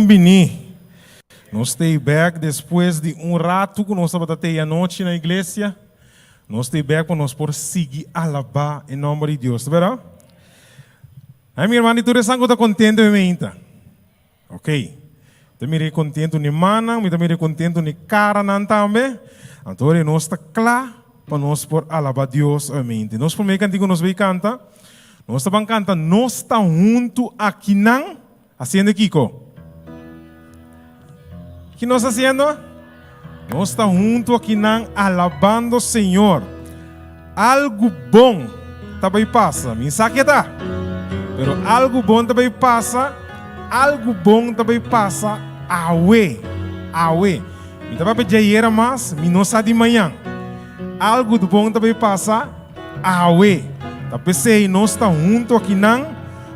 Bini. Nos ta bek despues di un ratu ku nos tabata tei anochi na iglesia. Nos ta bek pa nos por sigui alabá e nòmber di Dios, ta bèrdat? Ai mi hermano, di tur esnan ku ta kontento mi meinta. Ok. Ta mira e kontentu ni mannan, mi ta mira e kontentu ni karanan tambe. Anto ora nos ta kla pa nos por alabá Dios mente. Nos promé kantiku nos bai kanta, nos ta ban kanta Nos Ta Huntu Akinan. Hasiendo kiko? Ki nos ta hasiendo? Nos ta huntu akinan alabando Señor. Algu bon ta bai pasa. Mi sa ke ta. Pero algu bon ta bai pasa. Algu bon ta bai pasa awe. Awe. Mi ta papia djayera mas, mi no sa di mañan. Algu bon ta bai pasa awe. Ta p'esei nos ta huntu akinan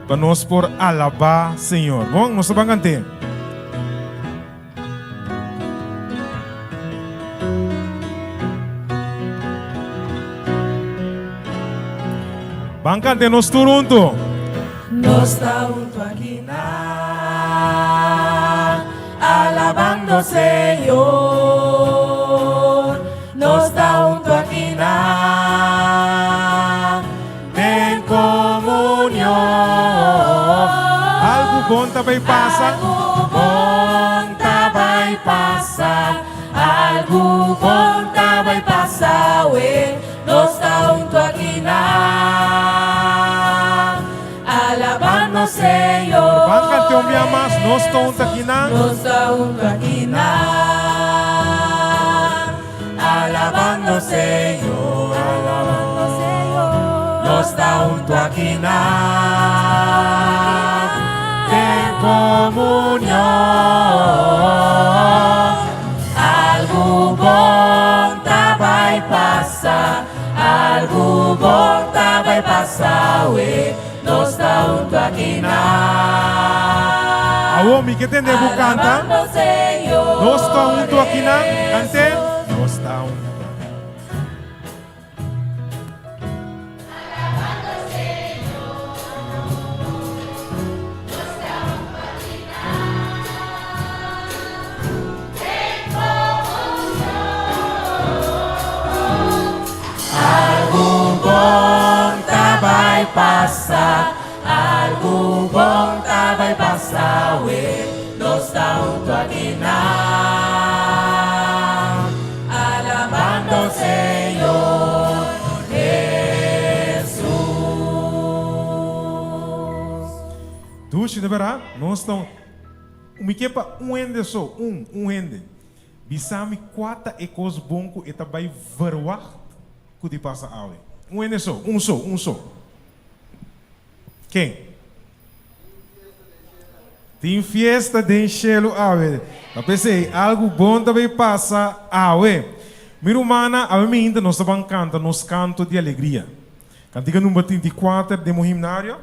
pa nos por alabá Señor. Bon, nos ta ban kant'é. Ban kant'é nos tur huntu. Nos ta huntu akinan, alabando Señor. Nos ta huntu akinan, den komunion. Algu bon ta bai pasa. Algu bon ta bai pasa. Algu bon ta bai pasa, we. Nos ta huntu akinan, alabando Señor. Ban kante un bia mas, nos ta huntu akinan. Nos ta huntu akinan, alabando Señor. Alabando Señor. Nos ta huntu akinan, den komunion. Algu bon ta bai pasa, algu bon ta bai pasa, we nos ta huntu akinan. Awor mi ke tende bo kanta. Alabando Señor Nos ta huntu akinan, kant'é. Hesus. Nos ta huntu. Algu bon ta bai pasa, algu bon ta bai pasa, we nos ta huntu akinan, alabando Señor Hesus. Dushi, de berdad, nos ta Mi ke pa un hende so, un, un hende, bisa mi kua ta e kos bon ku e ta bai verwagt ku di pasa awe. Un hende so, un so, un so. Ken? Tin fiesta den shelu awe. Ta p'esei, algu bon ta bai pasa awe. Mi rumannan, awe mainta nos ta ban kanta nos kanto di alegria. Kantika number 34 den bo himnario.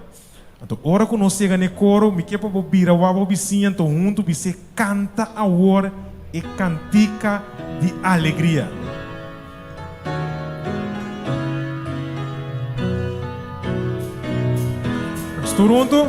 Anto ora ku nos yega n'e koro, mi ke pa bo bira wak bo bisiña, anto huntu bis'é kanta awor e kantika di alegria. Nos tur huntu.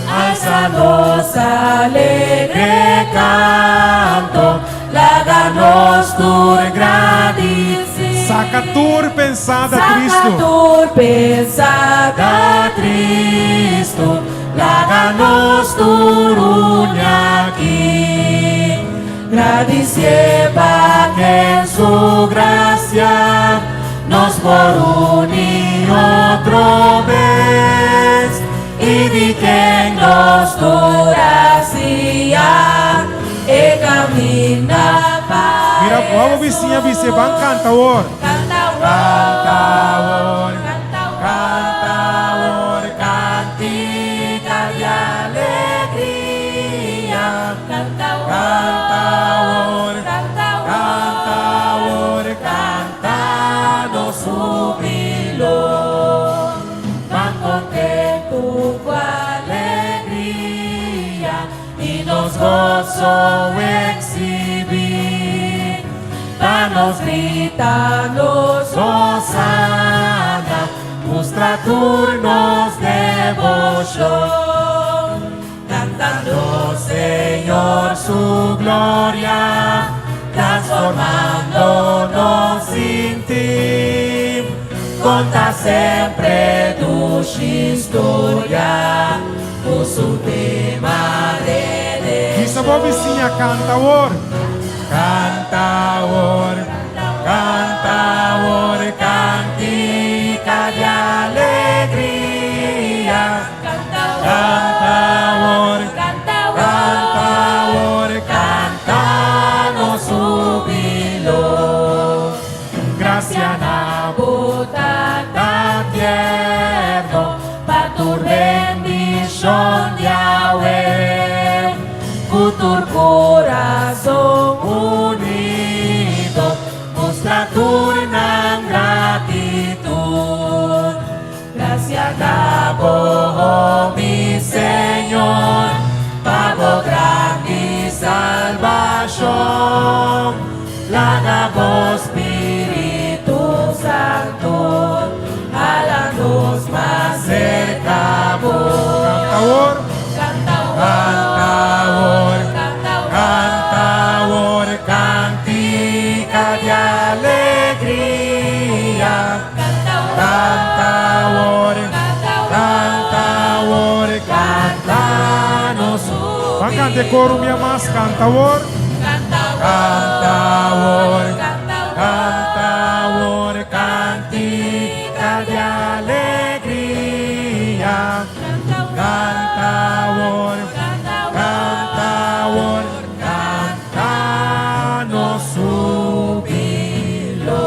Alsa nos alegre kanto, laga nos tur gradisí. Saka tur pensada tristu. Saka tur pensada tristu, laga nos tur uni aki. Gradisié pa ken su grasia nos por uni otro bes i di ken nos tur a siña e kaminda pa Mira, bo bo bisiña bis'é, Ban kanta awor. Kanta awor, kanta awor, kantika di alegria. Canta awor, canta awor, canta nos hubilo. Ban contentu cu alegria y nos gozo exhibi. Pa nos grita nos hosana, mustra tur nos debocion. Cantando Señor. Formando nos sinti, konta sempre dushi historia ku su tema Bisa redenshon. bo bisiña, Kanta awor! Kanta awor, kanta awor, kantika di alegria. Kanta Kanta awor, awor, kanta kanta awor, awor, kanta nos hubilo. Grasia na bo Tata tierno, pa tur bendishon di awe. Ku tur kurason unido, mustra tur nan gratitut. Grasia na bo, oh mi Señor, pa bo grandi salbashon. Laga bo Spiritu Santu hala nos mas serka bo. Kanta awor, Kanta kanta awor, awor, kanta kanta awor, awor, kantika di alegria. Kanta Kanta awor, awor, kanta kanta awor, awor, kanta nos. Ban kanta e koro un bia mas, kanta awor. Kanta Kanta awor, awor, kanta kanta awor, awor, kantika di alegria. Kanta Kanta awor, awor, kanta kanta awor, awor, kanta nos hubilo.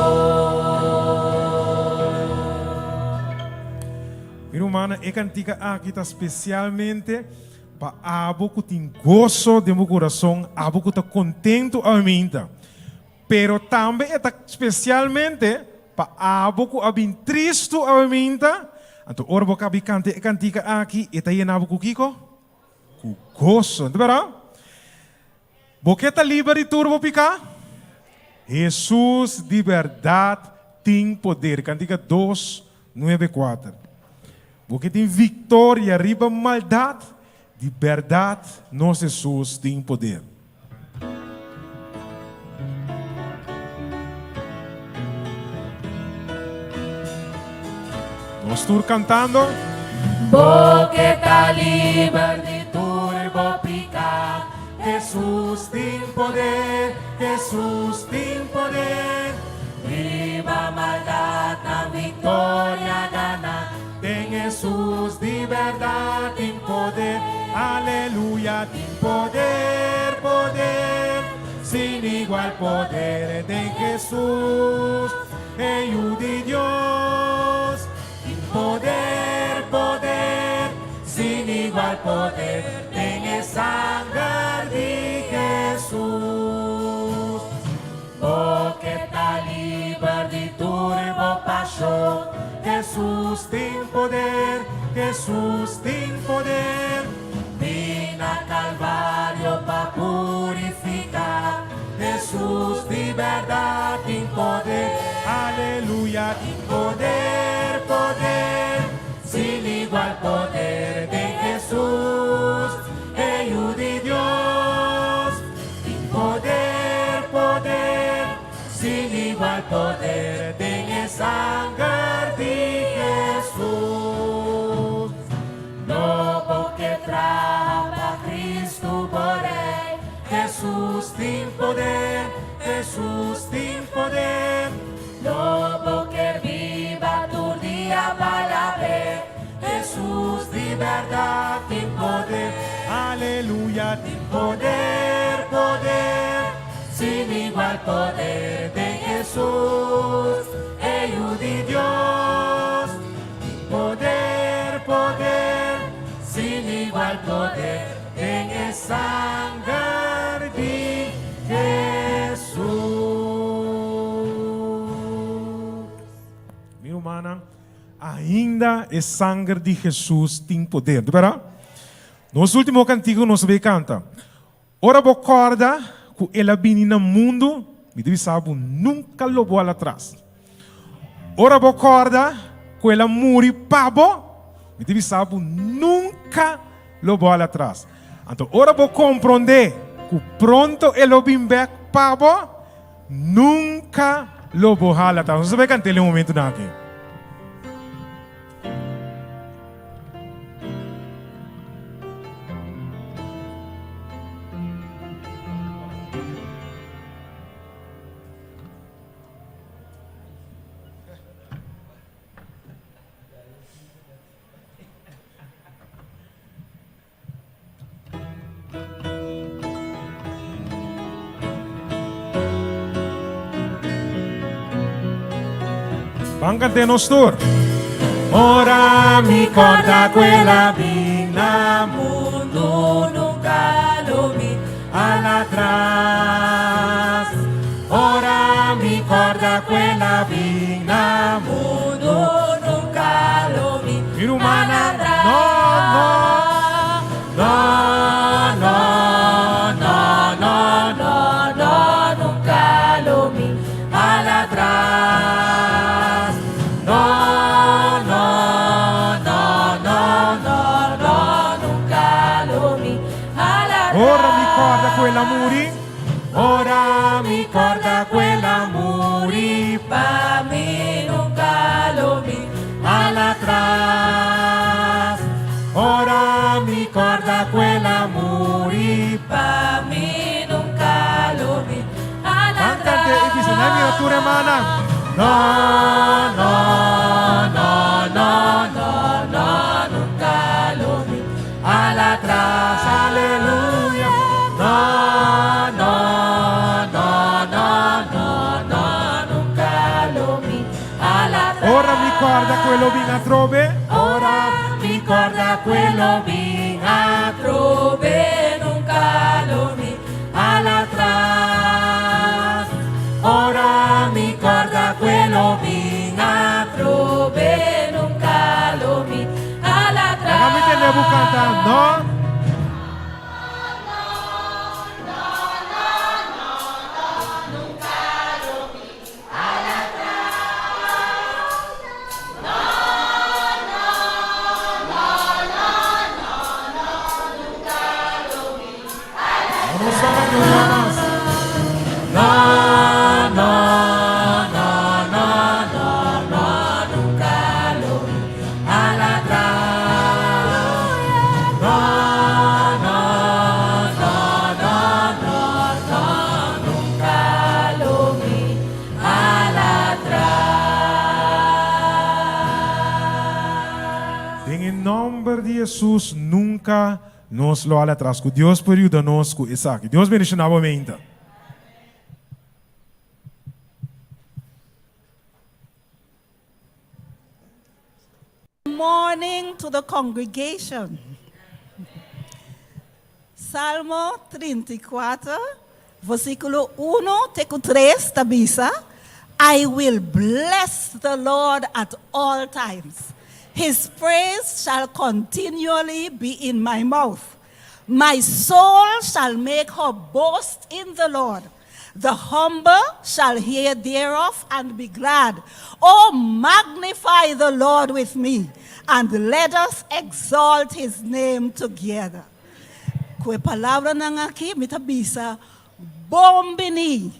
Mi rumannan, e kantika aki ta spesialmente pa abo ku tin goso den bo kurason, abo ku ta kontentu awe. Pero tambe e ta spesialmente pa abo ku a bin tristu awe. Anto ora bo kaba di kanta e kantika aki, e ta yena bo ku kiko? Ku goso. Anto bèrdat? Bo ke ta liber di tur bo piká? Hesus di bèrdat tin poder. Kantika 294. Bo ke tin viktoria riba maldat? Di bèrdat nos Hesus tin poder. Nos tur kantando. Bo ke ta liber di tur bo piká. Hesus tin poder, Hesus tin poder. Riba maldat nan viktoria gana. Den Hesus di bèrdat tin poder. Aleluya, tin poder, poder. Sin igual poder den Hesus, e Yu di Dios. Tin poder, poder, sin igual poder den e sanger di Hesus. Bo ke ta liber di tur bo pashon. Hesus tin poder, Hesus tin poder. Bin na Kalvario pa purifiká. Hesus di bèrdat tin poder. Aleluya, tin poder, poder. Sin igual poder den Hesus, e Yu di Dios. Tin poder, poder. Sin igual poder den e sanger di Hesus. No bo ke traha pa Kristu bo Rei. Hesus tin poder, Hesus tin poder. Lo bo ke biba tur dia pa alab'é. Hesus di bèrdat tin poder. Aleluya, tin poder, poder. Sin igual poder den Hesus, e Yu di Dios. Tin poder, poder. Sin igual poder den e sanger di Hesus. Mi rumannan, ainda e sanger di Hesus tin poder. Di bèrdat? Nos último kantika nos ta bai kanta. Ora bo kòrda ku el a bini na mundu, mi ta bisa bo nunka lo bo hala atras. Ora bo kòrda ku el a muri pa bo, mi ta bisa bo nunka lo bo hala atras. Anto ora bo komprondé ku pronto e lo bin bèk pa bo, Nunka lo bo hala atras. Nos ta bai kant'el den un momentunan aki. Ban cant'e nos tur. Ora mi corda cu el a bin na Mundo nunca lo mi hala atras. Ora mi corda cu el a bin na Mundo nunca lo mi Mi rumannan, no, no, no, no, no, no, no, no, nunca lo mi hala atras. No, no, no, no, no, no, nunca lo mi hala atras. Ora mi corda cu el a muri. Ora mi corda cu el a muri. Pa mi nunca lo mi hala atras. Ora mi corda cu el a muri. Pa mi nunca lo mi hala Ban cant'e y bisa, atras. Nan mira tur hermana. No, no, no, no, no, no, nunca lo mi hala atras. Aleluya. No, no, no, no, no, no, nunca lo mi hala atras. Ora mi corda cu e lo bin atrobe. Ora mi corda cu e lo bin atrobe, nunca lo mi hala atras. Ora mi corda cu e lo bin atrobe, nunca lo mi hala atras. Laga mi tende bo canta, no. No nos ta canta un bia mas. No, no, no, no, no, no, nunca lo mi hala atras. No, no, no, no, no, no, nunca lo mi hala atras. Den e nomber di Jesus nunca nos lo hala atras. Cu Dios por yuda nos cu esaki. Dios bendiciona bo meinta. Morning to the congregation. Salmo 34, versíkulo 1 te ku 3 ta bisa, I will bless the Lord at all times. His praise shall continually be in my mouth. My soul shall make her boast in the Lord. The humble shall hear thereof and be glad. Oh, magnify the Lord with me, and let us exalt his name together. Ku e palabranan aki mi ta bisa bon bini,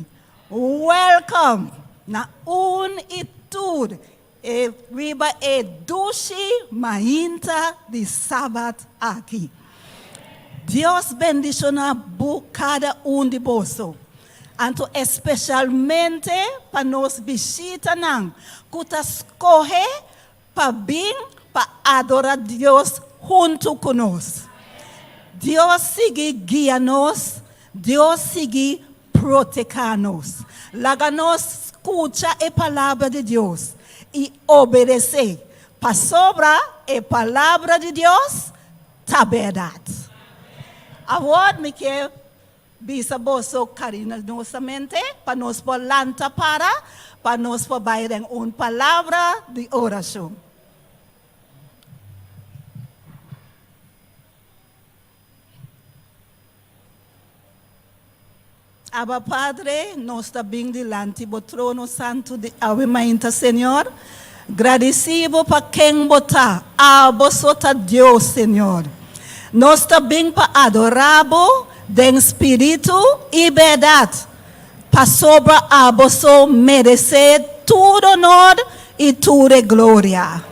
welcome, na un i tur e riba e dushi mainta di Sabat aki. Dios bendiciona bo cada un di boso. Anto especialmente pa nos bishitanan cu ta scoge pa bin pa adora Dios hunto cu nos. Dios sigui guia nos, Dios sigui proteca nos. Laga nos scucha e palabra di Dios y obedece, pasobra e palabra di Dios ta berdad. Awor mi kier bisa boso cariñosamente pa nos por lanta para pa nos por bay den un palabra di oracion. Abba Padre, nos ta bin dilanti Bo trono santu di awe mainta, Señor. Gradisí Bo pa ken Bo ta. Abo so ta Dios, Señor. Nos ta bin pa adorá Bo den spiritu i bèrdat. Pasobra abo so meresé tur honor i tur e gloria.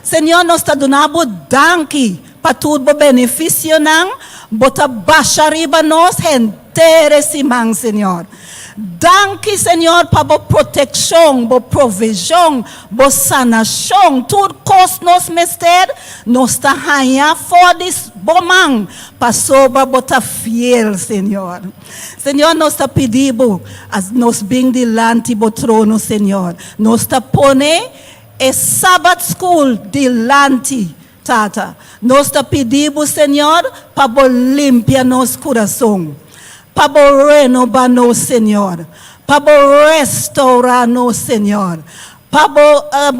Señor, nos ta duna bo danki pa tur bo benefisionan bo ta basha riba nos henter e siman, Señor. Danki, Señor, pa bo protekshon, bo provishon, bo sanashon. Tur kos nos mester, nos ta haña for di bo man, pasobra bo ta fiel, Señor. Señor, nos ta pidi bo, as nos bin dilanti bo trono, Señor, nos ta pone e Sabbath School dilanti, Tata. Nos ta pidi bo, Señor, pa bo limpia nos kurason, pa bo renoba nos, Señor, pa bo restourá nos, Señor, pa bo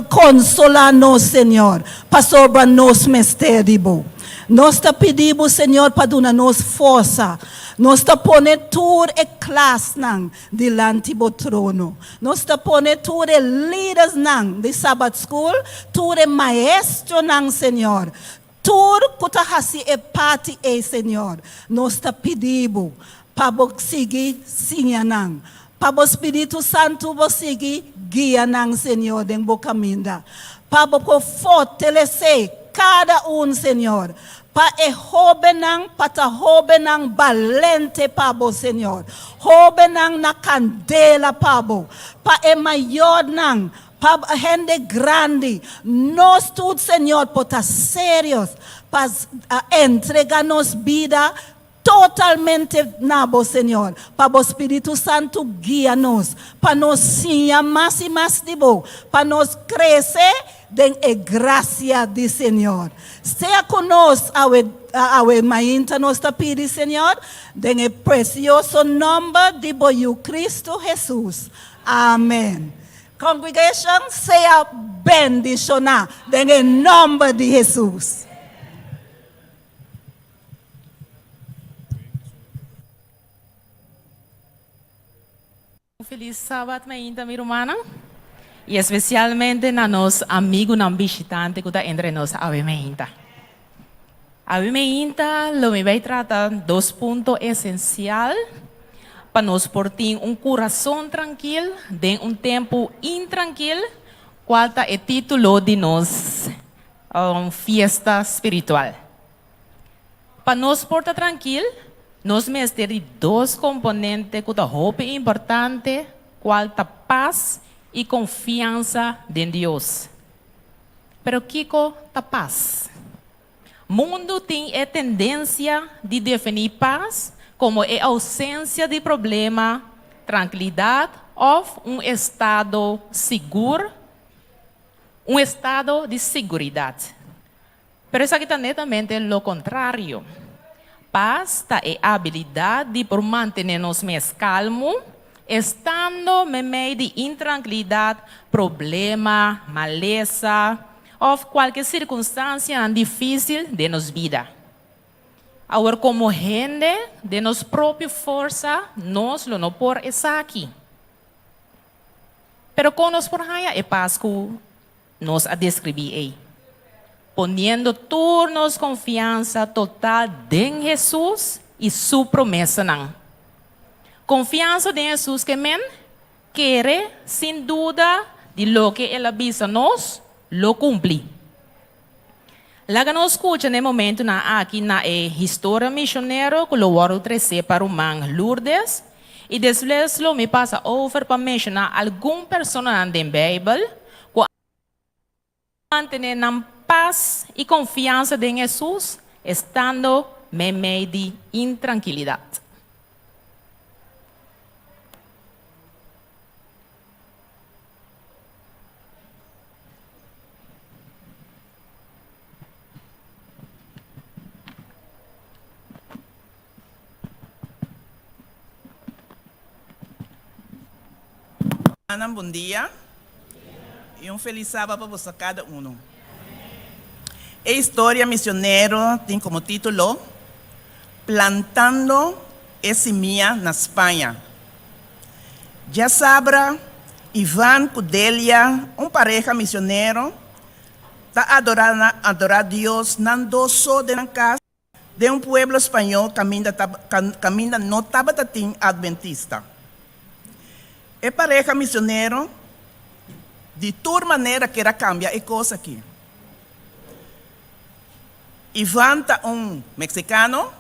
konsolá nos, Señor, pasobra nos mester di bo. Nos ta pidi bo, Señor, pa duna nos forsa. Nos ta pone tur e klasnan dilanti bo trono. Nos ta pone tur e lidersnan di Sabbath School, tur e maestronan, Señor, tur ku ta hasi e parti ei, Señor. Nos ta pidi bo pa bo sigui siña nan, pa bo Spiritu Santu bo sigui guia nan, Señor, den bo kaminda, pa bo por fortalesé kada un, Señor, Pa e hóbennan pa ta hóbennan balente pa bo, Señor, hóbennan na kandela pa bo. Pa e mayornan, pa hende grandi, nos tur, Señor, por ta serios pa entrega nos bida Totalmente na bo, Señor, pa bo Spiritu Santu guia nos, pa nos siña mas i mas di bo, pa nos krese den e grasia di Señor. Sea ku nos awe, awe mainta nos ta pidi, Señor, den e presioso nòmber di bo Yu Kristu Hesus. Amen. Congregation, sea bendishoná den e nòmber di Hesus. Un felis sabat mainta mi rumannan y especialmente na nos amigunan bishitante cu ta entre nos awe mainta. Awe mainta lo mi bay trata dos punto esencial pa nos por tin un curason trankil den un tempo intrankil cual ta e titulo di nos Un fiesta spiritual. Pa nos por ta trankil, nos mester di dos komponente ku ta hopi importante, kual ta pas i konfiansa den Dios. Pero kiko ta pas? Mundu tin e tendensia di definí pas komo e ousensia di problema, trankilidat òf un estado sigur. Un estado di siguridat. Pero esaki ta netamente lo kontrario. Pas ta e abilidat di por mantené nos mes kalmu, estando meimei di intrankilidat, problema, malesa òf kualke sirkunstansianan difísil den nos bida. Awor komo hende, den nos propio forsa nos lo no por esaki. Pero kon nos por haña e pas ku nos a deskribí ei? Poniendo tur nos konfiansa total den Hesus i su promesanan. Konfiansa den Hesus ke men kere sin duda di loke el a bisa nos lo kumpli. Laga nos skucha na e momentunan aki na e historia misionero ku lo wòrdu tresé pa ruman Lourdes i despues lo mi pasa over pa menshoná algun personanan den Beibel ku a mantené nan pas i konfiansa den Hesus estando meimei di intrankilidat. Hermannan bon dia y un feliz Saba pa boso cada uno. E historia misionero tin como titulo Plantando e simia na Spaña. Djasabra, Ivan ku Delia, un pareha misionero, ta adorá adorá Dios nan dos so den nan kas den un pueblo spañó kaminda kaminda no tabata tin adventista. E pareha misionero di tur manera kier a kambia e kos aki. Ivan ta un meksikano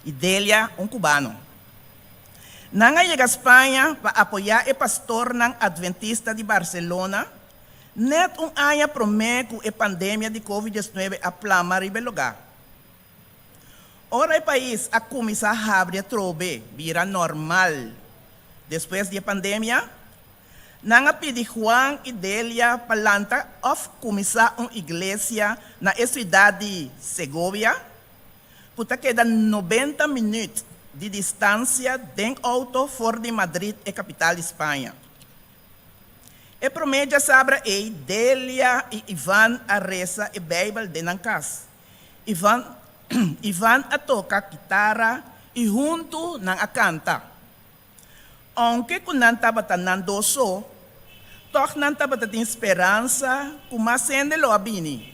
i Delia un kubano. Nan a yega Spaña pa apoyá e pastornan adventista di Barcelona nèt un aña promé ku e pandemia di Covid 19 a plama riba e lugá. Ora e pais a kuminsá habri atrobe bira normal despues di e pandemia, nan a pidi Juan i Delia pa lanta òf kuminsá un iglesia na e siudat di Segovia, ku ta keda 90 minüt di distansia den outo for di Madrid, e kapital di Spaña. E promé djasabra ei, Delia i Ivan a resa e Beibel den nan kas. Ivan Ivan a toka kitara i huntu nan a kanta. Ounke ku nan tabata nan dos so, tòg nan tabata tin speransa ku mas hende lo a bini.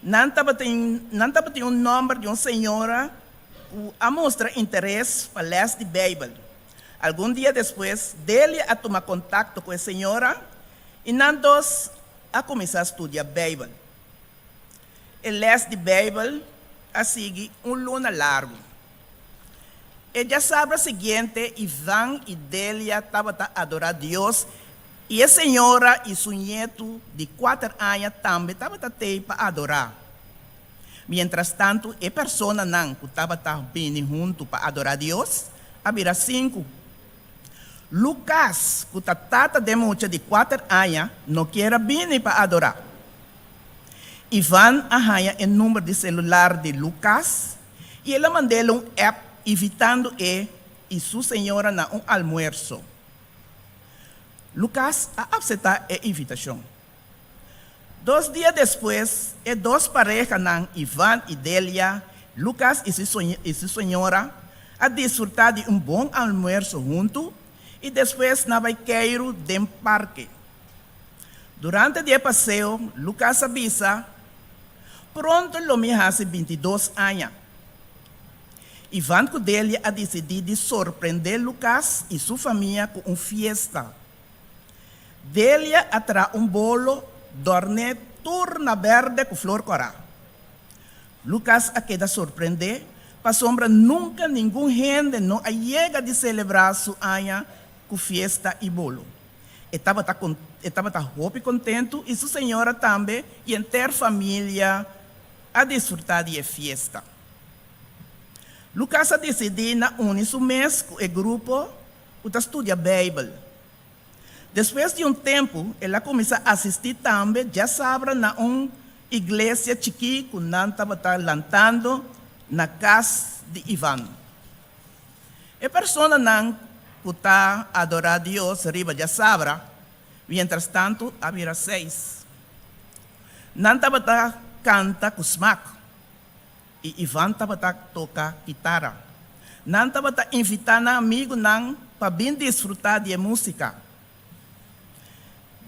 Nan tabatin nan tabatin un nòmber di un señora ku a mustra interes pa lès di Beibel. Algun dia despues, Delia a tuma kontakto ku e señora i nan dos a kuminsá studia Beibel. E lès di Beibel a sigui un luna largu. E djasabra siguiente, Ivan i Delia tabata adorá Dios i e señora i su ñetu di kuater aña tambe tabata tei pa adorá. Mientrastantu, e personanan ku tabata bini huntu pa adorá Dios a bira sinku. Lukas, ku ta tata den mucha di kuater aña, no kier a bini pa adorá. Ivan a haña e number di selular di Lukas i el a mand'el un app invitando e i su señora na un almuerso. Lukas a apseptá e invitashon. Dos dia despues, e dos parehanan Ivan i Delia, Lukas i su i su señora, a disfrutá di un bon almuerso huntu i despues nan bai keiru den parke. Durante di e paseo, Lukas a bisa, Pronto lo mi hasi 22 aña. Ivan ku Delia a disidí di sorprendé Lukas i su famia ku un fiesta. Delia a traha un bolo dòrné tur na bèrdè ku flor kòrá. Lukas a keda sorprendé pasobra nunka ningun hende no a yega di selebrá su aña ku fiesta i bolo. E tabata e tabata hopi kontentu i su señora tambe i henter familia a disfrutá di e fiesta. Lukas a disidí na uni su mes ku e grupo ku ta studia Beibel. Despues di un tempu, el a kuminsá asistí tambe djasabra na un iglesia chikí ku nan tabata lantando na kas di Ivan. E personanan ku ta adorá Dios riba djasabra, mientrastantu a bira seis. Nan tabata kanta ku smak. I Ivan tabata toka kitara. Nan tabata invitá nan amigunan pa bin disfrutá di e músika.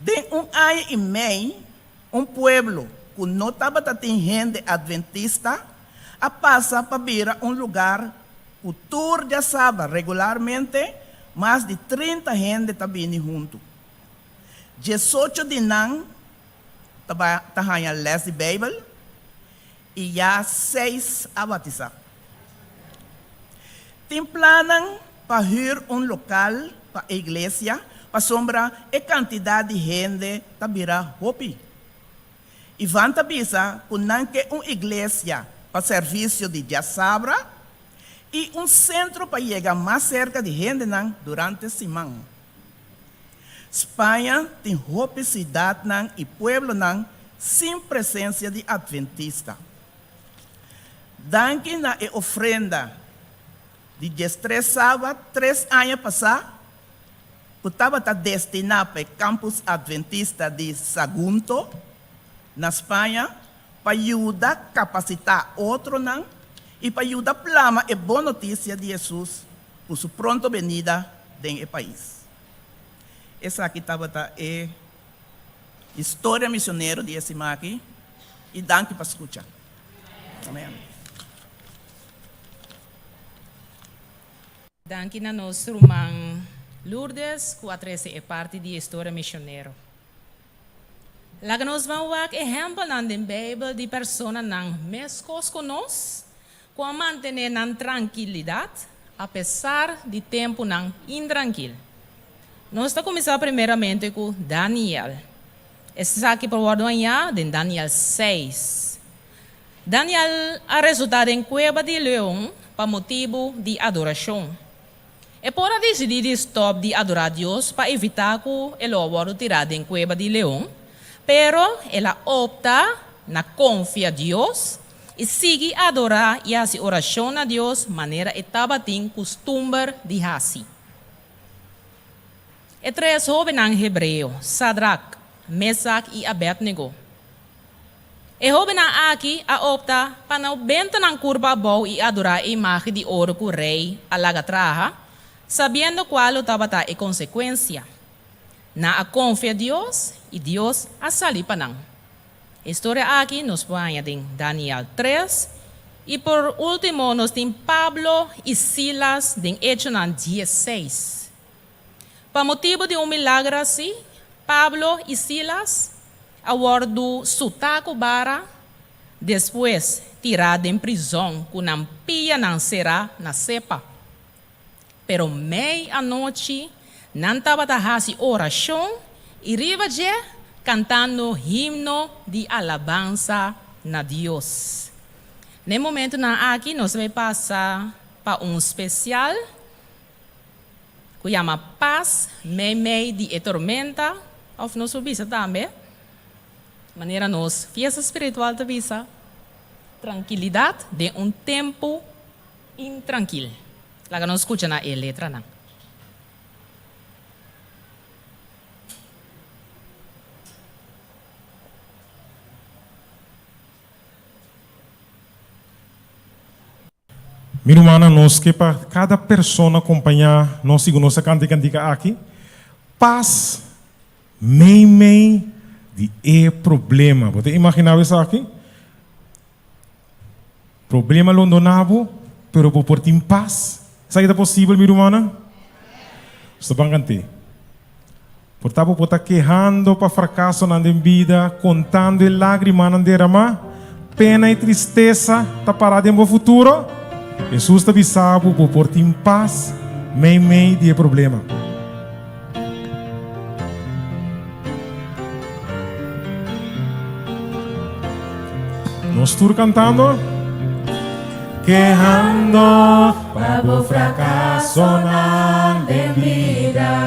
Den un aña i mei, un pueblo ku no tabata tin hende adventista a pasa pa bira un lugar ku tur djasaba regularmente mas di 30 hende ta bini huntu. 18 di nan ta haña lès di Beibel i ya seis a batisá. Tin plannan pa hür un lokal pa e iglesia pasobra e kantidat di hende ta bira hopi. Ivan ta bisa ku nan ke un iglesia pa servisio di djasabra i un sentro pa yega mas serka di hendenan durante siman. Spaña tin hopi siudatnan i pueblonan sin presensia di adventista. Danki na e ofrenda di 13 sabat 3 aña pasá ku tabata destiná pa e campus adventista di Sagunto na Spaña pa yuda kapasitá otronan i pa yuda plama e bon notisia di Hesus ku su pronto benida den e pais. Esaki tabata e historia misionero di e siman aki i danki pa skucha. Amen. Danki na nos ruman. Lourdes ku a trese e parti di e historia misionero. Laga nos ban wak ehèmpelnan den Beibel di personanan meskos ku nos ku a mantené nan trankilidat apesar di tempunan intrankil. Nos ta kuminsá primeramente ku Daniel. Esaki por wòrdu hañá den Daniel seis. Daniel a resultá den kueba di leon pa motibu di adorashon. E por a disidí di stòp di adorá Dios pa evitá ku e lo a wòrdu tirá den kueba di leon, pero el a opta na konfia Dios i sigui adorá i hasi orashon na Dios manera e tabatin kustumber di hasi. E tres hóbennan hebreo, Sadrak, Mesak i Abednego, E hóbennan aki a opta pa no benta nan kurpa abou i adorá e imágen di oro ku rei a laga traha, sabiendo kua lo tabata e konsekuensia. Nan a konfia Dios i Dios a sali pa nan. E storia aki nos por haña den Daniel tres i por último nos tin Pablo i Silas den Echonan diesseis. Pa motibu di un milager así, Pablo i Silas a wòrdu sutá ku bara, despues tirá den prizòn ku nan pianan será na sepa. Pero mei anochi nan tabata hasi orashon i riba dje kantando himno di alabansa na Dios. Na e momentunan aki nos ta bai pasa pa un spesial. Ku yama pas meimei di e tormenta, òf nos por bisa tambe, manera nos fiesta spiritual ta bisa, trankilidat den un tempu intrankil. Laga nos skucha na e letranan. Mi rumannan, nos ke pa kada persona kompañá nos segun nos a kanta e kantika aki, Pas meimei di e problema. Bo ta imaginá bo esaki? Problema londoná bo, pero bo por tin pas. Esaki ta posibel, mi rumannan? Nos ta ban kant'é. Por ta bo por ta kehando pa frakasonan den bida, kontando e lágrimanan deramá, pena i tristesa ta pará den bo futuro? Hesus ta bisa bo, bo por tin pas meimei di e problema. Nos tur kantando. Kehando pa bo frakasonan den bida.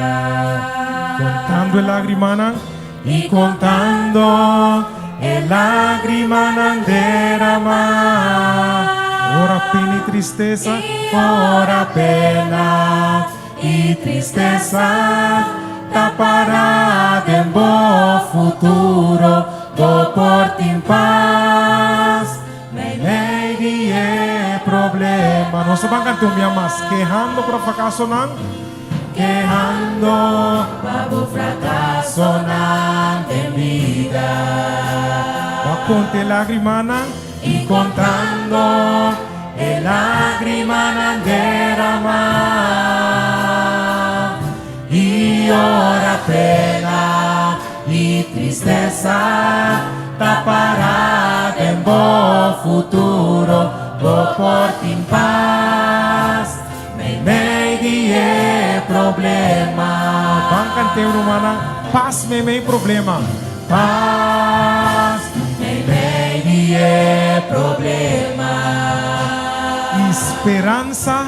Kontando e lagrimanan i kontando e lagrimanan deramá. Ora pena i tristesa, ora pena i tristesa ta para den bo futuro, bo por tin pas. Meimei di e problema. Nos ta ban canta un bia mas. Kehando por fracasonan. Kehando pa bo fracasonan den bida. Bo a conta e lagrimanan. Y contando e lagrimanan derama. Y ora pena y tristesa ta para den bo futuro, bo por tin pas meimei di e problema. Ban cant'e rumannan, pas meimei problema. Pas meimei di e problema. Y speransa.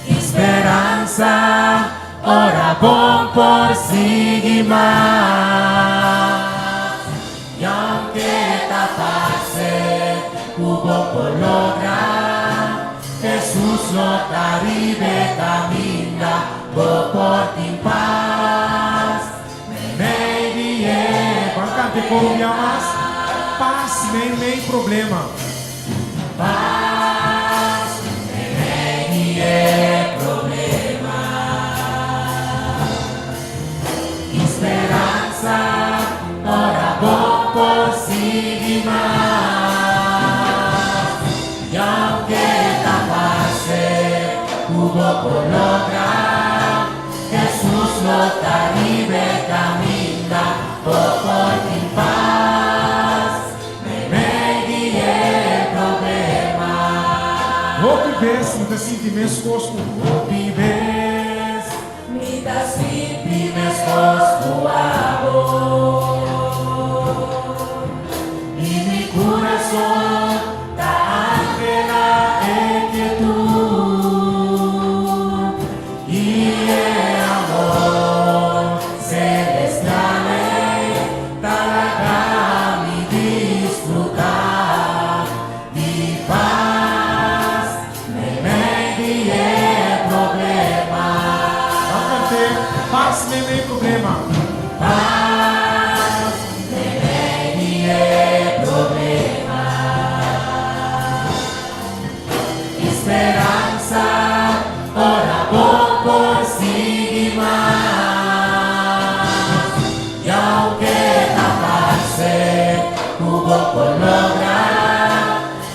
Y speransa. Ora bon por sigui mas. Y aunke ta parce cu bo por logra, Jesus lo ta riba e caminda, bo por tin pas meimei di e. Ban canta e coro un bia mas, Pas meimei problema. Pas meimei di e problema. I speransa ora bo por sigui mas. I aunke ta parse ku bo por logra. Hesus lo ta riba e kaminda, bo por tin pas meimei di e problema. Hopi bes mi ta sinti meskos ku hopi bes. Mi ta sinti meskos ku abo. I mi kurason ta anhelá e kietut i e amor selestial ei ta laga mi disfrutá di pas meimei di e problema. Ban kant'é, Pas meimei problema. Pas meimei di e problema. I speransa ora bo por sigui mas. I aunke ta parse ku bo por logra,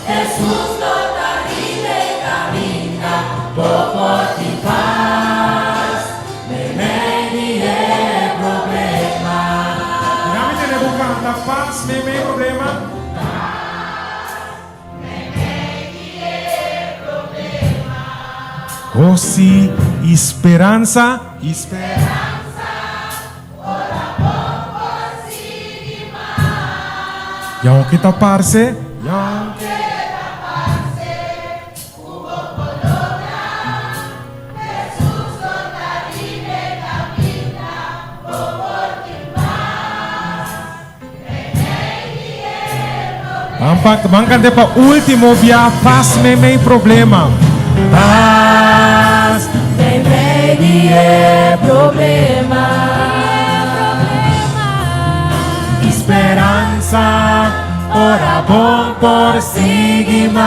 Hesus lo ta riba e kaminda, bo por tin pas meimei di e problema. Mira mi tene bo kanta, Pas meimei problema. Gosi i speransa, i speransa ora bo por sigui mas. I aunke ta parse, i aunke ta parse ku bo por logra, Hesus lo ta riba e kaminda, bo por tin pas. Ban pa ban kant'é pa último bia Pas meimei problema. Pas meimei di e problema. I speransa ora bon por sigui mas.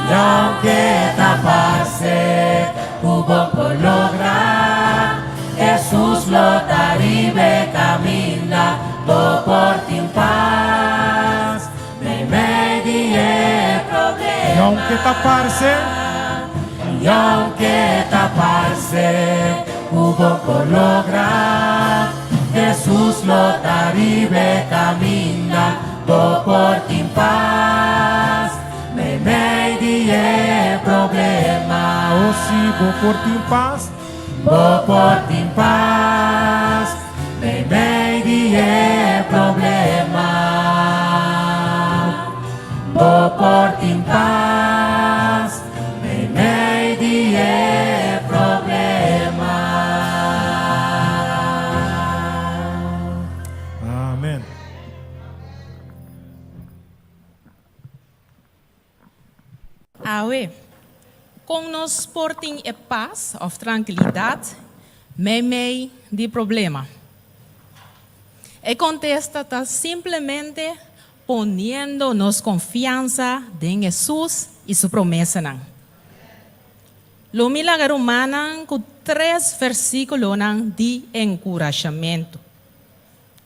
I aunke ta parse ku bon por logra. Hesus lo ta riba e kaminda, bo por tin pas meimei di e problema. I aunke ta parse, I aunke ta parse ku bo por logra, Hesus lo ta riba e kaminda, bo por tin pas meimei di e problema. O si bo por tin pas. Bo por tin pas meimei di e problema. Bo por tin pas meimei di e problema. Amen. Awe, kon nos por tin e pas òf trankilidat meimei di problema? E kontesta ta simplemente poniendo nos konfiansa den Hesus i su promesanan. Lo mi laga rumannan ku tres versíkulonan di enkurashamentu.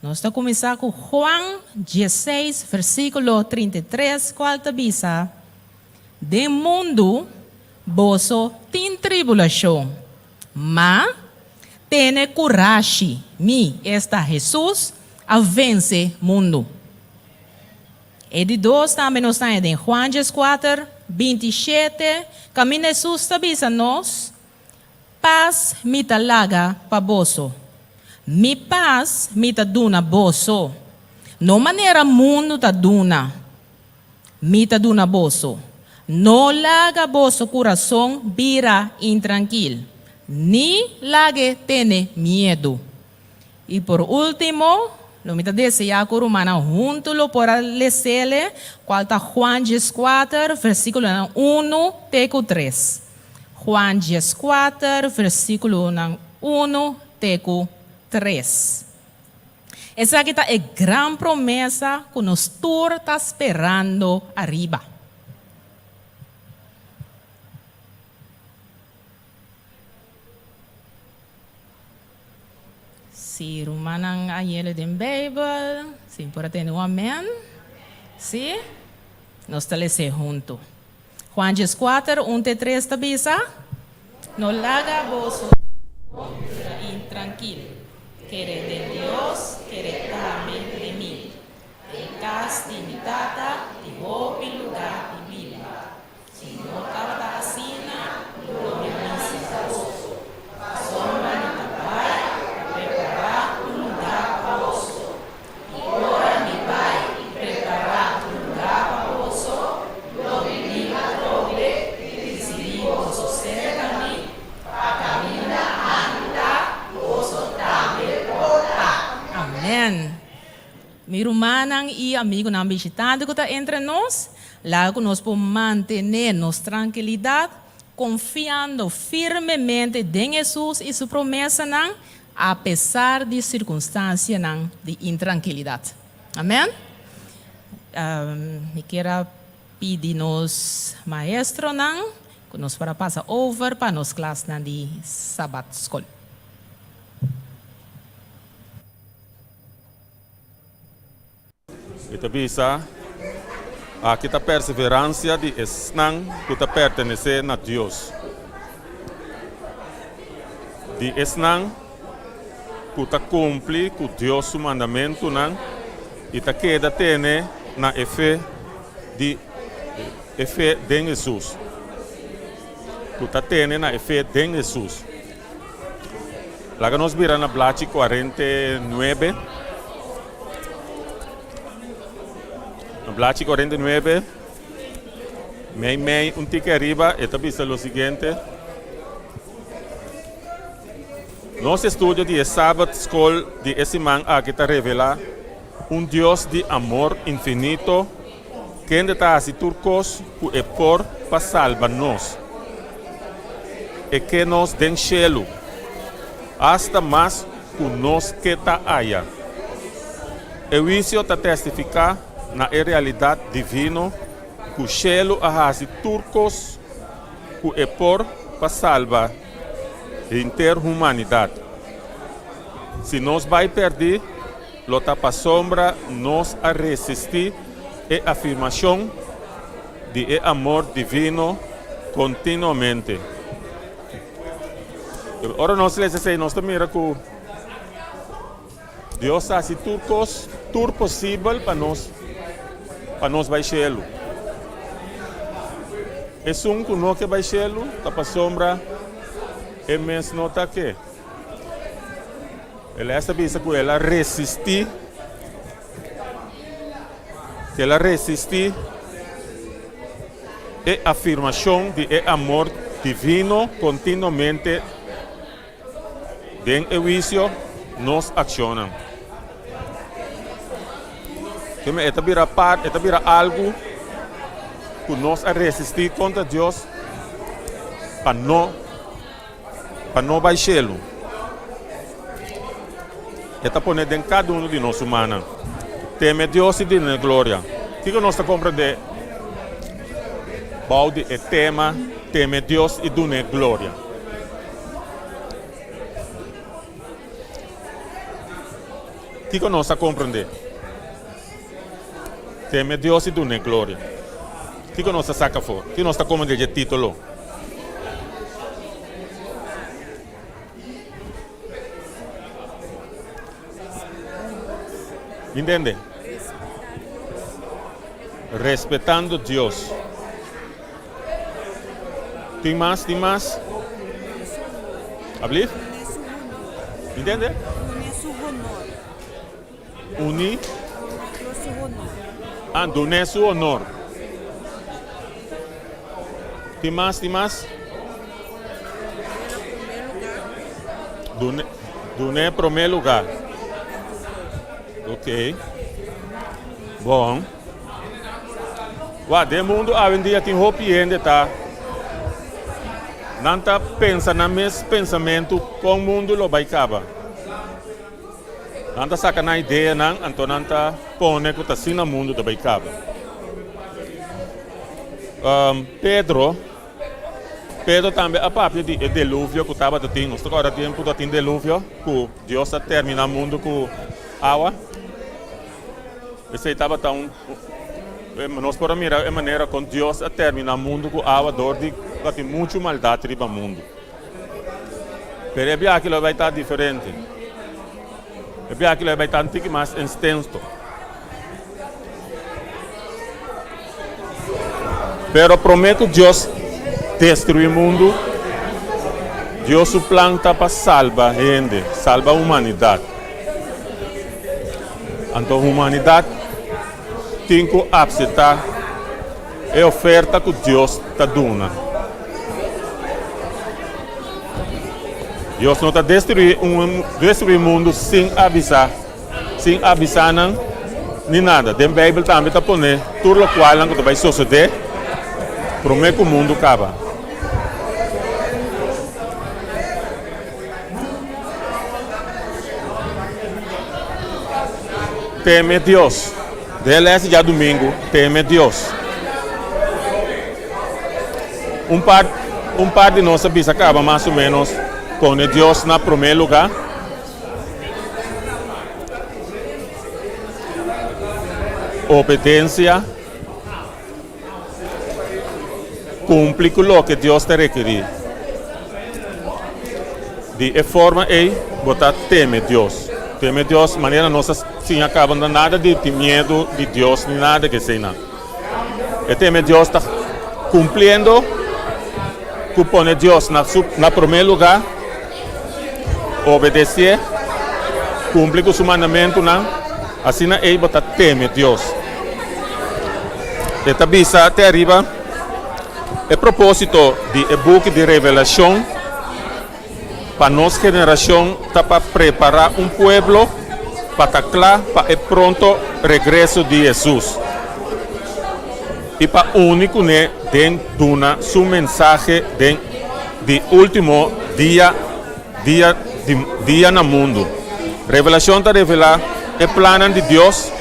Nos ta kuminsá ku Juan diesseis versíkulo 33 kual ta bisa, Den mundu boso tin tribulashon, ma tene kurashi, mi, esta Hesus, a vense mundu. E di dos tambe nos ta haña den Juan dieskuater, 27, kaminda Hesus ta bisa nos, Pas mi ta laga pa boso. Mi pas mi ta duna boso. No manera mundu ta duna, mi ta duna boso. No laga boso kurason bira intrankil, ni lag'e tene miedu. I por último, lo mi ta deseá ku rumannan huntu lo por a les'ele, kual ta Juan 14, versíkulonan unu te ku tres. Juan 14, versíkulonan unu te ku tres. Esaki ta e gran promesa ku nos tur ta sperando ariba. Si rumannan a yele den Beibel, si por a tende un amen. Si? Nos ta les'é huntu. Juan 14, un te tres ta bisa, No laga boso bira intrankil. Kere den Dios, kere tambe den mi. Den kas di mi Tata tin hopi lugá di biba. Si no tabata asina, lo mi a bisa boso, pasobra mi ta bai pa prepará un lugá pa boso. I ora mi bai i prepará un lugá pa boso, lo mi bin atrobe i risibí boso serka mi, pa kaminda ami ta, boso tambe por ta. Amèn. Mi rumannan i amigunan bishitante ku ta entre nos, laga ku nos por mantené nos trankilidat konfiando firmemente den Hesus i su promesanan apesar di sirkunstansianan di intrankilidat. Amèn. Mi kier a pidi nos maestronan ku nos por a pasa over pa nos klasnan di Sabatskol. E ta bisa, Aki ta perseveransia di esnan ku ta pertenesé na Dios, di esnan ku ta kumpli ku Dios su mandamentunan i ta keda tene na e fe di e fe den Hesus, ku ta tene na e fe den Hesus. Laga nos bira na blachi 49. Na blachi 49, mei mei un tiki ariba, e ta bisa lo siguiente. Nos estudio di e Sabbat School di e siman aki ta revela un Dios di amor infinito kende ta hasi tur kos ku e por pa salba nos. E ke nos den shelu, asta mas ku nos ke ta aya. E huisio ta testifiká na e realidat divino ku shelu a hasi tur kos ku e por pa salba henter humanidat. Si nos bai pèrdí, lo ta pasobra nos a resistí e afirmashon di e amor divino kontinuamente. Ora nos lesa esei, nos ta mira ku Dios ta hasi tur kos, tur posibel pa nos, pa nos bai shelu. Esun ku no ke bai shelu ta pasobra e mes no ta ke. El a bisa ku el a resistí, ku el a resistí e afirmashon di e amor divino kontinuamente den e huisio nos akshonnan. E ta bira part, e ta bira algu ku nos a resistí kontra Dios pa no Pa no bai shelu. E ta pone den kada unu di nos humannan. Teme Dios i dun'e gloria. Kiko nos ta komprendé bou di e tema teme Dios i dun'e gloria? Kiko nos ta komprendé? Teme Dios i dun'e gloria. Kiko nos ta saka afó? Kiko nos ta komprendé dje título? Intende? Respetando Dios. Tin mas? Tin mas? Ablief? Intende? Uni. Ah, dun'é su honor. Tin mas, tin mas? Dun'é, dun'é promé lugar. Ok. Bon. Wak, den mundu awendia tin hopi hende ta, nan ta pensa nan mes pensamentu kon mundu lo bai kaba. Nan ta saka nan ideanan, anto nan ta pone ku ta asina mundu ta bai kaba. Pedro, Pedro tambe a papia di e deluvio ku tabata tin. Nos ta kòrda tempu ku tin deluvio, ku Dios a terminá mundu ku awa. Esei tabata un, nos por a mira e manera kon Dios a terminá mundu ku awa dor di tabatin muchu maldat riba mundu. Pero e biaha aki lo bai ta diferente. E biaha aki lo bai ta un tiki mas enstenso. Pero promé ku Dios destruí mundu, Dios su plan ta pa salba hende, salba humanidat. Anto humanidat tin ku apseptá e oferta ku Dios ta duna. Dios no ta destruí un destruí mundu sin avisá, sin avisá nan ni nada. Den Beibel tambe ta pone tur lokualnan ku ta bai sosodé promé ku mundu kaba. Teme Dios. Den les di djadumingu, teme Dios. Un par, un par di nos a bisa kaba mas o menos pone Dios na promé lugá. Obedensia. Kumpli ku loke Dios ta rekerí. Di e forma ei bo ta teme Dios. Teme Dios manera nos a siña kaba no ta nada di tin miedu di Dios ni nada di eseinan. E teme Dios ta kumpliendo ku pone Dios na su na promé lugá, obedesié, kumpli ku su mandamentunan. Asina ei bo ta teme Dios. E ta bisa te ariba e propósito di e buki di Revelashon pa nos generashon ta pa prepará un pueblo pa ta kla pa e pronto regreso di Hesus i pa uni kuné den duna su mensahe den di último dia Dia di dia na mundu. Revelashon ta revelá e plannan di Dios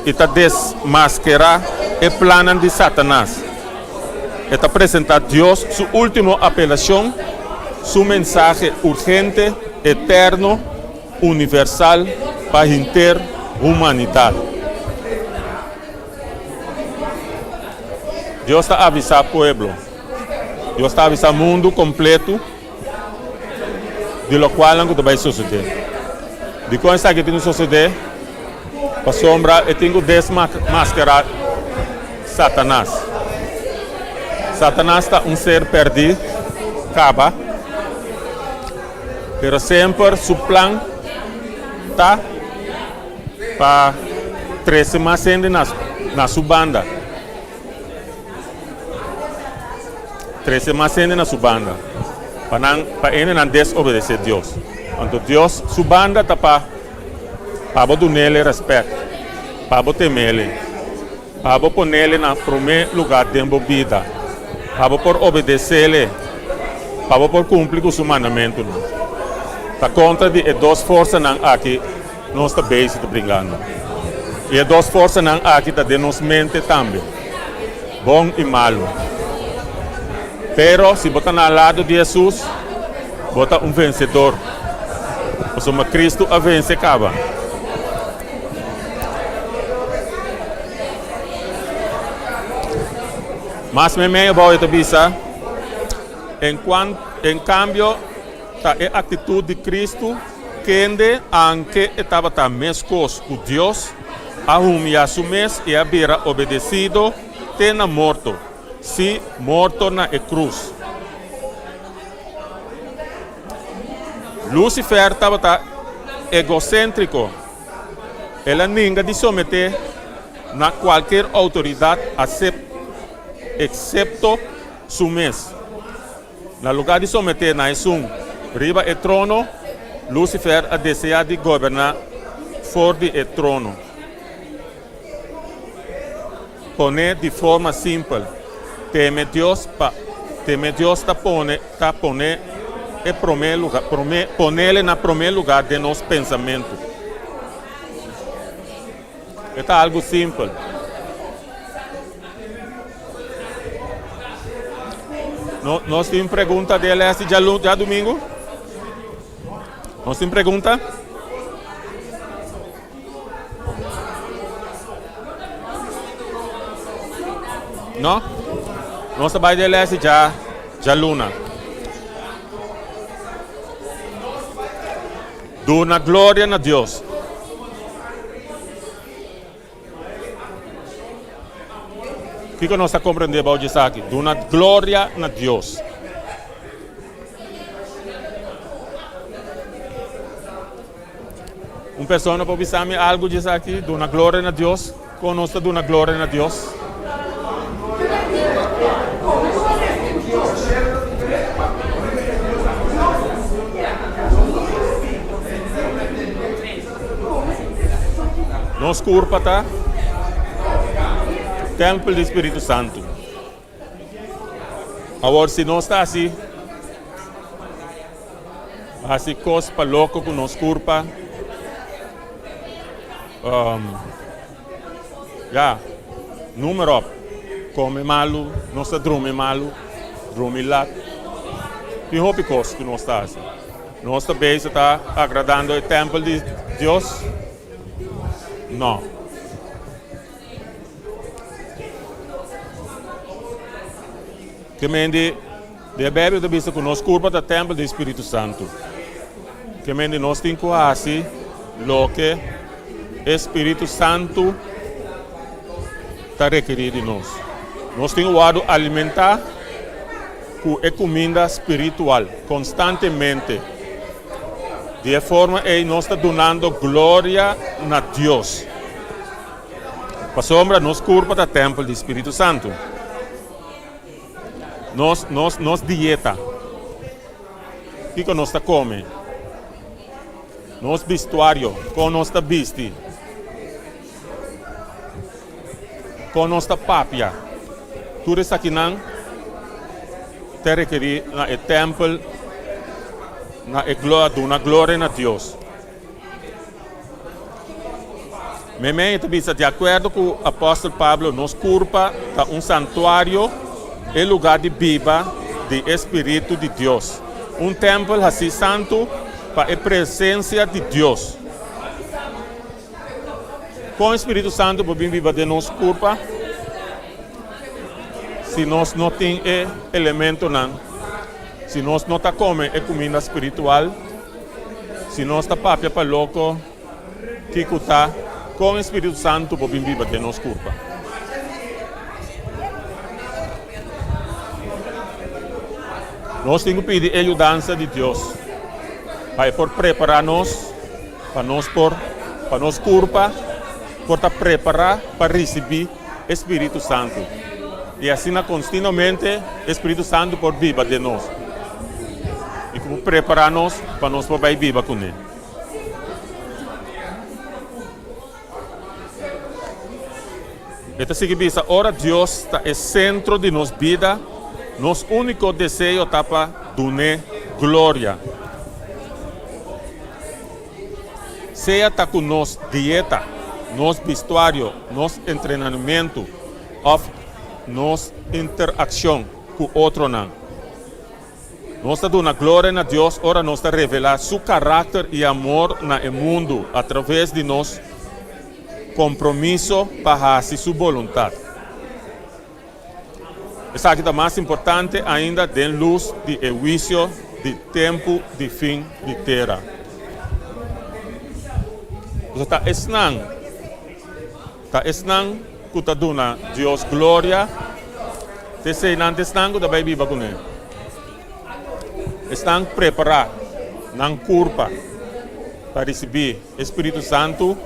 i ta desmaskerá e plannan di Satanas. E ta presentá Dios su último apelashon, su mensahe urgente, eterno, universal pa henter humanidat. Dios ta avisá pueblo. Dios ta avisá mundu kompletu. Di lokualnan ku ta bai sosodé. Dikon esaki tin ku sosodé? Pasobra e tin ku desmaskerá Satanas. Satanas ta un ser pèrdí kaba, pero semper su plan ta pa trese mas hende na su banda. Trese mas hende na su banda, pa nan, pa hendenan desobedesé Dios. Anto Dios su banda ta pa, pa bo dun'El rèspèt, pa bo tem'El, pa bo pon'El na promé lugá den bo bida, pa bo por obedes'El, pa bo por kumpli ku su mandamentunan. Ta kontra di e dos forsanan aki nos ta bezig ta bringando. I e dos forsanan aki ta den nos mente tambe, bon i malu. Pero si bo ta na lado di Hesus, bo ta un vensedor, pasobra Kristu a vense kaba. Mas meimei abou e ta bisa, En kambio, ta e aktitut di Kristu Kende, anke e tabata meskos ku Dios, a humiá su mes i a bira obedesido te na morto, sí, morto na e krus. Lucifer tabata egoséntriko. El a ninga di someté na kualker outoridat eksepto su mes. Na lugá di someté na esun riba e trono, Lucifer a deseá di goberná for di e trono. Pone di forma simpel, teme Dios pa teme Dios ta pone ta pone e promé lugá promé ponele na promé lugá den nos pensamentu. E ta algu simpel. No, nos tin pregunta di e les di djadumingu? Nos tin pregunta? No? Nos ta bai di e les di djaluna. Duna gloria na Dios. Kiko nos ta komprendé bou di esaki? Duna gloria na Dios. Un persona por bisa mi algu di esaki? Duna gloria na Dios. Kon nos ta duna gloria na Dios? Nos kurpa ta tèmpel di Spiritu Santu. Awor si nos ta hasi hasi kos pa loko ku nos kurpa, ya, noem maar op, kome malu, nos ta drumi malu, drumi lat, tin hopi kos ku nos ta hasi. Nos ta bezig ta agradando e tèmpel di Dios? No. Ke men di, di e Beibel ta bisa ku nos kurpa ta tèmpel di Spiritu Santu. Ke men di nos tin ku hasi loke e Spiritu Santu ta rekerí di nos. Nos tin ku wòrdu alimentá ku e kuminda spiritual konstantemente. Di e forma ei nos ta dunando gloria na Dios. Pasobra nos kurpa ta tèmpel di Spiritu Santu. Nos, nos, nos dieta, kiko nos ta kome, nos bistuario, kon nos ta bisti, Kon nos ta papia? Tur esakinan ta rekerí na e tèmpel, na e gloria, duna gloria na Dios. Meimei e ta bisa, di akuerdo ku apòstel Pablo, nos kurpa ta un santuario, e lugá di biba di e spiritu di Dios, un tèmpel hasí santu pa e presensia di Dios. Kon e Spiritu Santu por bin biba den nos kurpa si nos no tin e elementonan, si nos no ta kome e kuminda spiritual, si nos ta papia pa loko kiko ta? Kon e Spiritu Santu por bin biba den nos kurpa? Nos tin ku pidi e yudansa di Dios pa e por prepará nos. Pa nos por, pa nos kurpa por ta prepará pa risibí e Spiritu Santu, i asina kontinuamente e Spiritu Santu por biba den nos i ku por prepará nos pa nos por bai biba kuné. E ta sigui bisa, Ora Dios ta e sentro di nos bida, nos úniko deseo ta pa dun'é gloria. Sea ta ku nos dieta, nos bistuario, nos entrenamentu òf nos interakshon ku otronan. Nos ta duna gloria na Dios ora nos ta revelá su karakter i amor na e mundu atraves di nos kompromiso pa hasi su boluntat. Esaki ta mas importante ainda den lus di e huisio di tempu di fin di tera. Pasobra ta esnan ta esnan ku ta duna Dios gloria, ta eseinan ta esnan ku ta bai biba kuné. Esnan prepará nan kurpa pa risibí e Spiritu Santu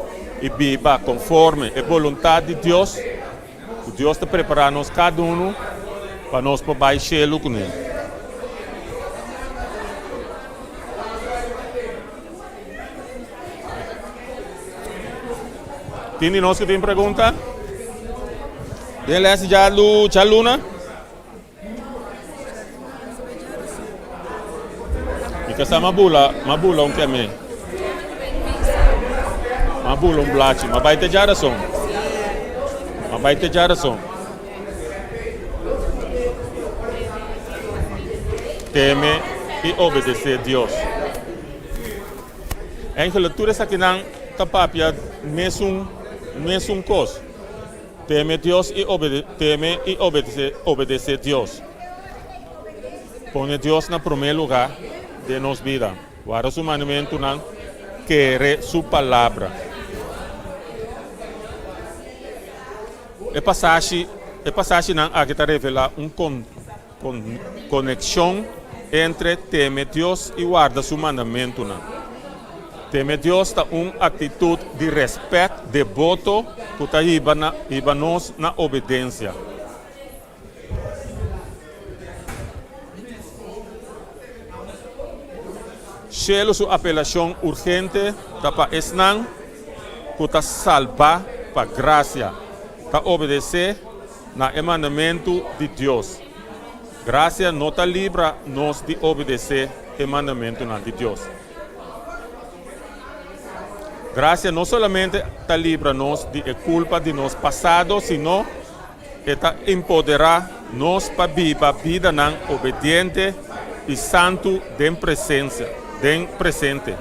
i biba konforme e boluntat di Dios. Ku Dios ta prepará nos kada unu pa nos por bai shelu kuné. Tin di nos ku tin pregunta? Den lès di djaluna? Mi ka sa ma bula, ma bula un keme. Ma bula un blachi. Ma bai te djarason. Ma bai te djarason. Teme i obedesé Dios. Eigenlijk tur esakinan ta papia mesun mesun kos. Teme Dios i obede teme i obedece obedece Dios. Pone Dios na prome luga den nos bida. Warda su mandamentunan. kere su palabra. E pasashi e pasashinan aki ta revelá un kon konekshon entre teme Dios i warda su mandamentunan. Teme Dios ta un aktitut di rèspèt deboto ku ta hiba na hiba nos na obedensia. Shelu su apelashon urgente ta pa esnan ku ta salbá pa grasia, ta obedesé na e mandamentu di Dios. Grasia no ta libra nos di obedesé e mandamentunan di Dios. Grasia no solamente ta libra nos di e kulpa di nos pasado, sino E ta empoderá nos pa biba bidanan obediente i santu den presensia, den presente.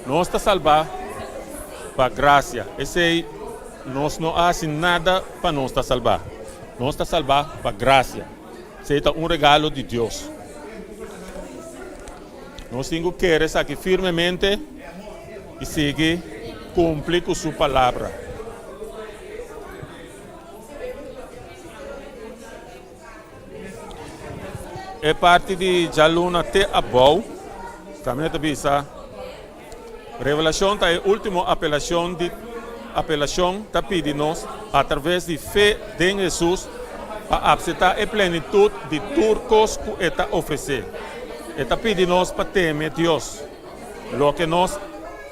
Nos ta salbá pa grasia. Esei nos no a hasi nada pa nos ta salbá. Nos ta salbá pa grasia. Esei ta un regalo di Dios. Nos tin ku kere esaki firmemente i sigui kumpli ku su palabra. E parti di djaluna te abou kaminda ta bisa, Revelashon ta e último apelashon di apelashon ta pidi nos atraves di fe den Hesus pa apseptá e plenitut di tur kos ku e ta ofresé. E ta pidi nos pa teme Dios, loke nos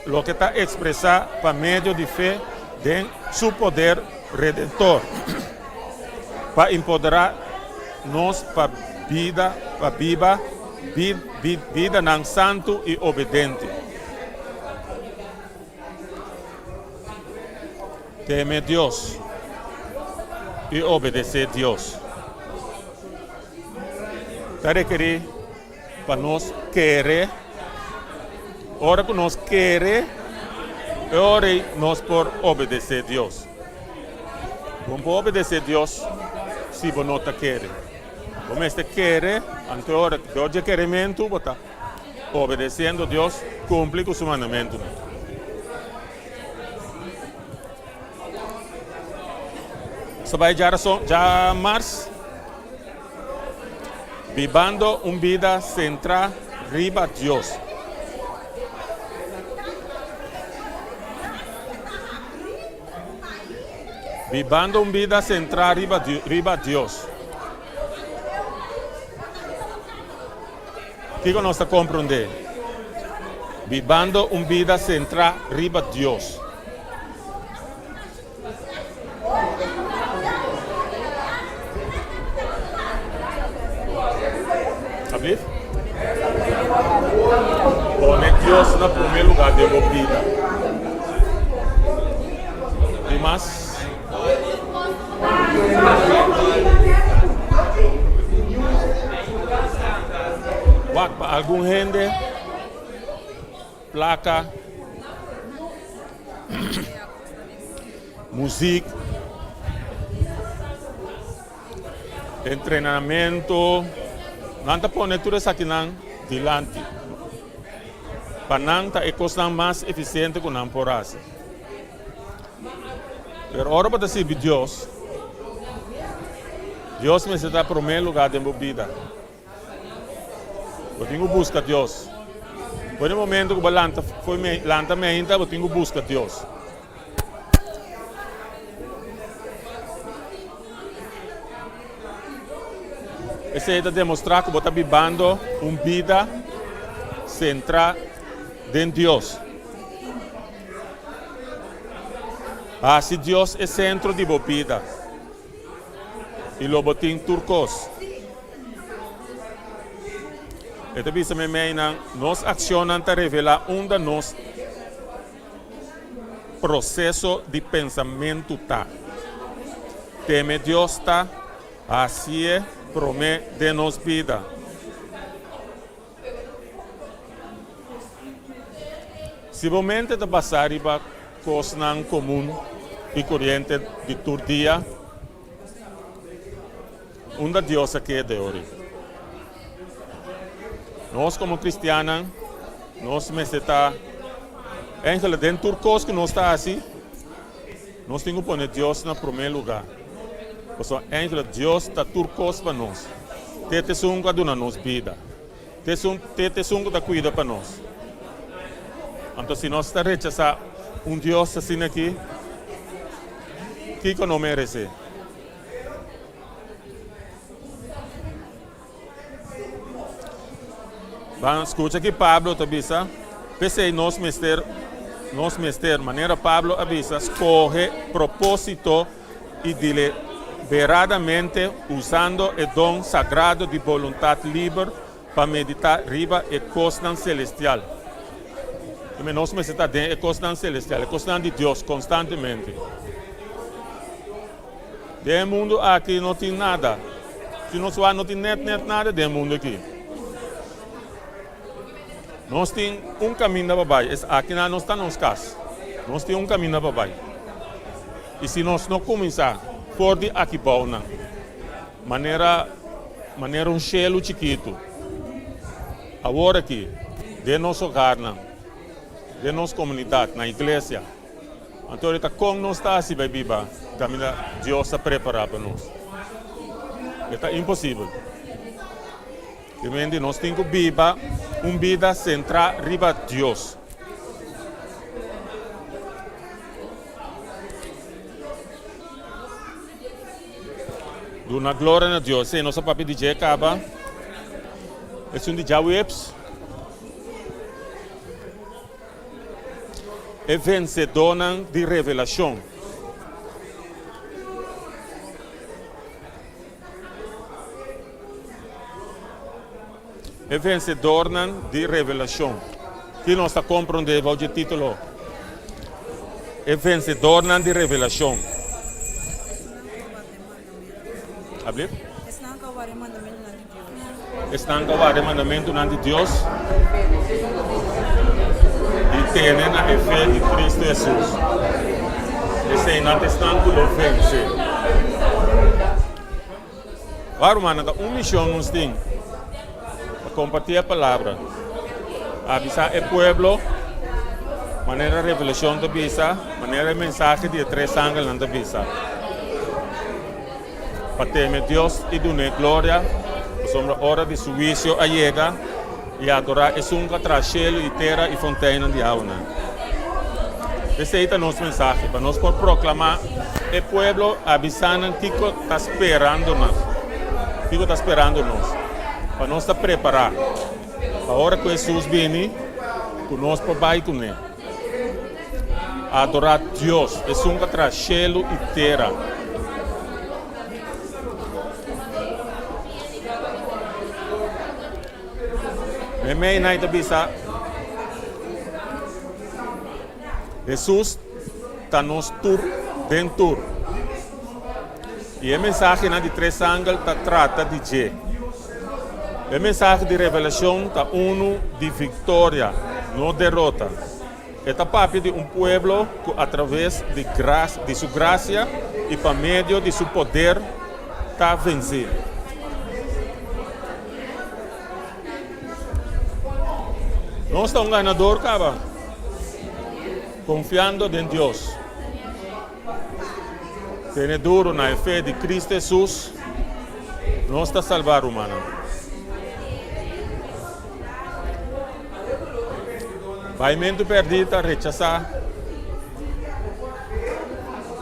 loke ta ekspresá pa medio di fe den Su poder redentor, pa empoderá nos pa bida pa biba bidanan santu i obedente. Teme Dios i obedesé Dios ta rekerí pa nos kere. Ora ku nos kere, e ora ei nos por obedesé Dios. Bo no por obedesé Dios si bo no ta kere. Bo mester kere, anto e ora dor dje kerementu bo ta obedesiendo Dios, kumpli ku su mandamentunan. Nos ta bai djarason, djamars, bibando un bida sentrá riba Dios. Bibando un bida sentrá riba riba Dios. Kiko nos ta komprondé? Bibando un bida sentrá riba Dios. Alsjeblieft. Pone Dios na promé lugá den bo bida. Di mas? Wak, pa algun hende, plaka, muzik, entrenamentu, nan ta pone tur esakinan dilanti. Pa nan ta e kosnan mas efisiente ku nan por hasi. Pero ora bo ta sirbi Dios, Dios mester ta promé lugá den bo bida. Bo tin ku buska Dios. For di momento ku bo lanta for di lanta meinta bo tin ku buska Dios. Esei ta demostrá ku bo ta bibando un bida sentrá den Dios. Hasi Dios e sentro di bo bida i lo bo tin tur kos. E ta bisa meimeinan, nos akshonnan ta revelá unda nos proseso di pensamentu ta. Teme Dios ta hasié promé den nos bida. Si bo mente ta basá riba kosnan komun i koriente di tur dia, unda Dios a keda e ora? Nos komo kristiannan, nos mester ta Angela, den tur kos ku nos ta hasi, nos tin ku pone Dios na promé lugá. Pasobra Angela, Dios ta tur kos pa nos. Te ta esun ku a duna nos bida. Te esun, te ta esun ku ta kuida pa nos. Anto si nos ta rechasá un Dios asina aki, kiko no meresé? Ban skucha ki Pablo ta bisa, P'esei nos mester, nos mester, manera Pablo a bisa, skohe propósito i deliberadamente usando e don sagrado di boluntat liber pa meditá riba e kosnan selestial. Dime, nos mester ta den e kosnan selestial, e kosnan di Dios, konstantemente. Den e mundu aki no tin nada. Si nos wak no tin net net nada den e mundu aki. Nos tin un kaminda pa bai. Es aki nan nos ta nos kas. Nos tin un kaminda pa bai. I si nos no kuminsá for di aki bou nan, manera manera un shelu chikitu, awor aki den nos hogarnan, den nos komunidat, na iglesia, Anto e ta kon nos ta hasi bai biba kaminda Dios a prepará pa nos? E ta imposibel. Realmente nos tin ku biba un bida sentrá riba Dios. Duna gloria na Dios. Esei nos a papia di dje kaba. Esun di djaweps. E vensedónan di Revelashon. E vensedornan di Revelashon. Ki nos ta komprondé bou dje título? E vensedornan di Revelashon. Ablief? Esnan ku a warda e mandamentunan di Dios. Esnan ku a warda e mandamentunan di Dios i tene na e fe di Cristo Hesus. Eseinan ta esnan ku lo vense. Wak rumannan, ta un mishon nos tin, pa kompartí e palabra, avisá e pueblo manera Revelashon ta bisa, manera e mensahe di e tres angelnan ta bisa, pa teme Dios i dun'é gloria, pasobra ora di su huisio a yega, i adorá esun ku a traha shelu i tera i fonteinnan di awanan. Esei ta nos mensahe, pa nos por proklamá e pueblo, avisá nan kiko ta sperando nan, kiko ta sperando nos, pa nos ta prepará pa ora ku Hesus bini, ku nos por bai kuné. Adorá Dios, esun ku a traha shelu i tera. Meimei nan ta bisa, Hesus ta nos tur den tur. I e mensahenan di tres angel ta trata di dje. E mensahe di Revelashon ta unu di viktoria, no derota. E ta papia di un pueblo ku atraves di di su grasia i pa medio di su poder ta vensé. Nos ta un ganador kaba, konfiando den Dios. Tene duro na e fe di Cristo Hesus, nos ta salba, rumannan. Baimentu pèrdí ta rechasá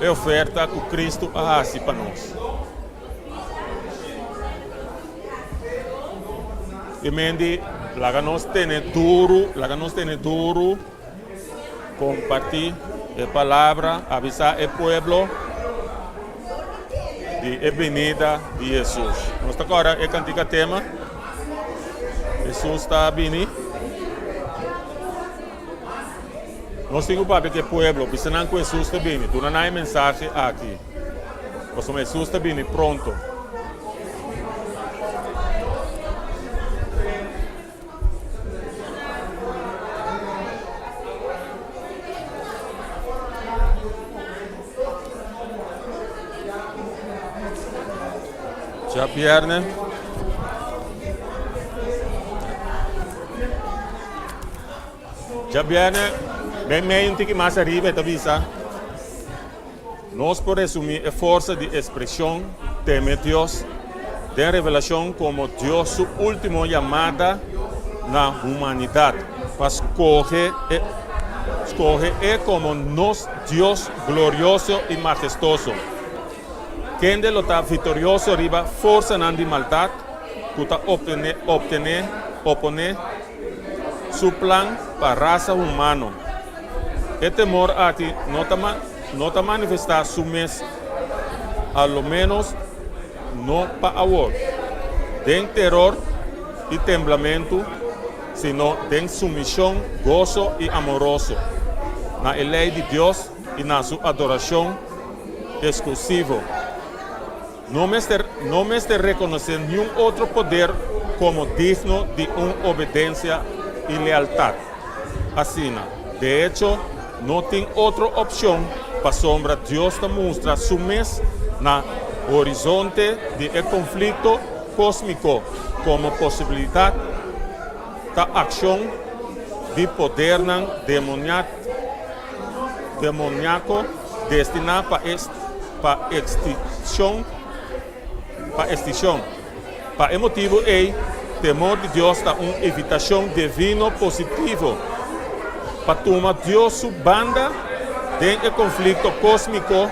e oferta ku Kristu a hasi pa nos. I men di, Laga nos tene duru, laga nos tene duru, kompartí e palabra, avisá e pueblo di e binida di Hesus. Nos ta kòrda e kantika tema? Hesus ta bini. Nos tin ku papia ku e pueblo, bisa nan ku Hesus ta bini. Duna nan e mensahe aki, pasobra Hesus ta bini pronto. Djabièrnè. Djabièrnè, meimei un tiki mas ariba e ta bisa, Nos por resumí e forsa di ekspreshon teme Dios den Revelashon komo Dios su último yamada na humanidat pa skohe e skohe E komo nos Dios glorioso i mahestoso, kende lo ta viktorioso riba forsanan di maldat ku ta optené optené oponé su plan pa rasa humano. E temor aki no ta no ta manifestá su mes, a lo ménos no pa awor, den teror i temblamentu, sino den sumishon goso i amoroso na e lei di Dios i na su adorashon eksklusivo. No mester no mester rekonosé niun otro poder komo digno di un obedensia i lealtat asina. De echo, no tin otro opshon pasobra Dios ta mustra su mes na horizonte di e konflikto kósmiko komo posibilidat ta akshon di podernan demoniako destiná pa e pa ekstinshon pa ekstinshon. Pa e motibu ei, temor di Dios ta un invitashon divino positivo pa tuma Dios su banda den e konflikto kósmiko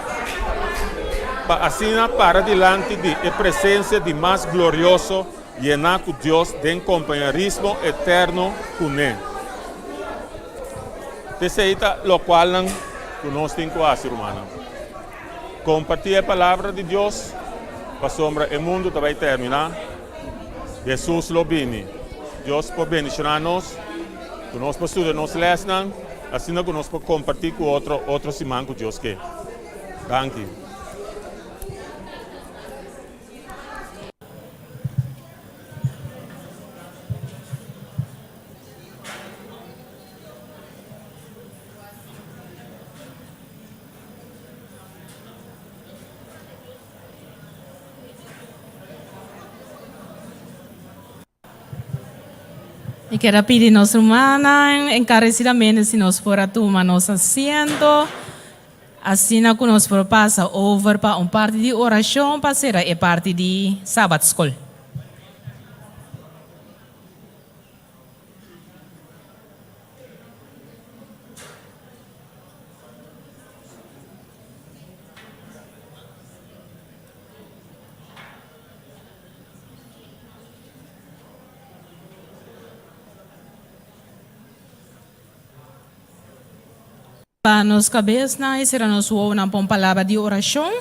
pa asina para dilanti di e presensia di mas glorioso yená ku Dios den kompañerismo eterno kuné. T'esei ta lokualnan ku nos tin ku hasi, rumannan. Kompartí e Palabra di Dios, pasobra e mundu ta bai terminá. Hesus lo bini. Dios por bendishoná nos, ku nos por studia nos lèsnan, asina ku nos por kompartí ku otro otro siman ku Dios ke. Danki. Mi kier a pidi nos rumannan encarecidamente si nos por a tuma nos asiento, asina cu nos por pasa over pa un parti di oracion pa cera e parti di Sabbatschool. Pa nos kabesnan i sera nos wowonan pa un palabra di orashon.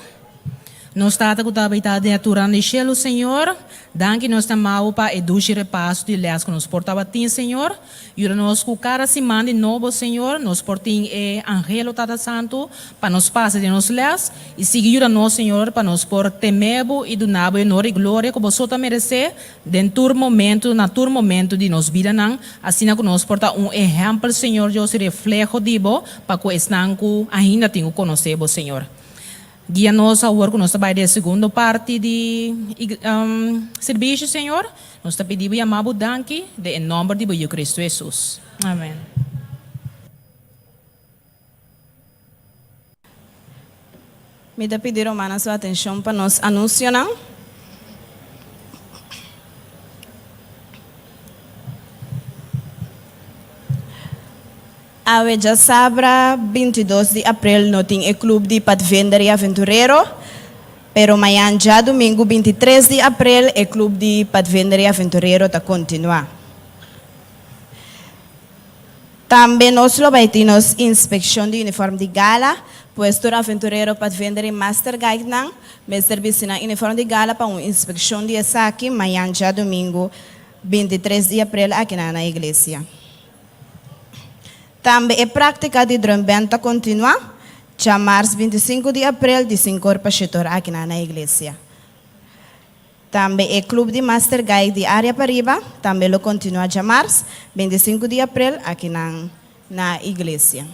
Nos Tata ku ta habitá den e turan di shelu, Señor, danki nos ta mao pa e dushi repaso di lès ku nos por tabatin, Señor. Yuda nos ku kada siman di nobo, Señor, nos por tin e anhelo, Tata Santu, pa nos pasa den nos lès, i sigui yuda nos, Señor, pa nos por teme Bo i duna Bo e honor i gloria ku Bo so ta meresé den tur momentu, na tur momentu di nos bidanan, asina ku nos por ta un ehèmpel, Señor Dios, i refleho di Bo pa ku esnan ku ainda tin ku konosé Bo, Señor. Guia nos awor ku nos ta bai den e segundo parti di sirbishi, Señor. Nos ta pidi Bo yama Bo danki den e nomber di Bo Yu Cristo Jesus. Amen. Mi ta pidi rumannan su atenshon pa nos anunsionan. Awe djasabra 22 di aprel no tin e club di Padvinder y Aventurero, pero mañan djadumingu 23 di aprel e club di Padvinder y Aventurero ta continua. Tambe nos lo bay tin nos inspeccion di uniform di gala, pues tur Aventurero, Padvinder y Master Guidenan mester bisti nan uniform di gala pa un inspeccion di esaki mañan djadumingu 23 di aprel akinan na iglesia. Tambe e práktika di drumband ta kontinuá djamars 25 di aprel di sinkor pa shetor akinan na iglesia. Tambe e klup di Master Guide di Área Pariba tambe lo kontinuá djamars 25 di aprel akinan na iglesia.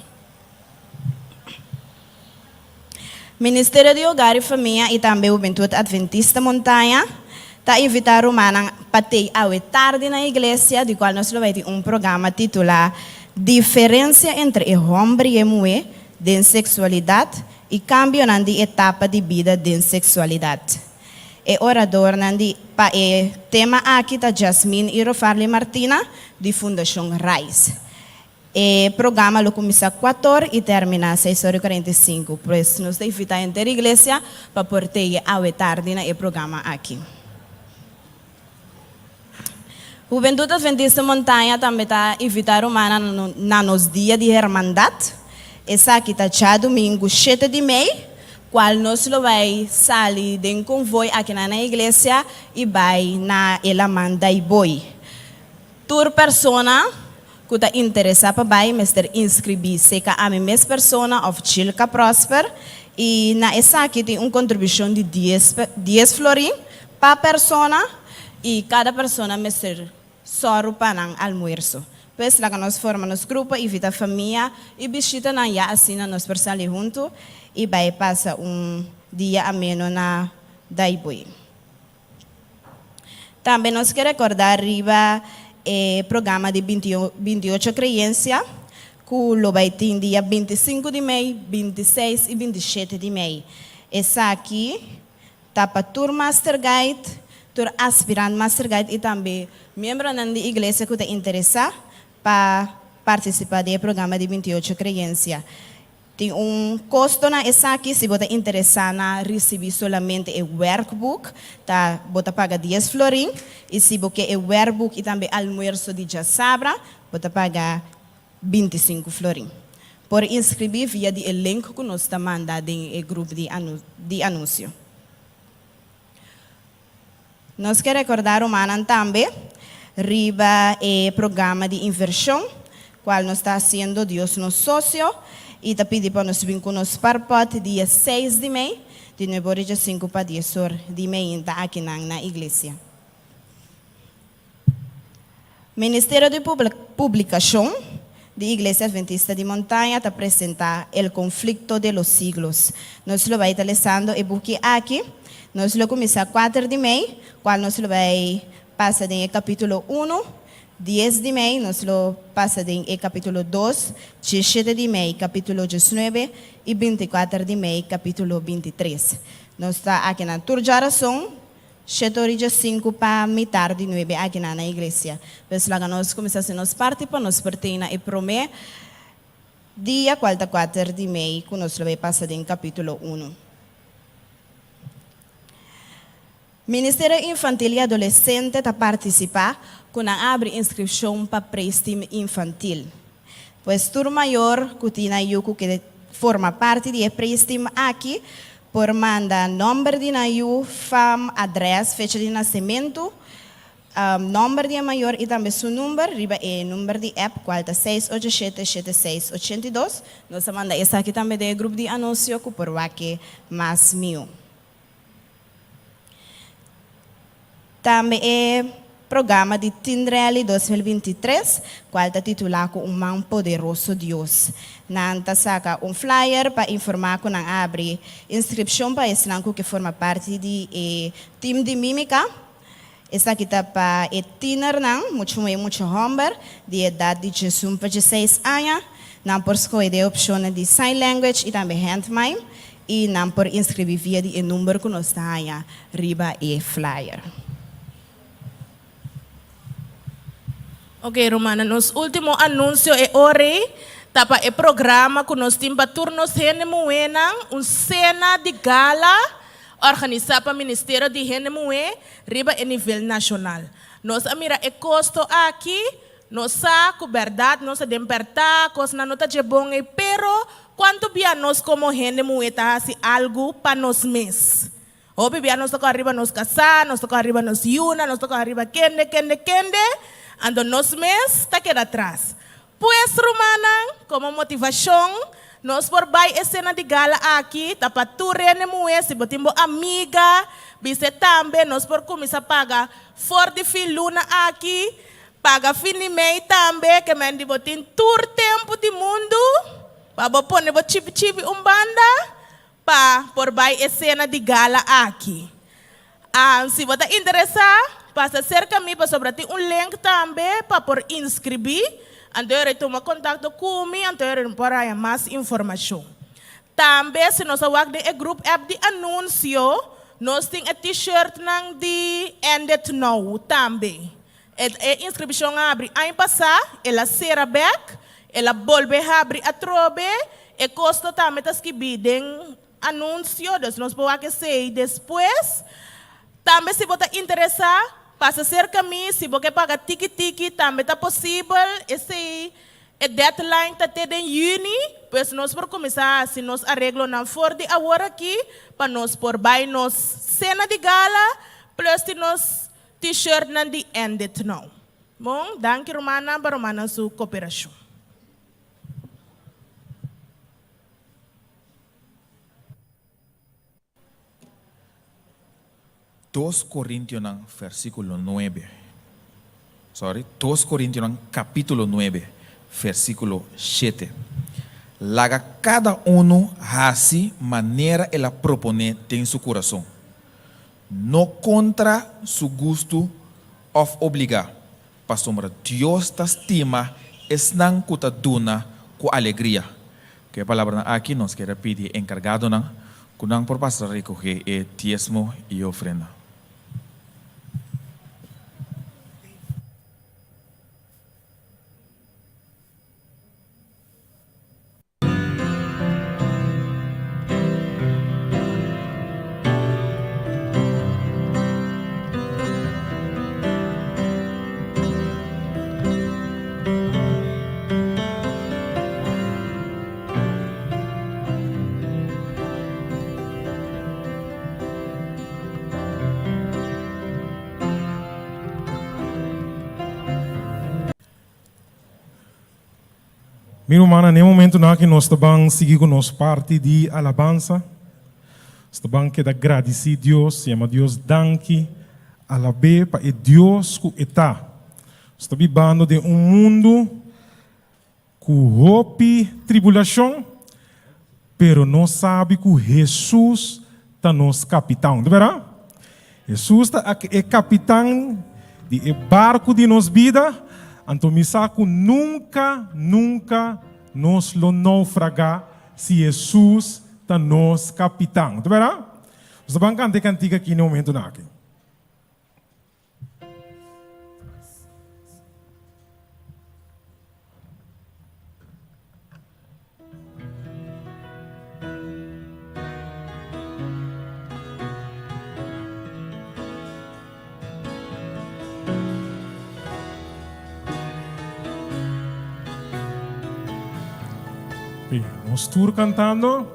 Ministerio di Hogar i Famia i tambe Hubentud Adventista Montaña ta invitá rumannan pa tei awe tardi na iglesia di kual nos lo bai tin un programa titulá. Diferensia entre e hòmber i e muhé den seksualidat i kambionan di etapa di bida den seksualidat. E oradornan di pa e tema aki ta Jasmine i Rofarly Martina di Fundashon Rise. E programa lo kuminsá kuator i terminá seis ora i 45. Pues nos ta invitá henter iglesia pa por teye awe tardi na e programa aki. Hubentut Adventista Montaña tambe ta invitá rumannan na nos Dia di Hermandat. Esaki ta djadumingu shete di mei, kual nos lo bai sali den konvoi akinan na iglesia i bai na e laman Daiboi. Tur persona ku ta interesá pa bai mester inskribí seka ami mes persona òf Chilka Prosper i na esaki tin un kontribushon di dies dies florin pa persona i kada persona mester sòru pa nan almuerso. Pues laga nos forma nos grupo, invita famia i bishitanan ya asina nos por sali huntu i bai pasa un dia ameno na Daibui. Tambe nos ke rekordá riba e programa di 28 Kreyensia ku lo bai tin dia 25 di mei, 26 i 27 di mei. Esaki ta pa tur Master Guide, tur aspirant Master Guide i tambe miembronan di iglesia ku ta interesá pa partisipá den e programa di 28 Kreyensia. Tin un kosto na esaki, si bo ta interesá na risibí solamente e werkboek, ta bo ta paga dies florin, i si bo ke e werkboek i tambe almuerso di djasabra, bo ta paga 25 florin. Por inskribí via di e link ku nos ta manda den e grup di di anunsio. Nos ke rekordá rumannan tambe riba e programa di invershon kual nos ta hasiendo Dios nos sosio i ta pidi pa nos bin ku nos parpòt dia seis di mei di nuebe ora i djasinku pa dies or di meinta akinan na iglesia. Ministerio di Publikashon di Iglesia Adventista di Montaña ta presentá El Conflicto de los Siglos. Nos lo bai ta lesando e buki aki. Nos lo kuminsá kuater di mei, kual nos lo bai pasa den e kapítulo unu. Dies di mei nos lo pasa den e kapítulo dos, diesshete di mei kapítulo diesnuebe i bintikuater di mei kapítulo 23. Nos ta akinan tur djarason. Shete ora i 5 pa mitar di nuebe akinan na iglesia. Pues laga nos kuminsá hasi nos parti pa nos por tin na e promé dia kual ta 4 di mei ku nos lo bai pasa den kapítulo unu. Ministerio Infantil i Adolesente ta partisipá ku nan a abri inskripshon pa Praise Team Infantil. Pues tur mayor ku tin nan yu ku ke forma parti di e Praise Team aki Por manda nòmber di nan yu, fam, adrès, fecha di nasementu, nòmber di e mayor i tambe su number riba e number di app kual ta 687 76 82. Nos a manda esaki tambe den e grup di anunsio ku por wak e mas mihó. Tambe e programa di Teen Rally 2023, cual ta titula cu Un Man Poderoso Dios. Nan ta saca un flyer pa informa cu nan a abri inscripcion pa esnan cu ke forma parti di e team di mimica. Esaki ta pa e tienernan, mucho muhe y mucho homber, di edad di 11 pa 16 aña. Nan por scoge den e opcionnan di sign language y tambe hand mime. I nan por inskribí via di e number ku nos ta haña riba e flyer. Ok rumannan, nos último anunsio e ora ei ta pa e programa ku nos tin pa tur nos hende muhénan, un sena di gala organisá pa Ministerio di Hende Muhé riba e nivel nashonal. Nos a mira e kosto aki. Nos sa ku bèrdat nos ta den pèrtá, kosnan no ta dje bon ei, pero kuantu bia nos komo hende muhé ta hasi algu pa nos mes? Hopi bia nos ta kòrda riba nos kasá, nos ta kòrda riba nos yunan, nos ta kòrda riba kende, kende, kende, anto nos mes ta keda tras. Pues, rumannan, komo motivashon, nos por bai e sena di gala aki, ta pa tur hende muhé, si bo tin bo amiga, bis'é tambe, nos por kuminsá paga for di fin luna aki, Paga fin di mei tambe, ke men di bo tin tur tempu di mundu pa bo pone bo chipi chipi un banda pa por bai e sena di gala aki. Ah, si bo ta interesá, pasa serka mi pasobra tin un link tambe pa por inskribí. Anto e tuma kontakto ku mi, anto e por haña mas informashon. Tambe si nos a wak den e group app di anunsio, nos tin e t-shirtnan di End It Now tambe. E e inskripshon a habri aña pasá, el a sera bèk, el a bolbe habri atrobe, e kosto tambe ta skibí den anunsio, dus nos por wak esei despues. Tambe si bo ta interesá, pasa serka mi, si bo ke paga tiki tiki tambe ta posibel, esei e deadline ta te den yüni, pues nos por kuminsá hasi nos areglonan for di awor aki pa nos por bai nos sena di gala plus tin nos T-shirtnan di End It Now. Bon, danki rumannan pa rumannan su koperashon. Dos Korintionan versíkulo nuebe, sorry, Dos Korintionan kapítulo nuebe, versíkulo shete. Laga kada unu hasi manera el a proponé den su kurason. No kontra su gustu òf obligá, pasobra Dios ta stima esnan ku ta duna ku alegria. Ku e palabranan aki nos kier a pidi e enkargadonan ku nan por pasa rekohé e diesmo i e ofrenda. Mi rumannan, na e momentunan aki nos ta ban sigui ku nos parti di alabansa. Nos ta ban keda gradisí Dios, yama Dios danki, alab'é pa e Dios ku e ta. Nos ta bibando den un mundu ku hopi tribulashon, pero nos sabi ku Hesus ta nos kapitan. Ta bèrdat? Hesus ta e kapitan di e barku di nos bida, anto mi sa ku nunka, nunka nos lo noufragá si Hesus ta nos kapitan. Ta bèrdat? Nos ta ban kanta e kantika aki na e momentunan aki. Nos tur cantando.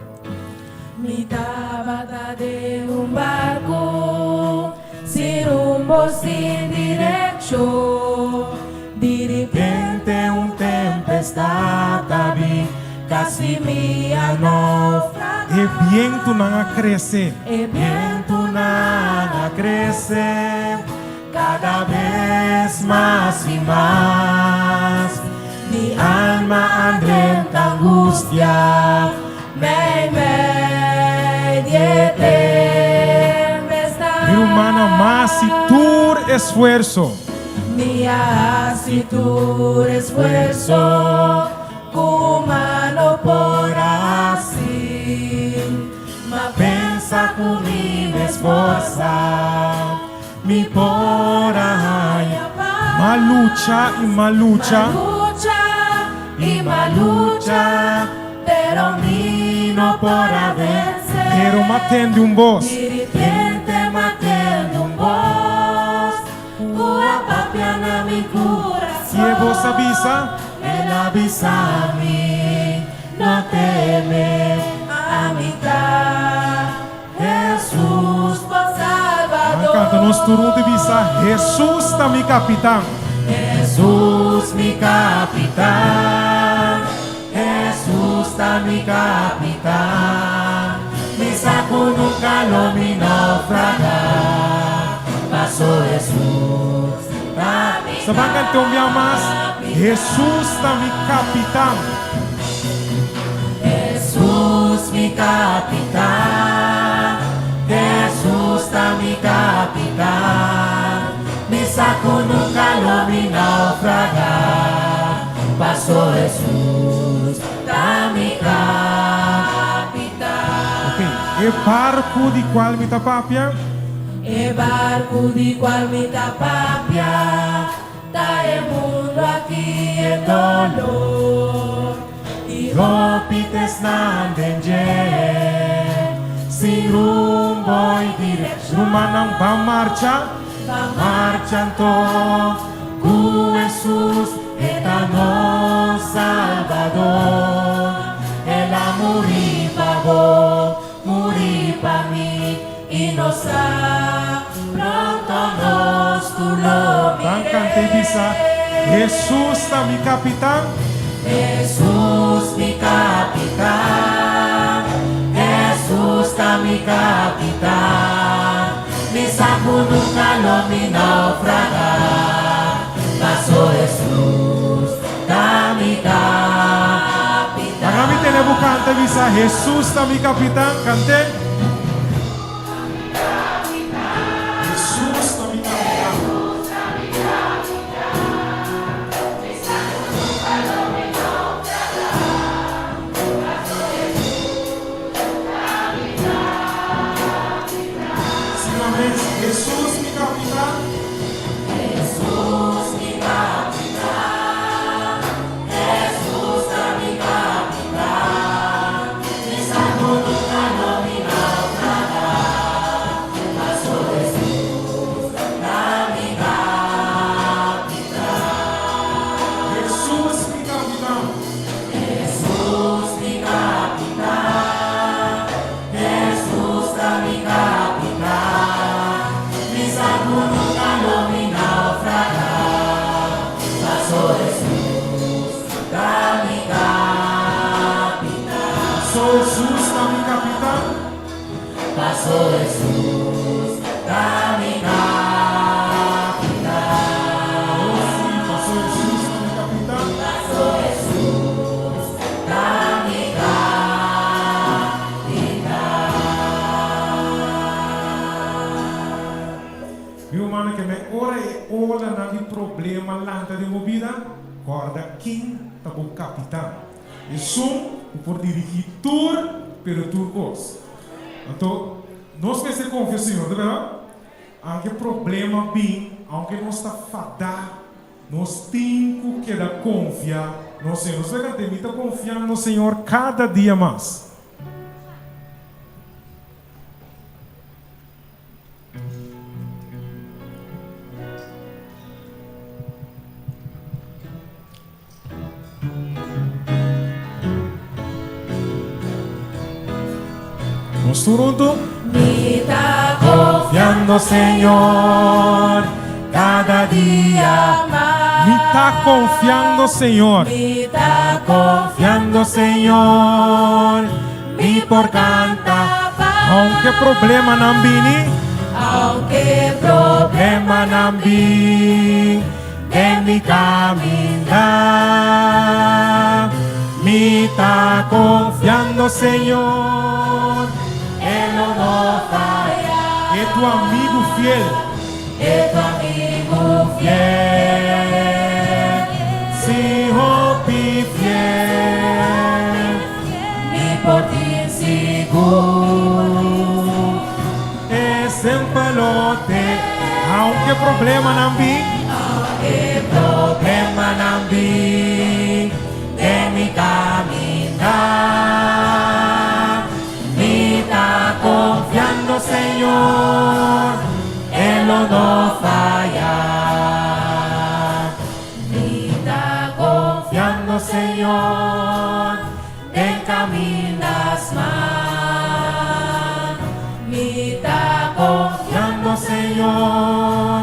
Mi tabata den un barco sin rumbo, sin direccion. Di ripente un tempestad a bin, casi mi a naufraga. E bientunan a crece. E bientunan a crece cada bes mas y mas. Mi alma a drenta angustia meimei di e tempestad. Mi rumannan, mas si tur esfuerso. Mi a hasi tur esfuerso ku humano por a hasi, ma pensa ku mi mes forsa mi por a haña pas. M'a lucha i m'a lucha. M'a lucha i m'a lucha, pero mi no por a vense. Pero m'a tende un bos. Di ripiente m'a tende un bos ku a papia na mi kurason. I e bos a bisa. El a bisa mi, No teme, ami ta Hesus bo Salbador. Nan kanta nos tur huntu i bisa, Hesus ta mi kapitan. Hesus mi kapitan, Hesus ta mi kapitan, mi sa ku nunka lo mi naufragá, paso Hesus ta mi Sa ban kanta un bia mas, Hesus ta mi kapitan. Hesus mi kapitan, Hesus ta mi kapitan, mi sa ku nunka lo mi naufragá, paso. Paso Hesus ta mi kapitan. Ok, e barku di kual mi ta papia. E barku di kual mi ta papia ta e mundu aki e dolor i hopi t'esnan den dje sin rumbo i direkshon. Rumannan ban marcha. Ban marcha anto ku Hesus e ta nos Salbador. El a muri pa bo, muri pa mi i nos sa pronto nos tur lo Ban kanta i bisa, Hesus ta mi kapitan. Hesus mi kapitan, Hesus ta mi kapitan, Mi sa ku nunka lo mi naufragá, Paso Hesus ta mi kapitan. Laga mi tene bo kanta i bisa, Hesus ta mi kapitan, kant'é. Hesus ta mi kapitan. Sina mes, Hesus mi kapitan. Hesus mi kapitan, Hesus ta mi kapitan, Mi sa ku nunka lo mi naufragá, Paso Hesus ta mi kapitan. Hesus mi kapitan. Hesus mi kapitan, Hesus ta mi kapitan, Mi sa ku nunka lo mi naufragá, Paso Hesus ta mi kapitan. Paso Hesus ta mi kapitan. Paso Hesus ta mi kapitan. Oh sí, paso Hesus ta mi kapitan. Paso Hesus ta mi kapitan. Mi rumannan ke men ora e olanan di problema lanta den bo bida, kòrda ken ta bo kapitan. Esun ku por dirigí tur pero tur kos. Anto, nos mester konfia Señor, ta bèrdat? Aunke problema bin, aunke nos ta fadá, nos tin ku keda konfia nos Señor. Nos ta kant'é, Mi ta konfiando Señor kada dia mas. Nos tur huntu. Mi ta Confiando Señor cada dia mas. Mi ta confiando Señor. Mi ta Confiando Señor. Mi por canta. Aunke problemanan bini. Aunke Problemanan bin den mi caminda. Mi ta confiando Señor. E lo no faya. E tu amigu fiel. E tu amigu Fiel. Si hopi fiel. Mi por tin sigur. E semper lo te. Aunke problemanan bin. Aunke Problemanan bin den mi caminda. Mi ta confiando Señor. E lo no faya. Mi ta Confiando Señor. Den caminda smal. Mi ta confiando Señor.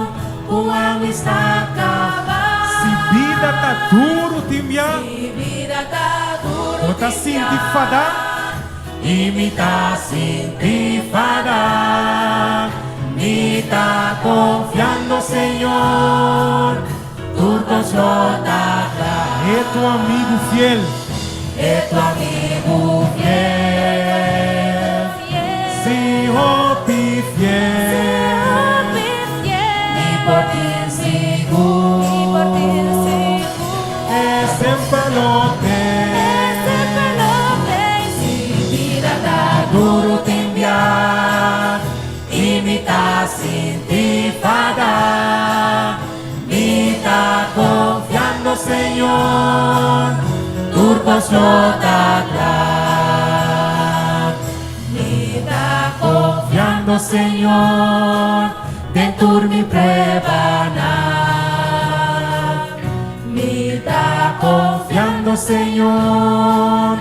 Ku amistad cabal. Si bida ta duru tin bia. Si bida ta duru Bo ta sinti fadá. I mi ta sinti fadá. Mi ta confiando Señor. Tur kos lo ta kla. E tu amigu fiel. E tu amigu Fiel. Si hopi fiel. Mi por tin sigur. E semper lo. no ta kla. Mi ta konfiando Señor den tur mi pruebanan. Mi ta konfiando Señor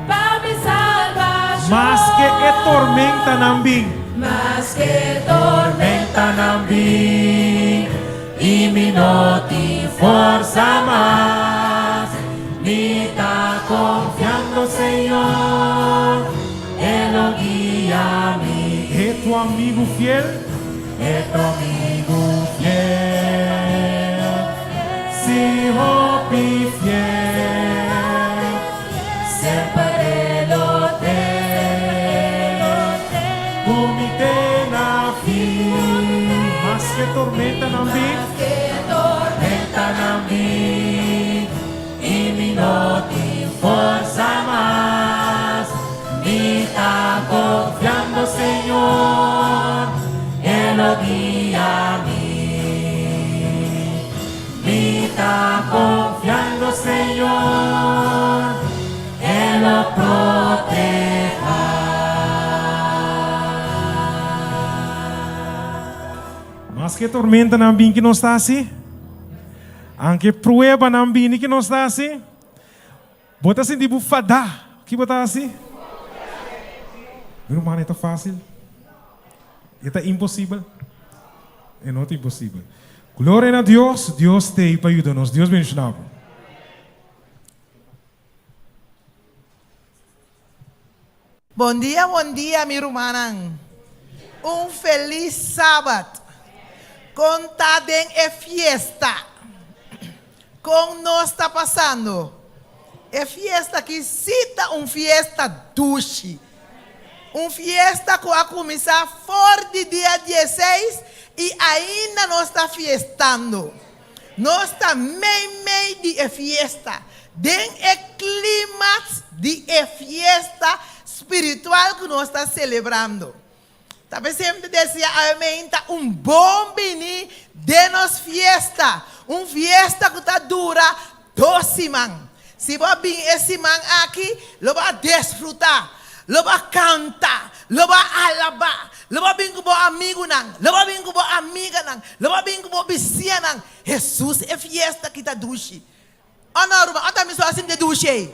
pa mi salbashon. Maske e tormentanan bin. Maske tormentanan bin i mi no tin forsa mas, mi ta konfiando Señor, E lo guia mi. E tu amigu fiel. E tu amigu fiel, si hopi fiel, semper e lo te ku mi te na fin. Maske tormentanan bin. Maske tormentanan bin i mi no tin forsa mas, mi ta konfiando Señor, E lo guia mi. Mi ta konfiando Señor, E lo protehá. Maske tormentanan bin ki nos ta hasi, anke pruebanan bini ki nos ta hasi, bo ta sinti bo fadá, ki bo ta hasi? Mi ruman, e ta fásil? E ta imposibel? E no ta imposibel. Gloria na Dios, Dios t'ei pa yuda nos. Dios bendishoná bo. Bon dia bon dia mi rumannan un felis sabat kon ta den e fiesta kon nos ta pasando e fiesta aki si ta un fiesta dushi un fiesta ku a kuminsá for di dia dieseis i ainda nos ta fiestando. Nos ta meimei di e fiesta, den e klimaks di e fiesta spiritual ku nos ta selebrando. Ta p'esei mi ta deseá awe meinta un bon bini den nos fiesta, un fiesta ku ta dura dos siman. Si bo a bin e siman aki, lo bo a desfrutá, lo bo a kanta, lo bo a alabá, lo bo a bin ku bo amigunan, lo bo a bin ku bo amiganan, lo bo a bin ku bo bisianan. Hesus, e fiesta aki ta dushi. O no, ruman? O ta mi so a sinti e dushi ei?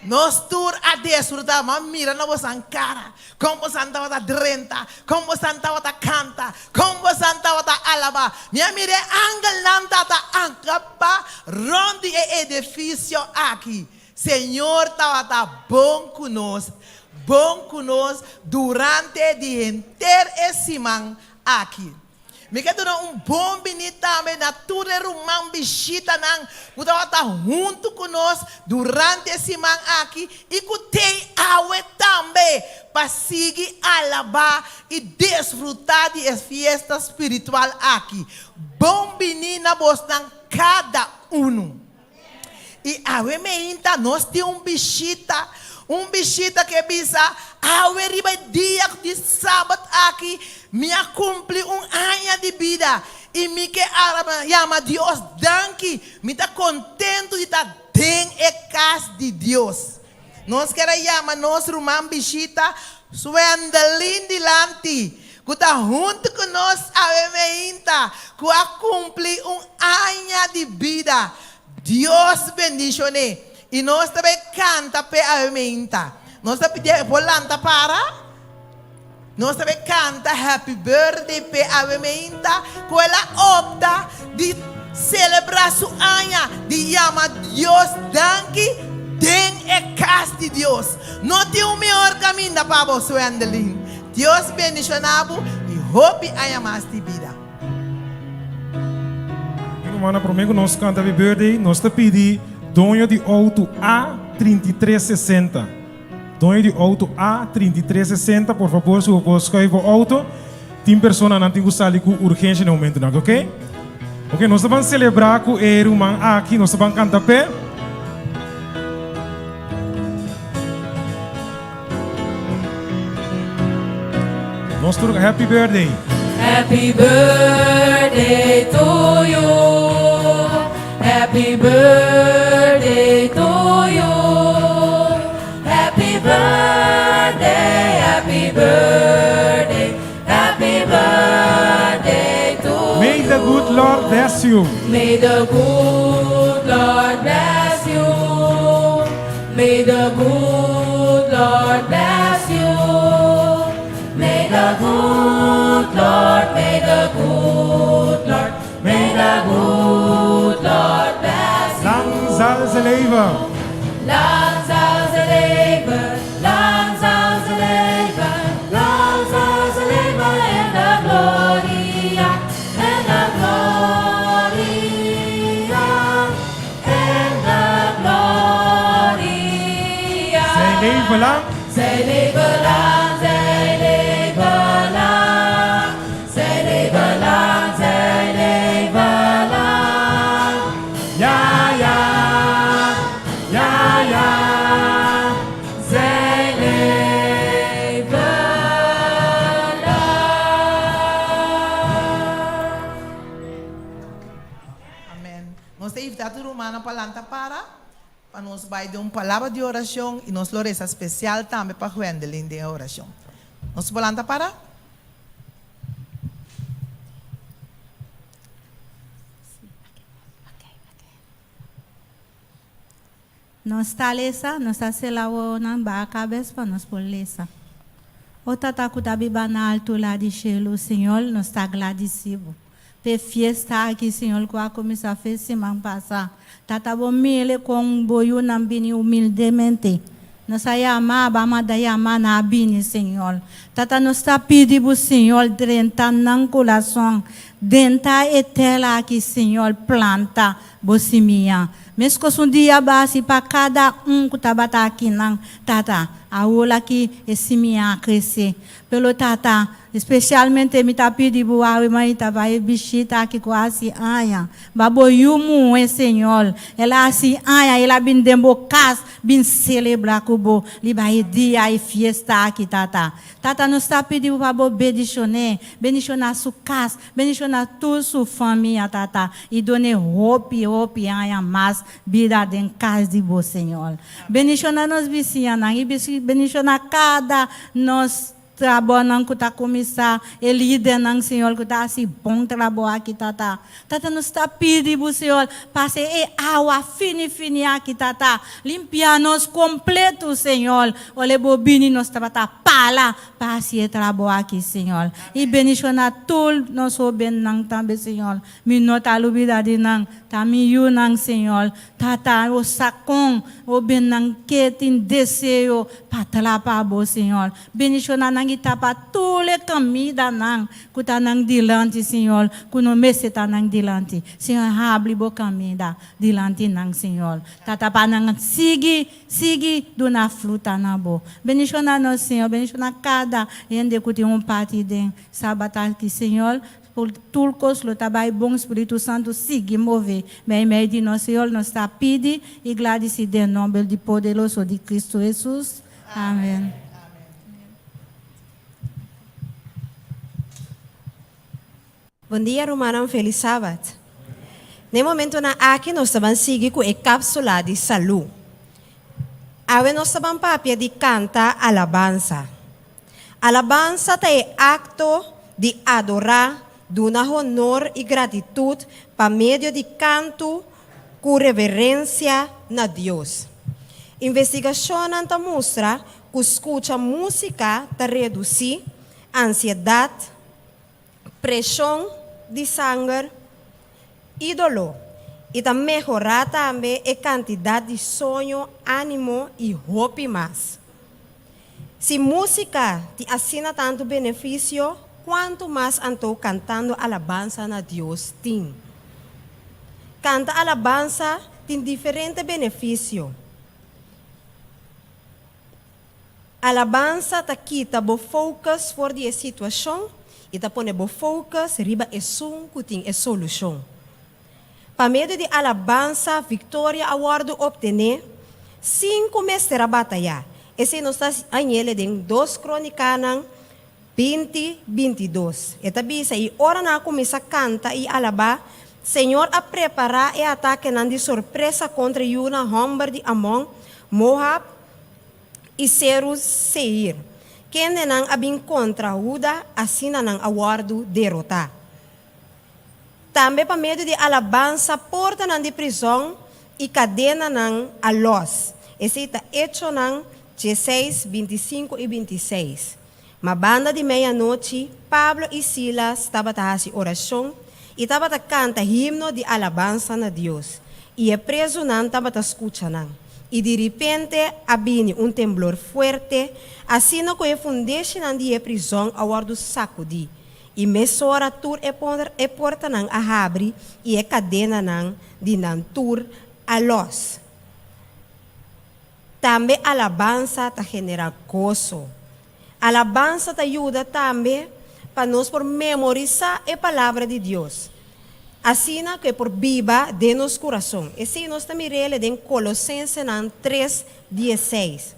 Nos tur a desfrutá. Bo a mira na bosan kara kon bosan tabata drenta, kon bosan tabata kanta, kon bosan tabata alabá. Mi a mira e angelnan tata ankapá rònt di e edifisio aki. Señor tabata bon ku nos, bon ku nos durante di henter e siman aki. Mi ke duna un bon bini tambe na tur e ruman bishitanan ku tabata huntu ku nos durante e siman aki i ku t'ei awe tambe pa sigui alabá i disfrutá di e fiesta spiritual aki. Bon bini na bosnan kada unu. I awe meinta nos tin un bishita, un bishita ke bisa, Awe riba e dia di Sabat aki mi a kumpli un aña di bida i mi ke yama Dios danki. Mi ta kontentu di ta den e kas di Dios. Nos ker a yama nos ruman bishita Swendelin dilanti, ku ta huntu ku nos awe meinta, ku a kumpli un aña di bida. Dios bendishon'é. I nos ta bai kanta p'e awe meinta. Nos ta pidié e por lanta para. Nos ta bai kanta happy birthday p'e awe meinta, ku el a opta di selebrá su aña, di yama Dios danki den e kas di Dios. No tin un mihor kaminda pa bo, Swendelin. Dios bendishoná bo i hopi aña mas di bida. Mi rumannan, promé ku nos kanta happy birthday, nos ta pidi doño di outo A 33 60. Doño di outo A 33 60 por fabor si bo por schuif bo outo tin personanan tin ku sali ku urgensha na e momentunan aki ok ok nos ta ban selebrá ku e ruman aki nos ta ban kanta p'e. Nos tur happy birthday. Happy birthday to you Happy birthday to you. the good Lord bless you. May the good Lord bless you. May the good Lord bless you. May the good Lord, may the good Lord, may the good Lord bless you. Lang zal ze leven. Lang zal ze leven, lang zal ze leven, lang zal ze leven in de gloria, in de gloria, in de gloria. Zij leven lang. Zij leven lang, zij leven lang, zij leven lang, zij leven lang. Ja, Zij leven lang. Amèn. Nos ta invitá tur ruman pa lanta para, pa nos bai den un palabra di orashon i nos lo resa spesial tambe pa Gwendolyn den orashon. Nos por lanta para? Nos ta lesa, nos ta sera wowonan baha kabes pa nos por lesa. O Tata ku ta biba na altura di shelu, Señor, nos ta gradisí Bo p'e fiesta aki, Señor, ku a kuminsá fe siman pasá. Tata, Bo mira kon Bo yunan bini humildemente. Nos a yama, Bo a manda yama, nan a bini, Señor. Tata, nos ta pidi Bo, Señor, drenta nan kurason, drenta e tera aki, Señor, planta Bo simia. Meskos un dia B'a hasi pa kada un ku tabata akinan, Tata, awor aki e simia a krese. Pero Tata, espesialmente mi ta pidi Bo awe mainta pa e bishita aki ku a hasi aña. Pa Bo yu muhé, Señor. El a hasi aña, el a bin den Bo kas bin selebrá ku Bo riba e dia e fiesta aki, Tata. Tata, nos ta pidi Bo pa Bo bendishon'é, bendishoná su kas, Bendiciona tur su famia Tata y done hopi hopi aña mas bida den cas di bo Señor. Bendiciona nos bisiñanan y bendiciona cada nos trabonan cu ta cuminsa e lidernan Señor cu ta haci bon trabou aki Tata. Tata nos ta pidi bo Señor pasa e awa fini fini aki Tata limpia nos completo Señor ora bo bini nos tabata pala Pa hasi e trabou aki, Señor. I bendiciona tur nos hobennan tambe, Señor. Mi no ta lubida di nan. Ta mi yunan, Señor. Tata, bo sa con hobennan ke tin deseo pa trapa Bo, Señor. Bendiciona nan i tapa tur e camidanan cu ta nan dilanti, Señor, cu no mester ta nan dilanti. Señor, habri Bo camida dilanti nan, Señor. Tata, pa nan sigui Sigui duna fruta na bo. Bendiciona nos, Señor. Bendiciona cada hende cu tin un parti den Sabat aki, Señor. Por tur cos lo ta bay bon. Spiritu Santo sigui move meimei di nos, Señor. Nos ta pidi y gradici den nomber di poderoso di Cristo Jesus. Amen. Bon dia rumannan felis sabat. Na e momentonan aki nos ta ban sigui ku e kapsula di salú. Awe nos ta ban papia di kanta alabansa. Alabansa ta e akto di adorá, duna honor i gratitut pa medio di kantu ku reverensia na Dios. Investigashonnan ta mustra ku skucha músika ta redusí ansiedat, preshon di sanger i doló i ta mehorá tambe e kantidat di soño, ánimo i hopi mas. Si músika tin asina tantu benefisio, kuantu mas anto kantando alabansa na Dios tin? Kanta alabansa tin diferente benefisio. Alabansa ta kita bo focus for di e situacion y ta pone bo focus riba esun cu tin e solucion. Pa medio di alabansa victoria a wordo obtene sin cu mester a bataya. Esey nos ta hañele den Dos Cronicanan 20, 22. E ta bisa, Y ora nan a cuminsa canta y alaba, Señor a prepara e atakenan di sorpresa contra yunan homber di Amon, Moab, i seru Seir, kendenan a bin kontra Huda, asina nan a wòrdu derotá. Tambe pa medio di alabansa portanan di prizòn i kadenanan a lòs. Esei ta Echonan dieseis, bintisinku i bintiseis. Ma banda di meianochi, Pablo i Silas tabata hasi orashon i tabata kanta himno di alabansa na Dios, i e prezunan tabata skucha nan. I di ripente a bini un temblor fuerte, asina ku e fundeshinan di e prizòn a wòrdu sakudí, i mesora tur e e portanan a habri i e kadenanan di nan tur a lòs. Tambe alabansa ta generá goso. Alabansa ta yuda tambe pa nos por memorisá e Palabra di Dios, asina ku e por biba den nos kurason. Esei nos ta mir'el den Kolosensenan tres diesseis.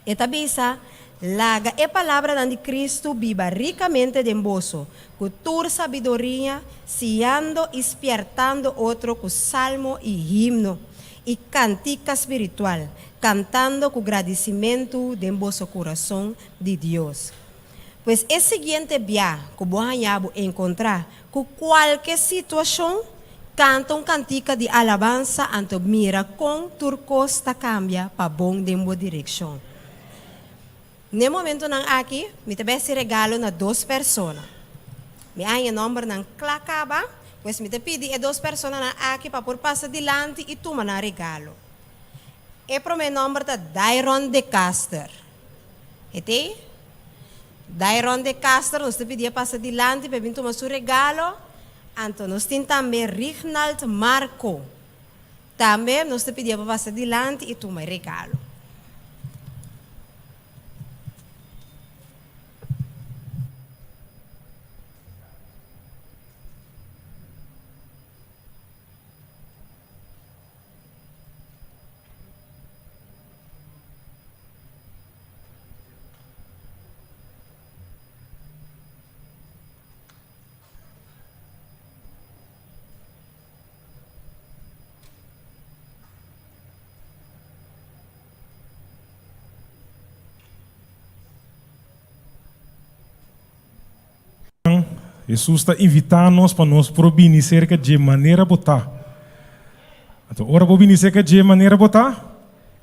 E ta bisa, Laga e palabranan di Kristu biba rikamente den boso, ku tur sabiduria, siñando i spièrtando otro ku salmo i himno i kantika spiritual, kantando ku gradisimentu den boso kurason di Dios. Pues e siguiente bia ku bo haña bo enkontrá ku kualke situashon, kanta un kantika di alabansa anto mira kon tur kos ta kambia pa bon den bo direkshon. N'e momentunan aki, mi ta besti regalo na dos persona. Mi a haña nòmbernan kla kaba, pues mi ta pidi e dos personanan aki pa por pasa dilanti i tuma nan regalo. E promé nòmber ta Dairon de Caster. E t'ei? Dairon de Caster, nos ta pidié pasa dilanti pa e bin tuma su regalo. Anto nos tin tambe Rignald Marco. Tambe nos ta pidié pa pasa dilanti i tuma e regalo. Hesus ta invitá nos pa nos por bini serka dje manera bo ta. Anto ora bo bini serka dje manera bo ta,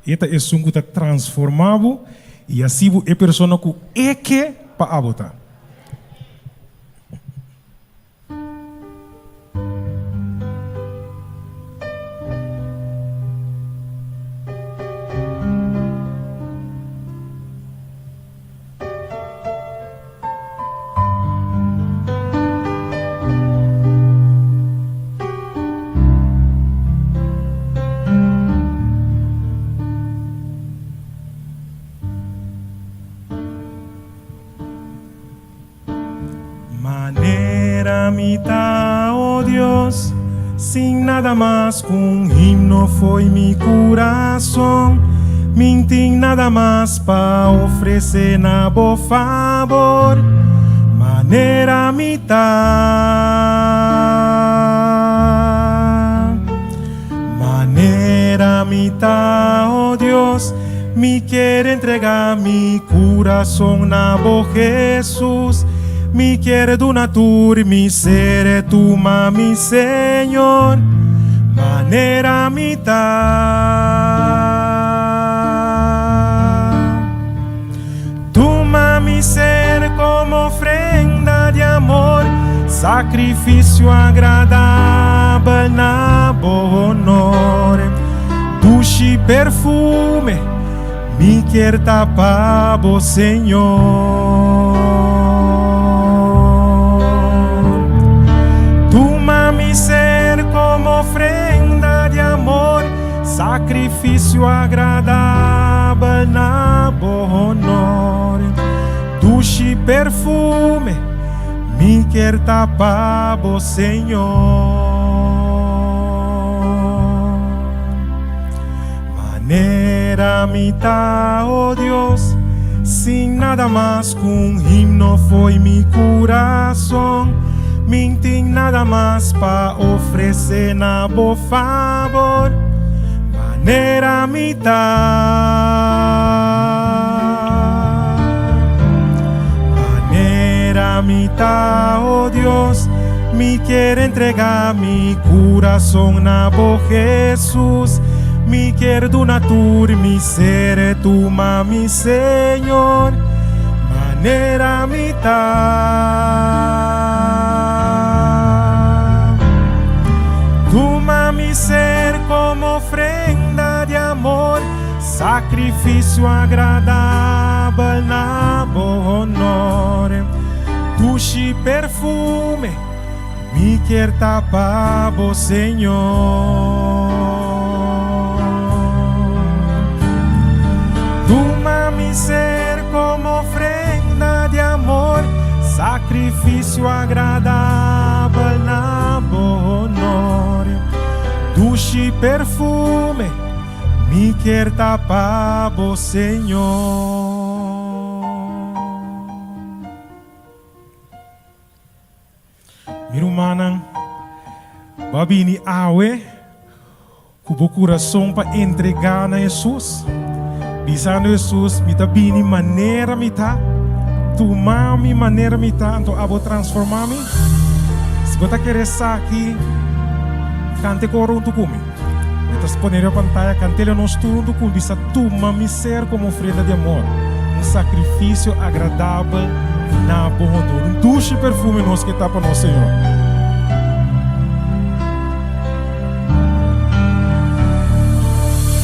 e ta esun ku ta transformá bo i hasi bo e persona ku e ke pa abo ta. Manera mi ta, oh Dios, sin nada mas ku un himno fo'i mi kurason. Mi n'tin nada mas pa ofresé na bo fabor. Manera mi ta, manera mi ta, oh Dios, Mi kier entrega mi kurason na bo Hesus Mi kier duna tur mi ser tuma mi Señor manera mi ta Tuma mi ser komo ofrenda di amor Sakrifisio agradabel na bo honor Dushi perfume mi kier ta pa bo Señor Tuma mi ser como ofrenda di amor Sacrificio agradabel na bo honor Dushi perfume mi kier ta pa bo Señor. Manera mi ta, oh Dios, sin nada mas ku un himno fo'i mi kurason. Mi n'tin nada mas pa ofresé na bo fabor. Manera mi ta. Manera mi ta, oh Dios. Mi kier entrega mi kurason na bo Hesus Mi kier duna tur mi ser Tuma mi Señor manera mi ta Tuma mi ser komo ofrenda di amor Sakrifisio agradabel na bo honor Dushi perfume mi kier ta pa bo Señor. Tuma mi ser como ofrenda di amor, sacrificio agradabel na bo honor. Dushi perfume mi kier ta pa bo Señor. Mi rumannan, bo a bini awe ku bo kurason pa entregá na Hesus, bisando Hesus, Mi ta bini manera mi ta, tuma mi manera mi ta, anto abo transformá mi. Si bo ta kere esaki, kanta e koro huntu ku mi. Mi ta pone riba pantaya, kant'el nos tur huntu ku mi, bisa, Tuma mi ser komo ofrenda di amor, un sakrifisio agradabel na bo honor. Un dushi perfume nos ke ta pa nos Señor.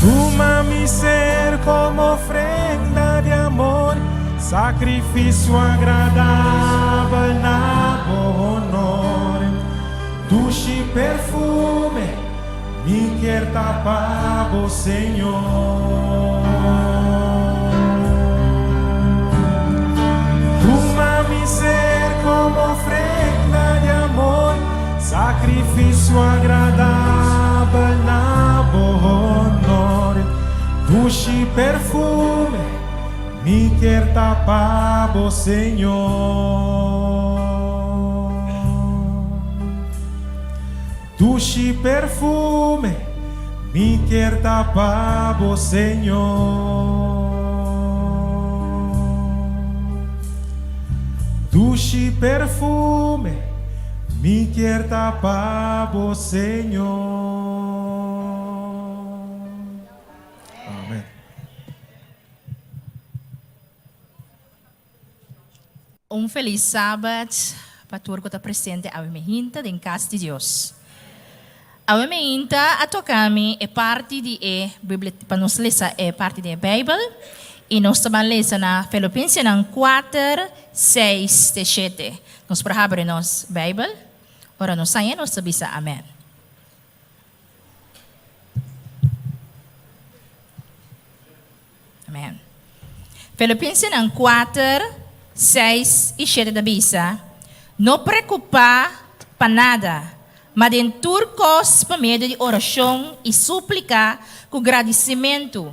Tuma mi ser komo ofrenda di amor, sakrifisio agradabel na bo honor. Dushi perfume mi kier ta pa bo Señor. Tuma mi ser como ofrenda di amor, sacrificio agradabel na bo honor. Dushi perfume mi kier ta pa bo Señor. Dushi perfume mi kier ta pa bo Señor. Dushi perfume mi kier ta pa bo Señor. Amen. Un felis Sabat pa tur ku ta presente awe mehinta den kas di Dios. Awe mehinta a toka mi e parti di e pa nos lesa e parti di e Beibel i nos ta ban lesa na Felopensenan kuater, seis te shete. Nos por habri nos Beibel. Ora nos haña nos ta bisa amen. Amen. Filipensenan 4, 6 i 7 ta bisa, No preokupá pa nada, ma den tur kos pa medio di orashon i súplika ku gradisimentu,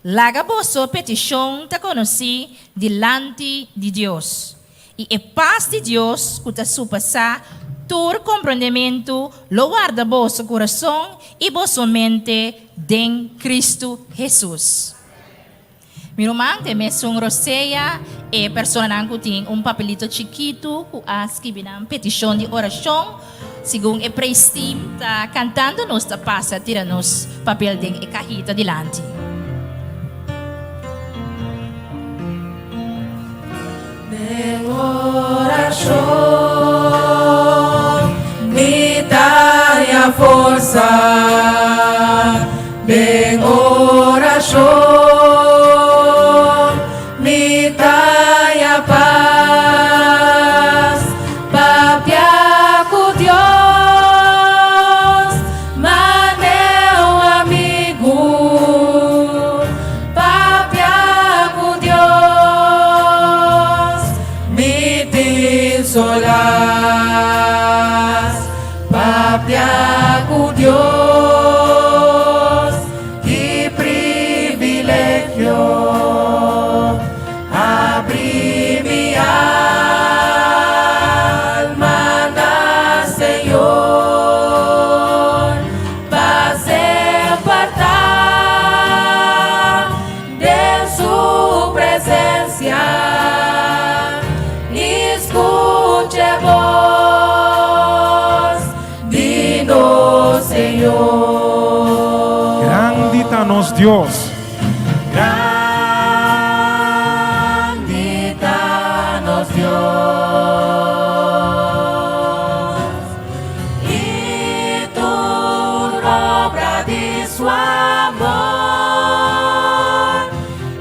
laga boso petishon ta konosí dilanti di Dios. I e pas di Dios ku ta supasá tur komprondementu lo warda boso kurason i boso mente den Kristu Hesus. Mi ruman, den mesun rosea, e personanan ku tin un papelito chikitu ku a skibi nan petishon di orashon, segun e praise team ta kantando nos ta pasa tira nos papel den e kahita dilanti. Den orashon mi ta haña forsa, den orashon mi ta haña pas, papia ku Dios manera un amigu. Papia ku Dios, mi tin solas. Papia ku Dios, ki privilegio. Abri mi alma na Señor. Pa semper ta den su presencia i scucha e bos. nos Dios. Grandi ta nos Dios i tur obra di su amor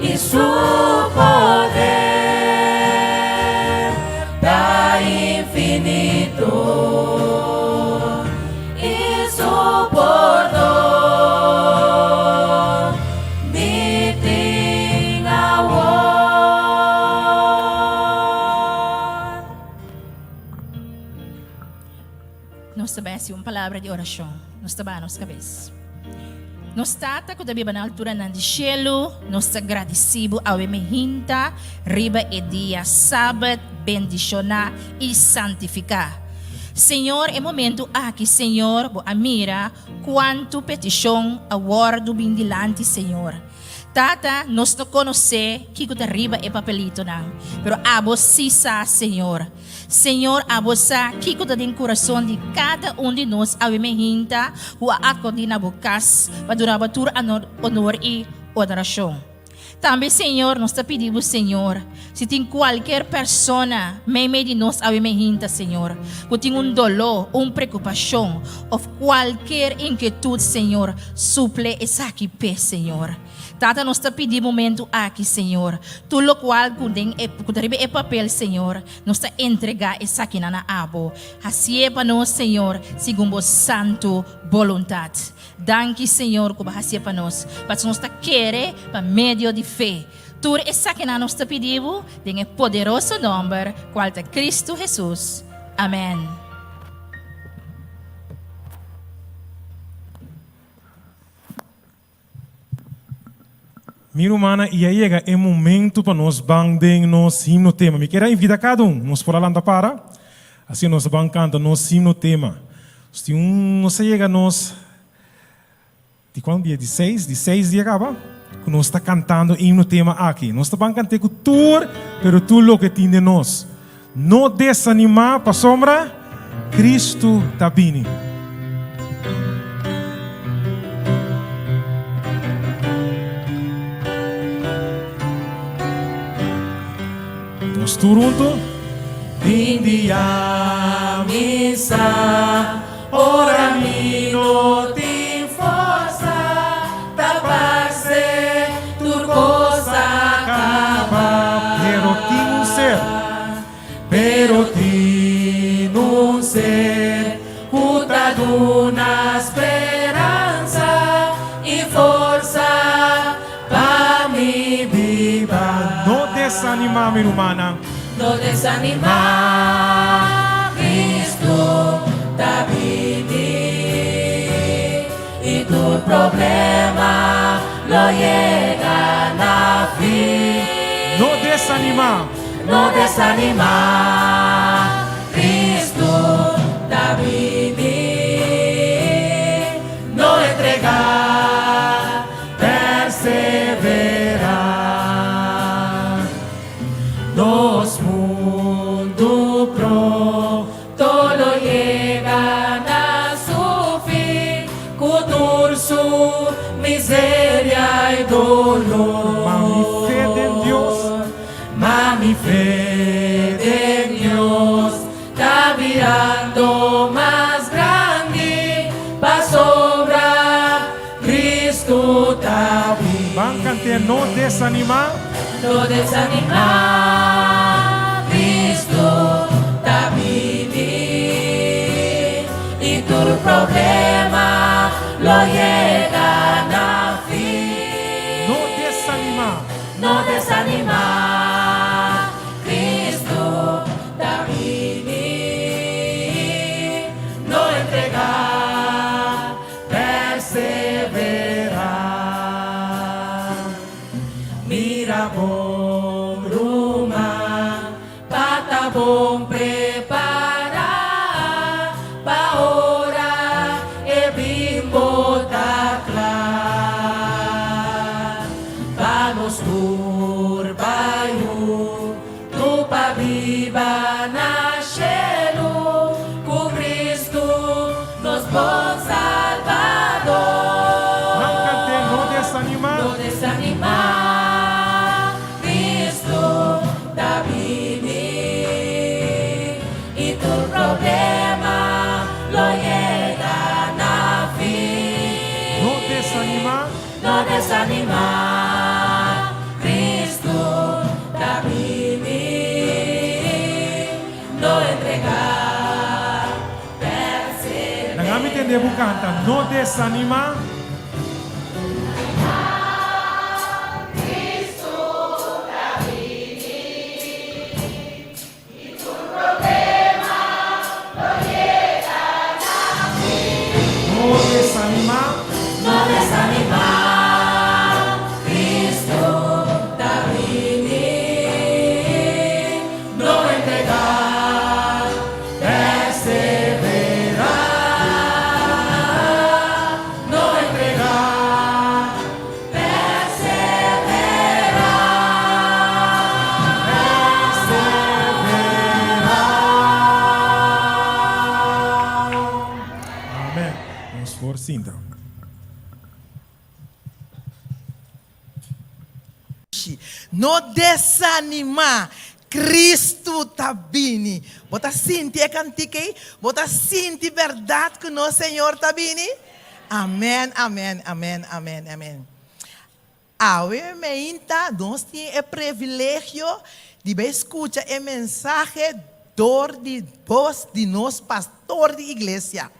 i su poder ta infinito i su pordon mi tin awor. Nos ta bai hasi un palabra di orashon. Nos ta baha nos kabes. Nos Tata ku ta biba na alturanan di shelu, nos ta gradisí bo awe mehinta riba e dia Sabat bendishoná i santifiká. Señor, e momentu aki, Señor, bo a mira kuantu petishon a wòrdu bin dilanti, Señor. Tata, nos no konosé kiko ta riba e papelitonan, pero abo sí sa, Señor. Señor, abo sa kiko ta den kurason di kada un di nos awe mehinta ku a akordí na bo kas pa duna bo tur honor i odorashon. Tambe, Señor, nos ta pidi bo, Señor, si tin kualker persona meimei di nos awe mehinta, Señor, ku tin un doló, un preokupashon òf kualker inkietut, Señor, suple esaki p'e, Señor. Tata, nos ta pidi momentu aki, Señor, tur lokual ku den e, ku ta riba e papel, Señor, nos ta entregá esakinan na Abo. Hasié pa nos, Señor, segun Bo santu boluntat. Danki, Señor, ku Bo a hasié pa nos, pasobra nos ta kere pa medio di fe. Tur esakinan nos ta pidi Bo den e poderoso nòmber kual ta Kristu Hesus. Amèn. Mi rumannan, i a yega e momento pa nos ban den nos himno tema. Mi kier a invita kada un, nos por a lanta para, asina nos a ban kanta nos himno tema. Nos tin un, nos a yega nos, di kuantu dia? Di seis, di seis dia kaba, ku nos ta kantando e himno tema aki. Nos ta ban kant'é ku tur, pero tur loke tin den nos. No desanimá pasobra Cristo ta bini. Nos tur hunto. Tin dia mi sa ora mi no tin forsa ta parse tur kos a kaba. Pero tin un ser. Pero tin un ser ku ta duna speransa i forsa pa mi biba. No desanimá, mi rumannan. No desanimá, Kristu ta bini i tur problema lo yega na fin. No desanimá. No desanimá, Kristu ta bini. No entregá, perseverá. Nos mundu pronto lo yega na su fin, ku tur su miseria i dolor. Ma mi fe den Dios. Ma mi fe den Dios ta birando mas grandi, pasobra Cristo ta bin. Ban cant'é No desanimá. No desanimá, Cristo ta bini i tur problema lo yega na fin. No desanimá. No desanimá, Cristo ta bini. No entregá. Perseverá. Mira bon ruman, pa ta bon prepará, pa ora e bin bo ta kla. Pa nos tur bai huntu pa biba na shelu ku Kristu. Nos bon Salvador. Nan cant'é, No desanima. desanimá. No desanimá, Kristu ta bini. No entregá, perseverá. Laga mi tende bo kanta, No desanimá. No desanimá. No desanimá, Cristo ta bini. No entregá, perseverá. No entregá, perseverá. Amèn. Nos por sinta. No desanimá, Kristu ta bini. Bo ta sinti e kantika ei? Bo ta sinti bèrdat ku nos Señor ta bini? Amèn, amèn, amèn, amèn, amèn. Awe meinta nos tin e privilegio di bai skucha e mensahe dor di bos di nos pastor di iglesia,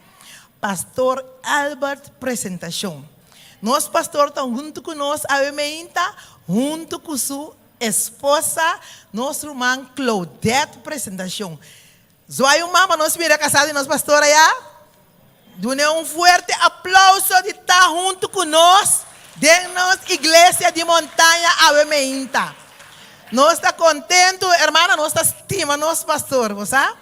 Pastor Albert Presentacion. Nos pastor ta huntu ku nos awe meinta huntu ku su esposa, nos ruman Claudette Presentacion. Zwaai un man pa nos mira kasá di nos pastor ayá. Dun'é un fuerte aplauso di ta huntu ku nos den nos iglesia di Montaña awe meinta. Nos ta kontentu, hermana, nos ta stima nos pastor, bo sa?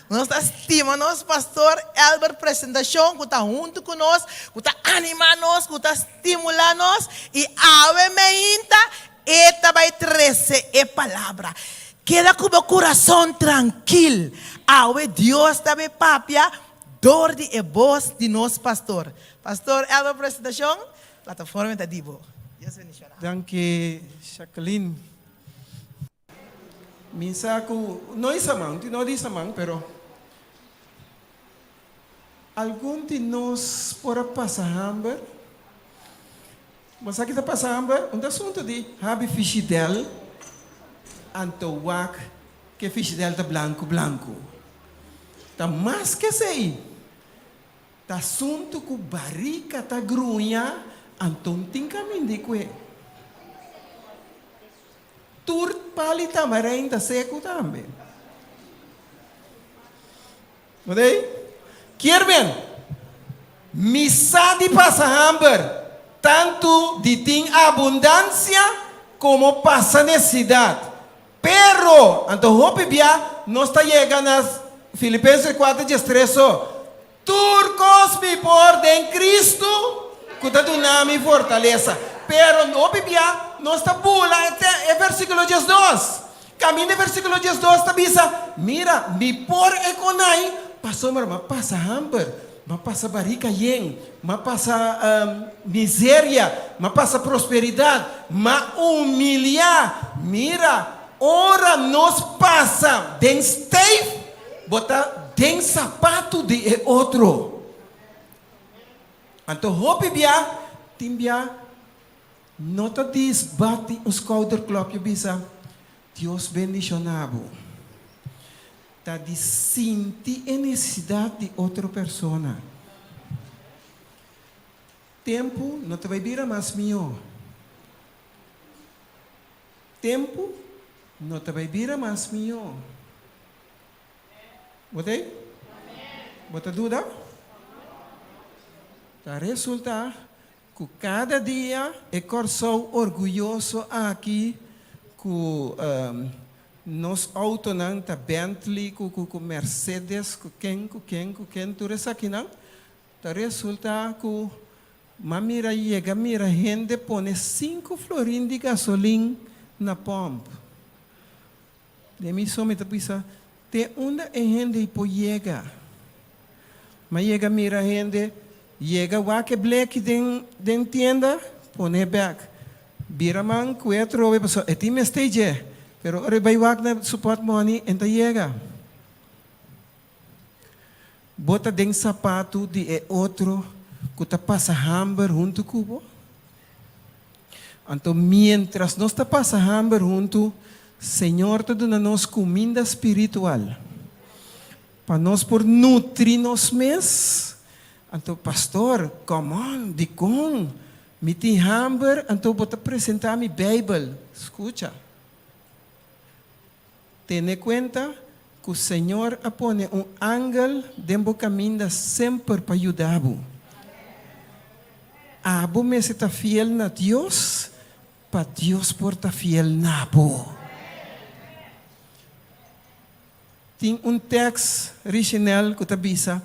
Nos ta stima nos pastor Elbert Presentacion ku ta huntu ku nos, ku ta animá nos, ku ta stimulá nos i awe meinta E ta bai trese e palabra. Keda ku bo kurason trankil. Awe Dios ta bai papia dor di e bos di nos pastor. Pastor Elmer Presentacion, plataforma ta di bo. Dios bendiciona. Danki Jacqueline. Mi sa ku no isa man, no di isa man, pero algun di nos por a pasa hamber. Bo sa ki ta pasa hamber? Un ta asuntu di habi fishidèl anto wak ku e fishidèl ta blanku blanku. Ta mas ku esei. Ta asuntu ku barika ta gruña anto un tin kaminda i kue. Tur pali tamarein ta seku tambe. Bo ta ei? Kier men, mi sa di pasa hamber, tantu di tin abundansia komo pasa nesesidat. Pero, anto hopi bia nos ta yega na Filipenses kuater diestres so, Tur kos mi por den Kristu ku ta duna mi fortalesa. Pero hopi bia nos ta bula e versíkulo 12. Kaminda e versíkulo 12 ta bisa, Mira, mi por e konai, pasobra mi a pasa hamber, mi a pasa barika yen, mi a pasa miseria, mi a pasa prosperidat, mi a humiliá. Mira, ora nos pasa den steif, Bo ta den sapatu di e otro. Anto hopi bia tin bia no ta dis bati un skouderklopje bisa Dios bendiciona bo. Ta di sinti e necesidad di otro persona. Tempu no ta bay bira mas miho. Tempu no ta bay bira mas miho. Bo ta ei? Bo ta duda? Ta resulta ku kada dia e Kòrsou orguyoso aki ku nos outonan ta Bentley ku ku Mercedes ku ken ku ken ku ken tur esakinan ta resulta ku m'a mira yega mira hende pone sinku florin di gasolin na pòmp. Den mi so mi ta bisa, Te unda e hende ei por yega? M'a yega mira hende yega wak e bleki den den tienda, pone bek. Bira man ku e atrobe pasobra e tin mester dje, pero ora e bai wak na su pòtmòni e no ta yega. Bo ta den sapatu di e otro. ku ta pasa hamber huntu ku bo? Anto miéntras nos ta pasa hamber huntu, Señor ta duna nos kuminda spiritual pa nos por nutri nos mes. Anto, pastor, come on, dikon? Mi tin hamber, anto bo ta presentá mi Beibel. Skucha. Tene kuenta ku Señor a pone un angel den bo kaminda semper pa yuda bo. Abo mester ta fiel na Dios pa Dios por ta fiel na bo. Tin un tèks Richinel ku ta bisa,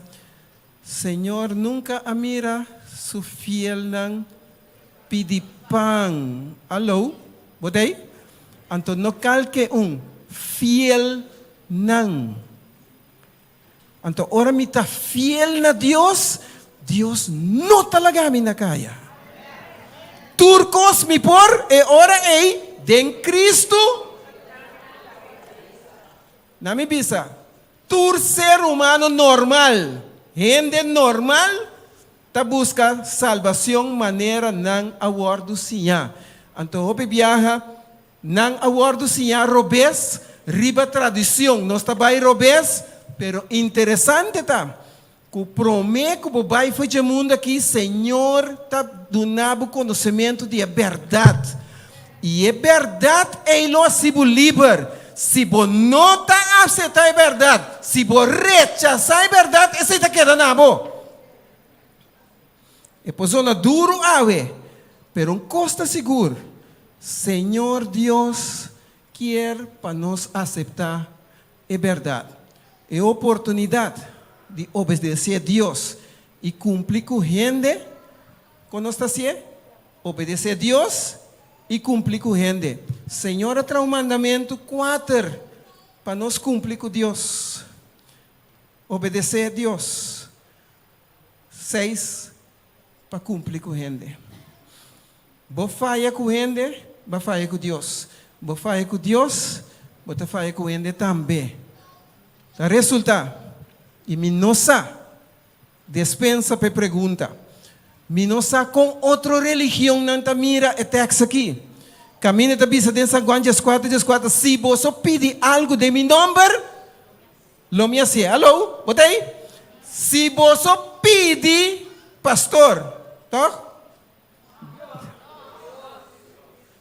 Señor nunka a mira su fielnan pidi pan. Aló, bo ta ei? Anto no kalke un fielnan. Anto ora mi ta fiel na Dios, Dios no ta laga mi na kaya. Tur kos mi por e ora ei den Cristo. Na mi bisa, tur ser humano normal, hende normal, ta buska salbacion manera nan a wordu siña. Anto hopi biaha Nan a wòrdu siñá robes riba tradicion. Nos ta bai robes, pero interesante ta ku promé ku bo bai for dje mundu aki, Señor ta duna bo konosementu di e bèrdat. I e bèrdat ei lo hasi bo liber. Si bo no ta aseptá e bèrdat, si bo rechasá e bèrdat, esei ta keda na bo. E por zona duru awe, pero un kos ta sigur, Señor Dios kier pa nos aseptá e bèrdat. E oportunidat di obedesé Dios i kumpli ku hende, kon nos ta hasié? Obedesé Dios i kumpli ku hende. Señor a traha un mandamentu kuater pa nos kumpli ku Dios. Obedesé Dios. Seis, pa kumpli ku hende. Bo faya ku hende, bo a faya ku Dios. Bo faya ku Dios, bo ta faya ku hende tambe. Ta resulta, i mi no sa, despensa pa e pregunta, mi no sa kon otro religionnan ta mira e tèks aki. Kaminda ta bisa den San Juan dieskuater dieskuater, Si boso pidi algu den mi nòmber, Lo mi hasié. Aló, bo ta ei? Si boso pidi pastor, tòg?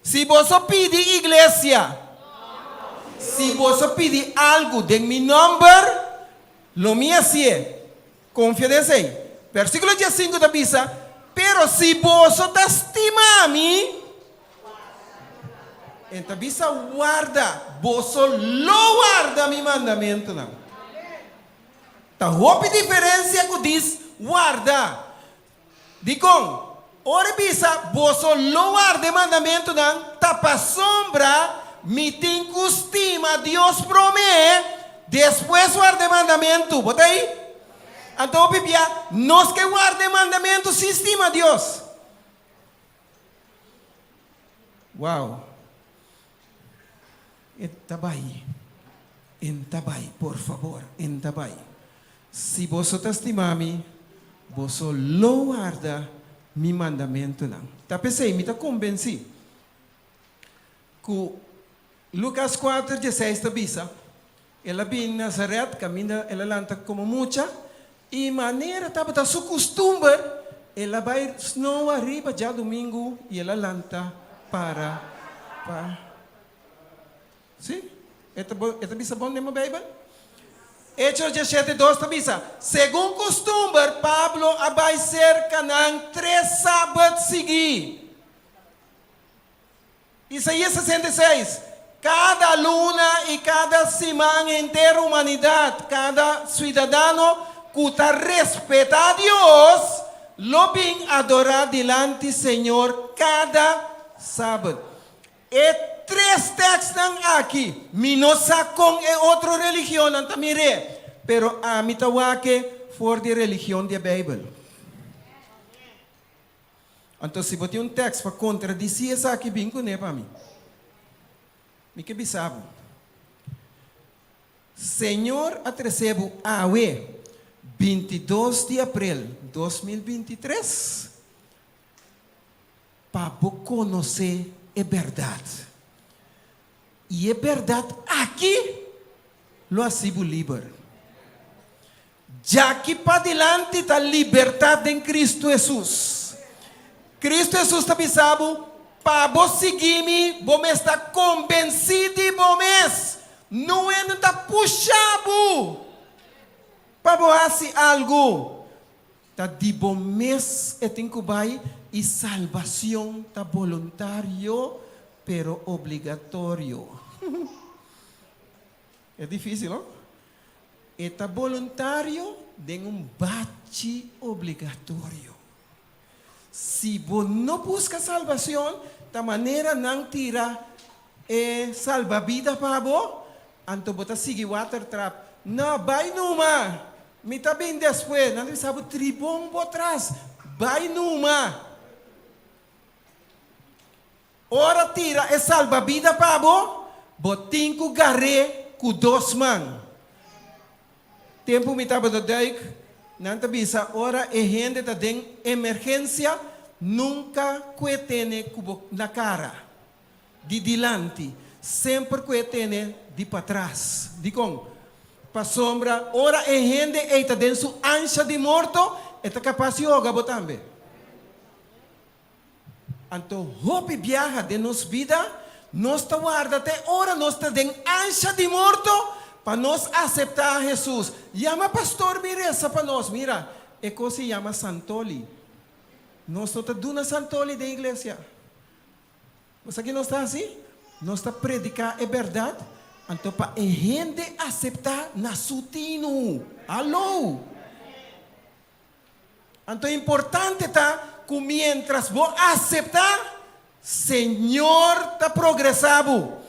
Si boso pidi iglesia. Si boso pidi algu den mi nòmber, lo mi hasié. Konfia den esei. Versíkulo diesinku ta bisa, Pero si boso ta stima mi, E ta bisa, Warda, boso lo warda mi mandamentunan. Ta hopi diferensia ku dis warda. Dikon? Ora e bisa, Boso lo warda e mandamentunan, ta pasobra mi tin ku stima Dios promé, despues warda e mandamentu. Bo ta ei? Anto hopi bia, nos ke warda e mandamentu sin stima Dios. Wow. E ta bai. En ta bai, por fabor, en ta bai. Si boso ta stima mi, boso lo warda mi mandamentunan. Ta p'esei mi ta konbensí ku Lukas kuater dieseis ta bisa, El a bini Nazaret, kaminda el a lanta komo mucha, i manera tabata su kustumber, el a bai snoa riba djadumingu i el a lanta para pa. Sí, e ta e ta bisa bon den bo Beibel? Hechos diashete dos ta bisa, Segun kustumber, Pablo a bai serka nan tres sabat sigui. Isaías 66, Kada luna i kada siman henter humanidat, kada suidadano ku ta respetá Dios, lo bin adorá dilanti Señor kada sabat. E tres tèkstnan aki, mi no sa kon e otro religionnan ta mir'é, pero ami ta wak e for di e religion di e Beibel. Anto si bo tin un tèks pa kontradisí esaki, bin kuné pa mi. Mi ke bisa bo, Señor a trese bo awe. 22 di aprel 2023, pa bo konosé e bèrdat. I e bèrdat aki lo hasi bo liber. Djaki padilanti ta libertat den Kristu Hesus. Kristu Hesus ta bisa bo, Pa bo sigui mi, bo mes ta kombensí di bo mes. Nuen ta pusha bo pa bo hasi algu. Ta di bo mes e tin ku bai i salbacion ta boluntario pero obligatorio. E dificil no? E ta boluntario den un bachi obligatorio. Si bo no busca salbacion ta manera nan tira e salbabida pa bo, anto bo ta sigui watertrap. No, bai numa! Mi ta bin despues. Nan ta bisa bo tribon bo tras. Bai numa! Ora tira e salbabida pa bo, bo tin ku gar'é ku dos man. Tempu mi tabata duik, nan ta bisa ora e hende ta den emergensia, nunka ku e tene ku bo na kara, di dilanti, semper ku e tene di patras. Dikon? Pasobra ora e hende ei ta den su ansha di morto, e ta kapas di hoga bo tambe. Anto hopi biaha den nos bida nos ta warda te ora nos ta den ansha di morto pa nos aseptá Hesus. Yama pastor bin resa pa nos. Mira, e kos ei yama santoli. Nos no ta duna santoli den iglesia. Bo sa ki nos ta hasi? Nos ta prediká e bèrdat, anto pa e hende aseptá na su tinu. Haló! Anto importante ta ku mientras bo aseptá, Señor ta progresá bo.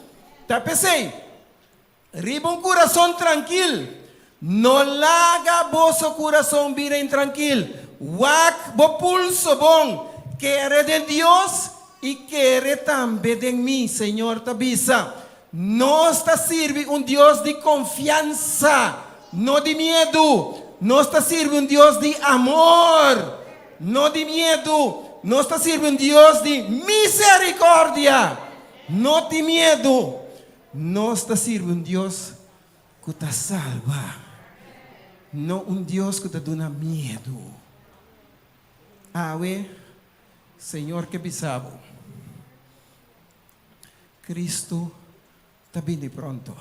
Ta p'esei, riba un kurason trankil, no laga boso kurason bira intrankil. Wak bo pulso bon, kere den Dios i kere tambe den mi, Señor ta bisa. Nos ta sirbi un Dios di konfiansa, no di miedu. Nos ta sirbi un Dios di amor, no di miedu. Nos ta sirbi un Dios di miserikòrdia, no di miedu. Nos ta sirbi un Dios ku ta salba, no un Dios ku ta duna miedu. Awe, Señor ke bisa bo. Cristo ta bini pronto.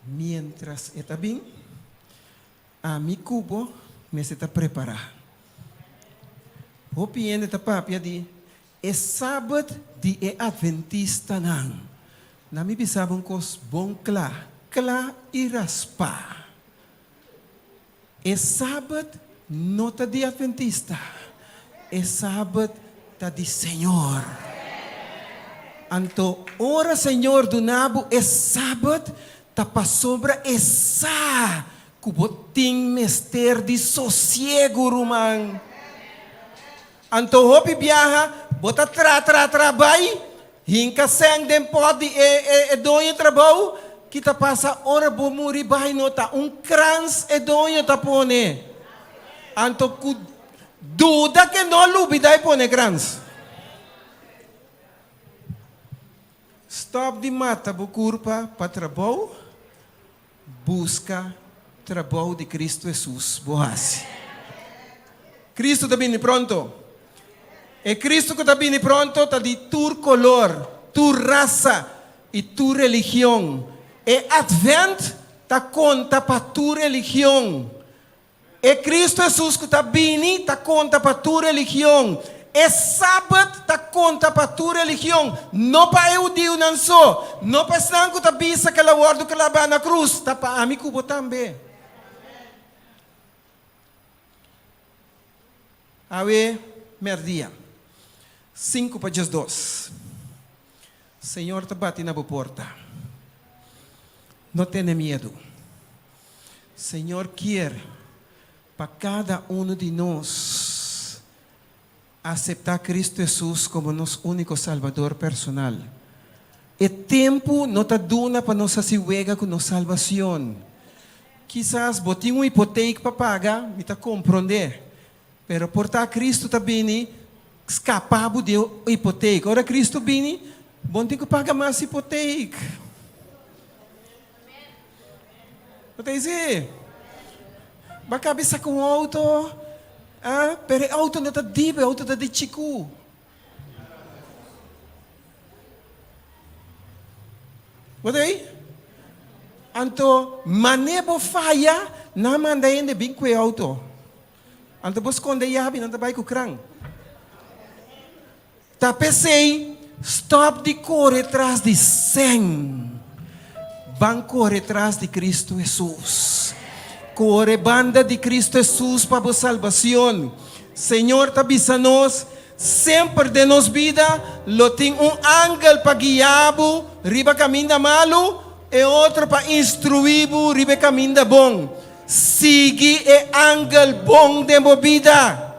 Mientras e ta bin, ami cu bo mester ta prepara. Hopi hende ta papia di e Sabbat di e Adventistanan. Na mi bisa bo un cos bon cla, cla y raspa. E Sabat no ta di Adventista, e Sabat ta di Señor. Anto ora Señor duna bo e Sabat ta pasobra e sa ku bo tin mester di sosiegu, ruman. Anto hopi biaha bo ta tra tra tra bai hinka sèn den pòt di e e doño trabou, ki ta pasa ora bo muri bai no ta un krans e doño ta pone. Anto ku duda ke no lubida e pone krans. Stòp di mata bo kurpa pa trabou, Buska trabou di Cristo Hesus bo hasi. Cristo ta bini pronto. E Cristo cu ta bini pronto ta di tur color, tur rasa y tur religion. E Advent ta conta pa tur religion. E Cristo Hesus cu ta bini ta conta pa tur religion. E Sabbat ta conta pa tur religion, no pa e hudiunan so, no pa esnan cu ta bisa cu el a wordo claba na cruz, ta pa ami cu bo tambe. Awe merdia, cinco pa diesdos, Señor ta bati na bo porta. No tene miedu. Señor kier pa kada unu di nos aseptá Cristo Hesus komo nos úniko Salbador personal. E tempu no ta duna pa nos hasi wega ku nos salbacion. Kisas bo tin un hipoteek pa paga, mi ta komprondé. Pero por ta Kristu ta bini skapa bo di e hipoteek. Ora Kristu bini, bo no tin ku paga mas hipoteek. Bo ta disi, Bo a kabi saka un outo, ah, pero e outo no ta di bo, e outo ta di chiku. Bo ta ei? Anto, mane bo faya, nan manda hende bin ku e outo. Anto bo skonde yabi, nan ta bai ku kran. Ta p'esei, stòp di kore tras di sèn. Ban kore tras di Kristu Hesus. Kore banda di Kristu Hesus pa bo salbacion. Señor ta bisa nos, semper den nos bida lo tin un angel pa guia bo riba caminda malu, e otro pa instrui bo riba e caminda bon. Sigui e angel bon den bo bida.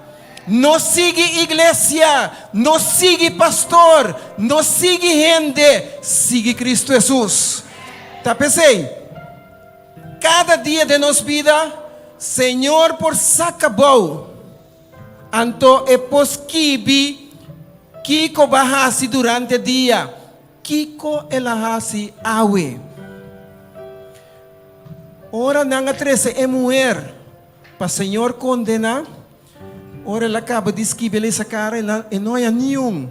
No sigui iglesia, no sigui pastor, no sigui hende, sigui Cristo Hesus. Ta p'esei, kada dia den nos bida, Señor por saca bou, anto e por skibi kico bo a haci durante dia, kico el a haci awe. Ora nan a trece e muher pa Señor condena, Ora el a kaba di skibi el esa kara, e no haña niun.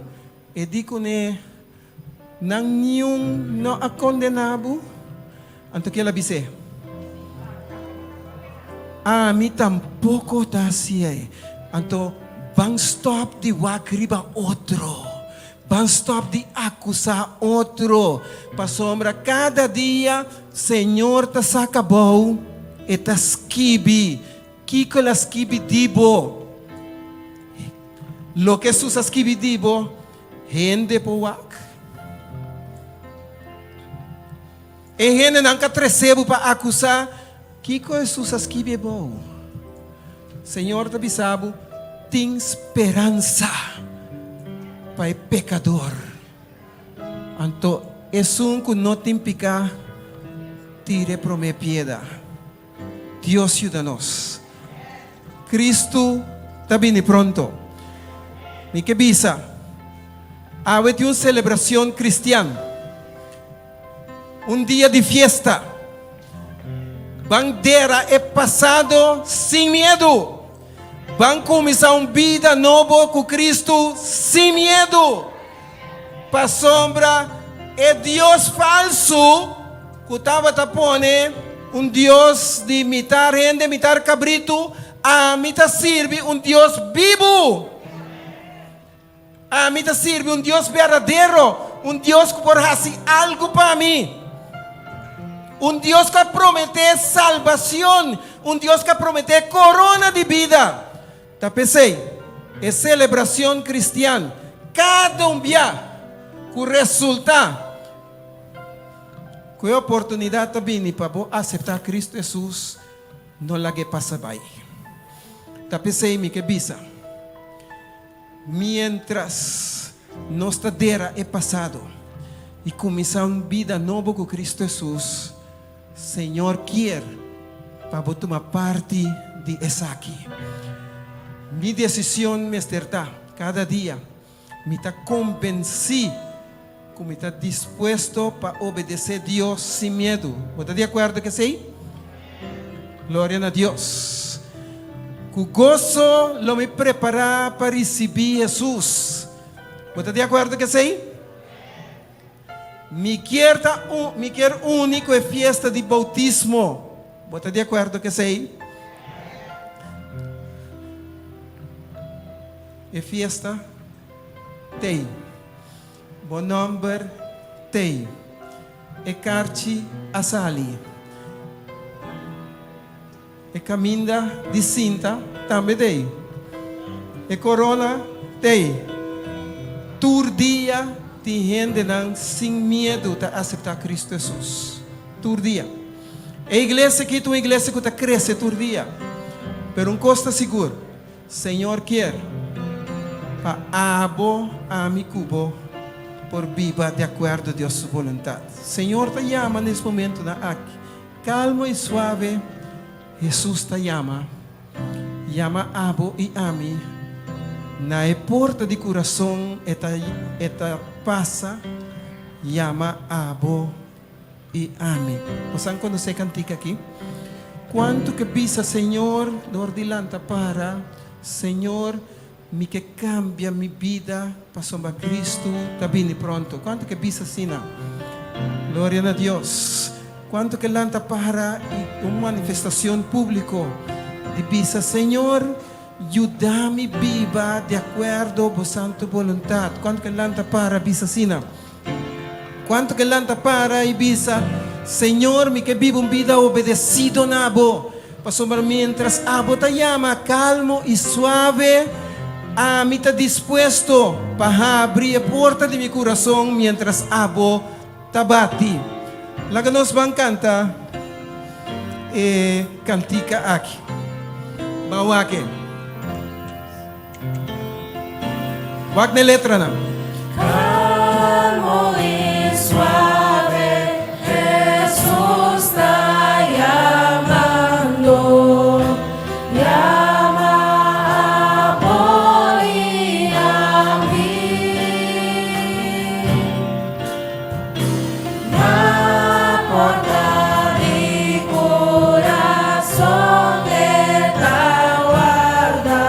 E di kuné, Nan niun no a kondená bo? Anto ke el a bis'é, Ami tampoko ta hasié. Anto ban stòp di wak riba otro. Ban stòp di akusá otro, pasobra kada dia Señor ta saka bou, e ta skibi. Kiko el a skibi di bo? Loke Hesus a skibi di bo, hende por wak. E hendenan ka trese bo pa akusá, kiko Hesus a skibi e bo? Señor ta bisa bo, tin speransa pa e pekador. Anto esun ku no tin piká, tira e promé pieda. Dios yuda nos. Cristo ta bini pronto. Mi ke bisa, awe tin un celebracion cristian, un dia di fiesta. Ban dera e pasado sin miedu. Ban cuminsa un bida nobo cu Cristo sin miedu. Pasobra e dios falsu ku tabata pone un dios di mitar hende mitar kabritu, ami ta sirbi un Dios bibu. Ami ta sirbi un Dios berdadero, un Dios ku por hasi algu pa mi. Un Dios ku a prometé salbacion, un Dios ku a prometé korona di bida. Ta p'esei, e selebracion cristian cada un bia cu resulta cu e oportunidad ta bini pa bo acepta Cristo Jesus, no lag'e pasa bai. Ta p'esei mi ke bisa, mientras nos ta dera e pasado y cuminsa un bida nobo cu Cristo Jesus, Señor kier pa bo tuma parti di esaki. Mi decision mester ta, cada dia, mi ta convenci cu mi ta dispuesto pa obedece Dios sin miedu. Bo ta di acuerdo cu esey? Gloria na Dios. Cu goso lo mi prepara pa ricibi Jesus. Bo ta di acuerdo cu esey? Mi kier ta un, mi kier uni ku e fiesta di boutismo. Bo ta di akuerdo ku esei? E fiesta t'ei. Bo nòmber t'ei. E karchi a sali. E kaminda di sinta tambe t'ei. E korona t'ei. Tur dia tin hendenan sin miedu ta aseptá Kristu Hesus. Tur dia. E iglesia aki ta un iglesia ku ta krese tur dia. Pero un kos ta sigur, Señor kier pa abo, ami ku bo por biba di akuerdo Dios su boluntat. Señor ta yama na es momentunan aki. Calmo y suave. Hesus ta yama, yama abo i ami na e porta di kurason e ta e ta pasa yama abo i ami. Boso a konosé e kantika aki? Kuantu ke bisa Señor dor di lanta para, Señor mi ke kambia mi bida pasobra Kristu ta bini pronto. Kuantu ke bisa asina? Gloria na Dios. Kuantu ke lanta para i un manifestacion publico di bisa, Señor, yuda mi biba di akuerdo bo santu boluntad. Kuantu ke lanta para bisa asina? Kuantu ke lanta para i bisa, Señor, mi ke biba un bida obedesido na bo, pasobra mientras abo ta yama kalmo i suave, ami ta dispuesto pa habri e porta di mi kurason mientras abo ta bati. Laga nos ban kanta e kantika aki. Ban wak e. Wak n'e letranan. Calmo y suave Jesús ta yamando, Yama abo y ami. Na porta di kurason e ta warda,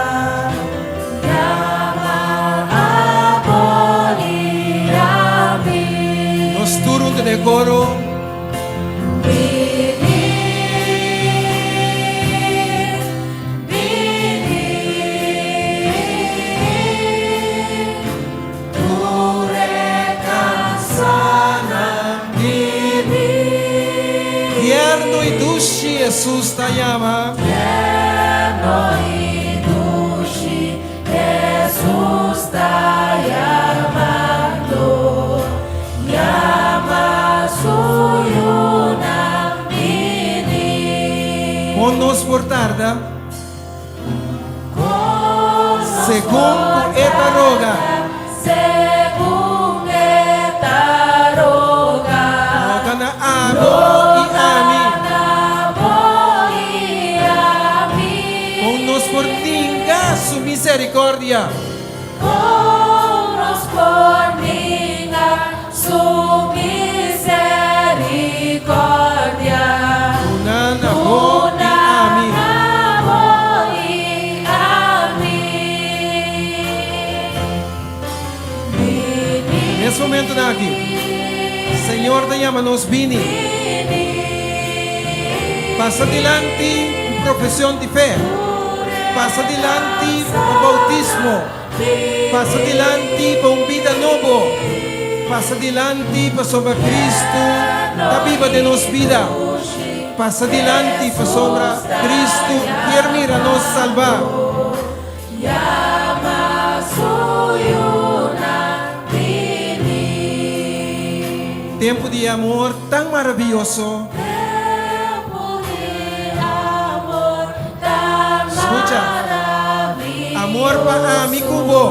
Yama abo i ami. Nos tur huntu den koro. Bini, bini. Tur e kansanan bini. Tierno i dushi Hesus ta yama. Tierno i dushi Hesus ta yamando, yama su yunan bini. Kon nos por tarda? Segun ku e ta roga. Segun e ta roga. Roga na abo i ami. Roga na abo i ami. Kon nos por ninga su misericordia? Kon nos por ninga su misericordia? Duna na bo i ami. Duna na bo i ami. Bini. Nes momentonan aki, Señor ta yama nos bini. Bini. Pasa dilanti un profesion di fe. Pasa dilanti pa bautismo. Pasa dilanti pa un bida nobo. Pasa dilanti pasobra Cristo ta biba den nos bida. Pasa dilanti pasobra Cristo kier mira nos salba. Tempu di amor tan maraviyoso. Skucha, amor pa ami ku bo.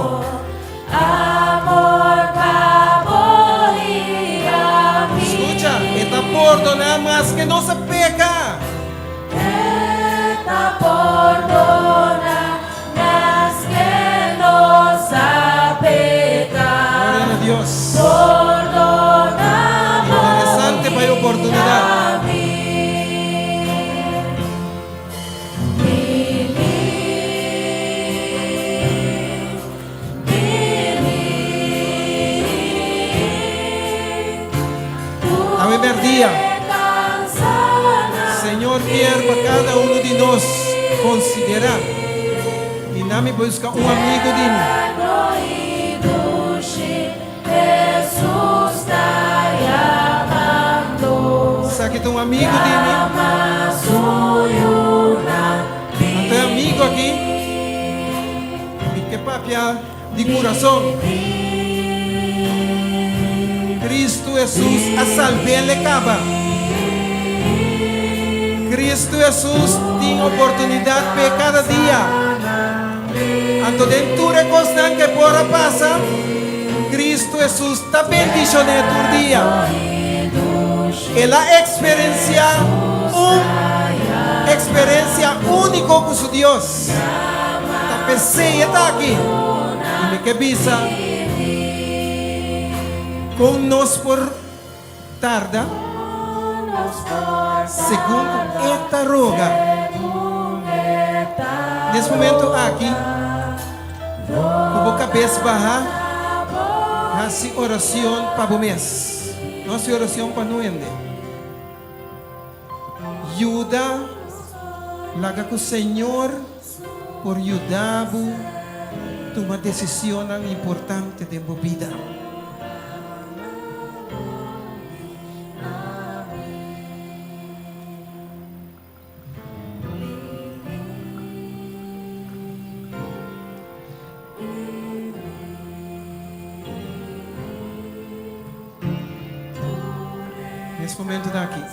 Skucha, e ta pordoná maske nos a peka. Gloria na Dios. Interesante pa e oportunidad. Awe merdia, Señor kier pa cada uno di nos considera y na mi busca un amigo di mi. Esaki ta un amigo di mi. Anto e amigo aki. Mi ke papia di kurason. Kristu Hesus a salb'el e kaba. Kristu Hesus tin oportunidat p'e kada dia. Anto den tur e kosnan ke por a pasa, Kristu Hesus ta bendishon'é tur dia. El a eksperensiá un. eksperensia úniko ku su Dios. Ta p'esei e ta aki. I mi ke bisa kon nos por tarda segun ku e ta roga. Nes momento aki, ku bo kabes baha, hasi oracion pa bo mes. No hasi oracion pa nuende. Yuda, laga ku Señor por yuda bo tuma desicionnan importante den bo bida. Nes momentonan aki,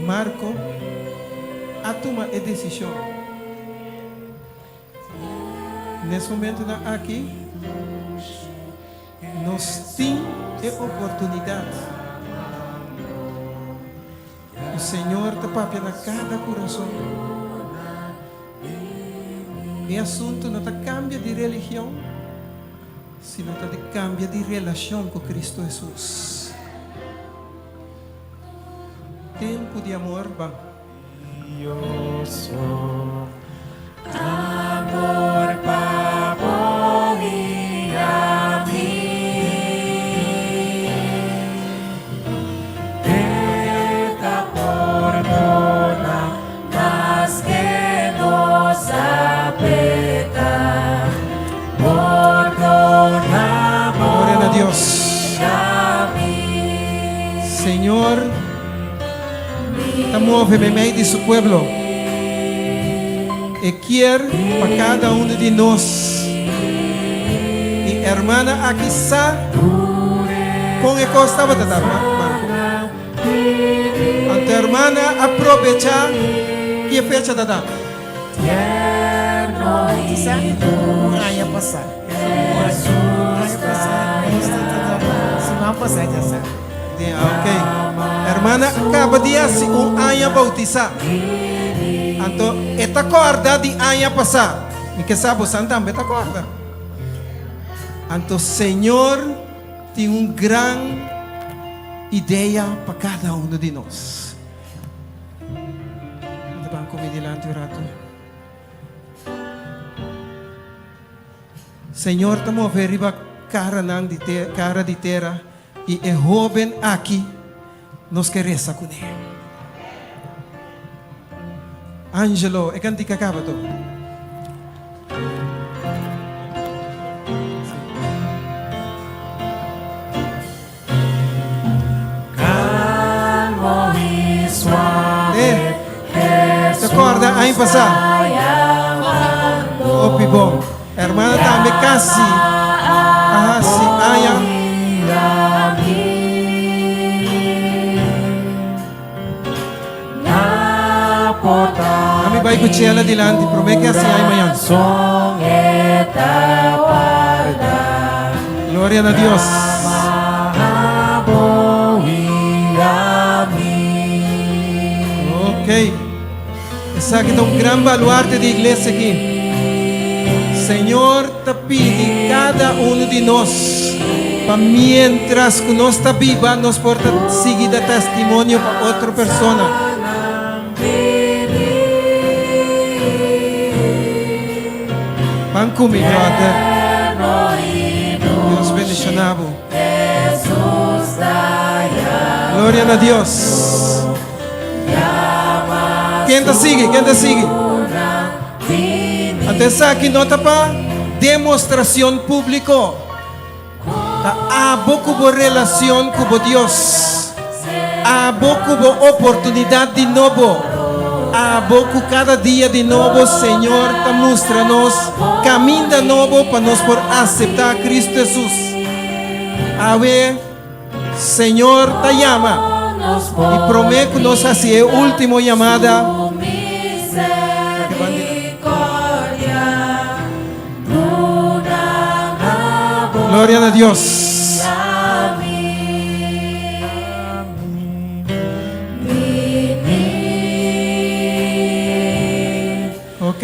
Marco a tuma e desishon. Nes momentonan aki, nos tin e oportunidat. Ku Señor ta papia na kada kurason. E asuntu no ta kambia di religion, sino ta di kambia di relashon ku Kristu Hesus. Tempu di amor ban. Amor pa bo i ami. E ta pordona maske nos a peka. Pordona bo Gloria na Dios. i ami. Señor. Ta move meimei di su pueblo. E kier pa kada uno di nos. I hermana aki sa kon e kos tabata ta, Marco. Anto hermana a probecha ki e fecha ta da. Un aña pasá. Aña pasá. Siman pasá ya sa. Ok. Hermana kaba di hasi un aña boutisá. Anto e ta kòrda di aña pasá. Mi ke sa bosan tambe ta kòrda. Anto Señor tin un gran idea pa kada uno di nos. Bo ta ban ku mi dilanti un ratu. Señor ta move riba karanan di kara di tera i e hóben aki nos ke resa kuné. Angelo, e kantika kaba to. Eh, ta corda aña pasá? Hopi bon. Hermana tambe casi a haci aña. Ami bai cu Chela dilanti prome ke haci aña mañan. Gloria na Dios. Ok. Esaki ta un gran baluarte di iglesia aki. Señor ta pidi cada uno di nos pa mientras cu nos ta biba nos por ta sigui da testimonio pa otro persona. Ban cu mi brother. Dios bendiciona bo. Gloria na Dios. Ken ta sigui? Ken ta sigui? Anto esaki no ta pa demostracion publico. Ta abo cu bo relacion cu bo Dios. Abo cu bo oportunidad di nobo. Abo cu cada dia di nobo Señor ta mustra nos caminda nobo pa nos por acepta Cristo Jesus. Awe Señor ta yama y prome cu nos haci e ultimo yamada, Gloria na Dios.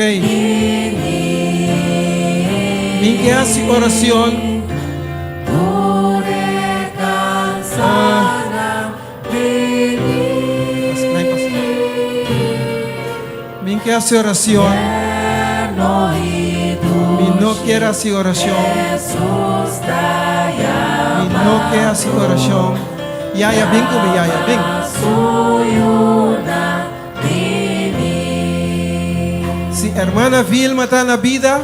Ok. Mi ke hasi oracion. Mi ke hasi oracion. Mi no kier hasi oracion. Mi no ke hasi oracion. Yaya, bin ku mi, Yaya, bin. Si hermana Vilma ta na bida,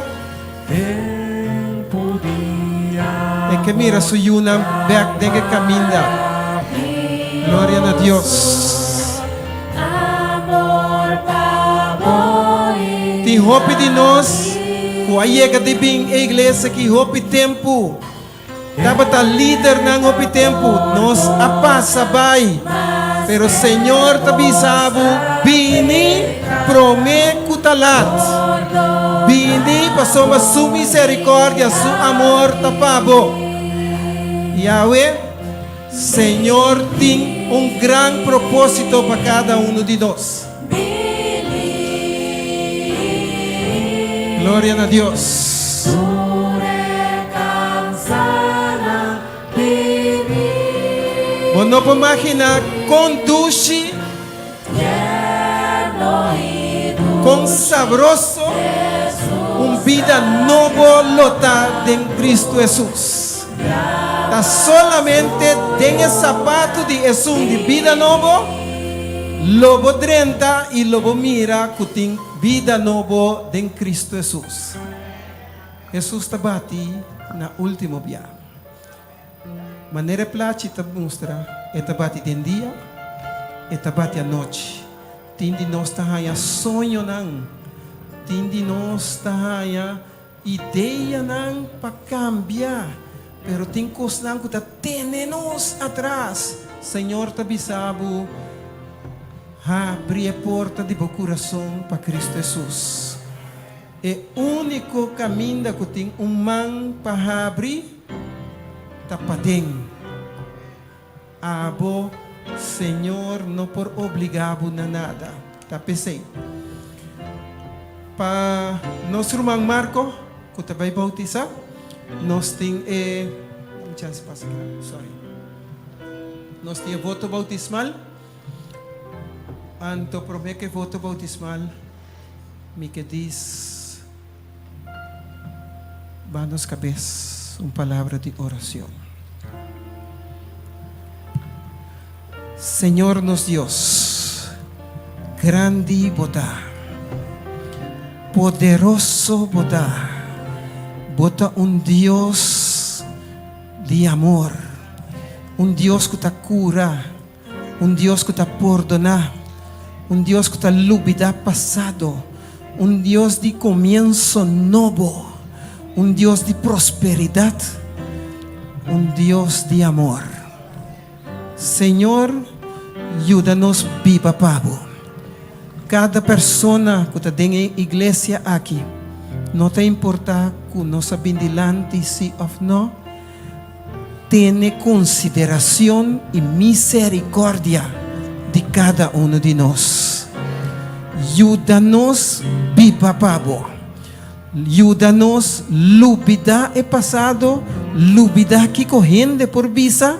e ke mira su yunan bek den e kaminda. Gloria na Dios. Tin hopi di nos ku a yega di bin e iglesia aki hopi tempu. Tabata lidernan hopi tempu, nos a pasa bai, pero Señor ta bisa bo, Bini prome ku ta lat. Bini pasobra Su misericordia, Su amor ta pa bo. Yahweh, Señor tin un gran proposito pa kada uno di nos. Gloria na Dios. Bo no por magina kon dushi, kon sabroso un bida nobo lo ta den Cristo Hesus. Ta solamente den e sapatu di esun di bida nobo lo bo drenta i lo bo mira ku tin bida nobo den Kristu Hesus. Hesus ta bati na ultimo bia. Manera e plachi ta mustra, e ta bati den dia, e ta bati anochi. Tin di nos ta haña soñonan, tin di nos ta haña Ideanan pa cambia, pero tin cosnan cu ta tene nos atras. Señor ta bisa bo, Habri e porta di bo curason pa Cristo Jesus. E unico caminda cu tin un man pa habri ta paden. Abo, Señor no por obligá bo na nada. Ta p'esei, pa nos ruman Marco, ku ta bai boutisá, nos tin e, un chance pasa aki, sorry. Nos tin e voto boutismal. Anto promé ku e voto boutismal, mi ke dis Ba nos kabes un palabra di oracion. Señor nos Dios, grandi Bo ta, poderoso Bo ta, Bo ta un Dios di amor, un Dios cu ta cura, Un Dios ku ta pordoná, un Dios ku ta lubidá pasado, un Dios di komienso nobo, un Dios di prosperidat, un Dios di amor. Señor, yuda nos biba pa Bo. Kada persona ku ta den e iglesia aki, no ta importá ku nos a bin dilanti sí òf no, Tene consideracion y misericordia di cada uno di nos. Yuda nos biba pa bo. Yuda nos lubida e pasado, lubida kico hende por bisa,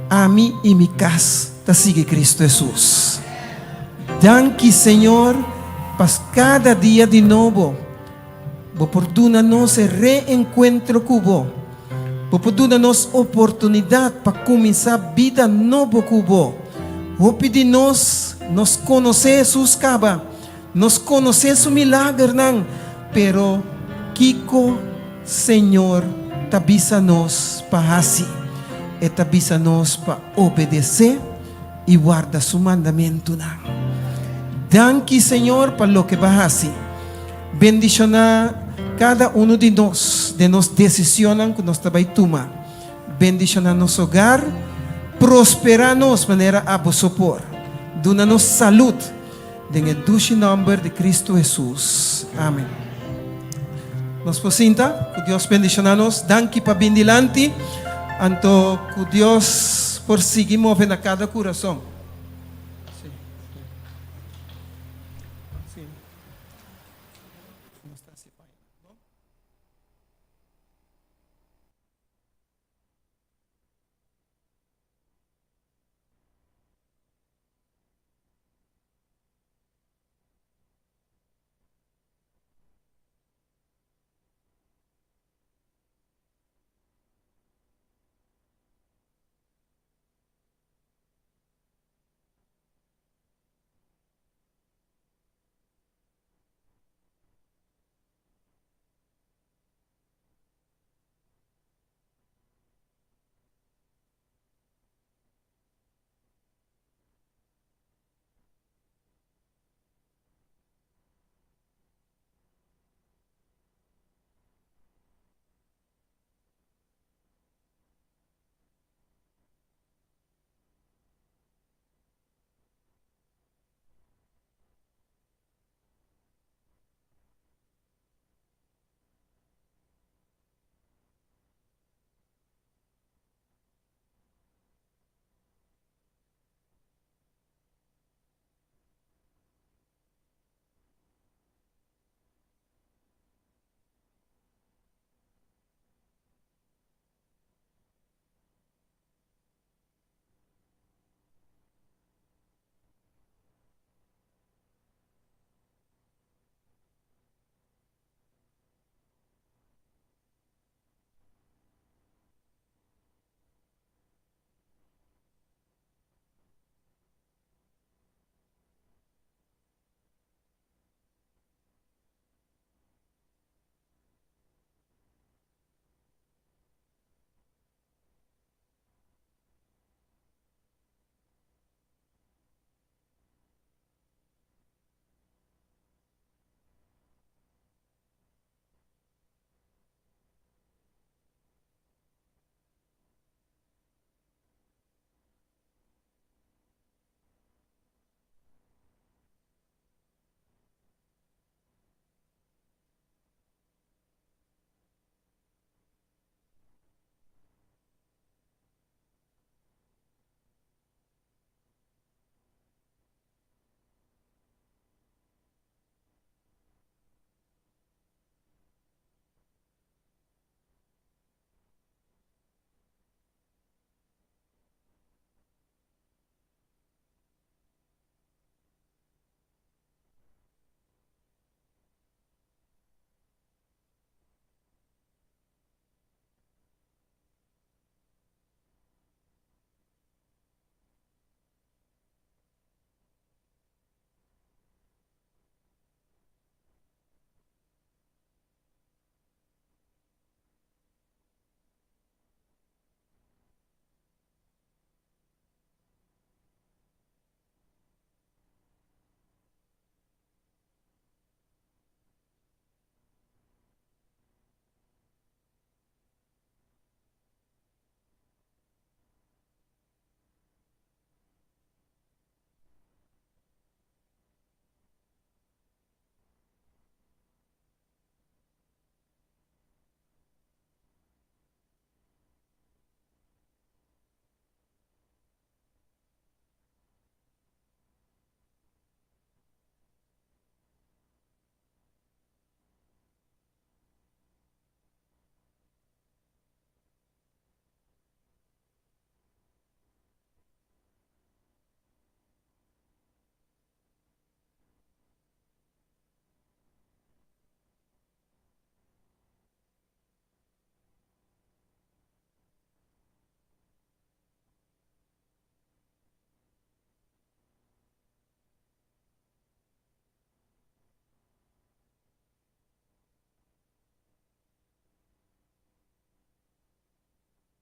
ami y mi cas ta sigui Cristo Jesus. Danki Señor pa cada dia di nobo. Bo por duna nos e reenkuentro ku Bo. Bo por duna nos oportunidat pa kuminsá bida nobo ku Bo. Hopi di nos, nos konosé Hesus kaba. Nos konosé Su milagernan. Pero kiko Señor ta bisa nos pa hasi? E ta bisa nos pa obedesé i warda Su mandamentunan. Danki, Señor, pa loke Bo a hasi. Bendishoná kada unu di nos den nos desishonnan ku nos ta bai tuma. Bendishoná nos hogar, prosperá nos manera abo so por. Duna nos salud den e dushi nòmber di Kristu Hesus. Amen. Nos por sinta. Ku Dios bendishoná nos. Danki pa bin dilanti. Anto ku Dios por sigui move na kada kurason.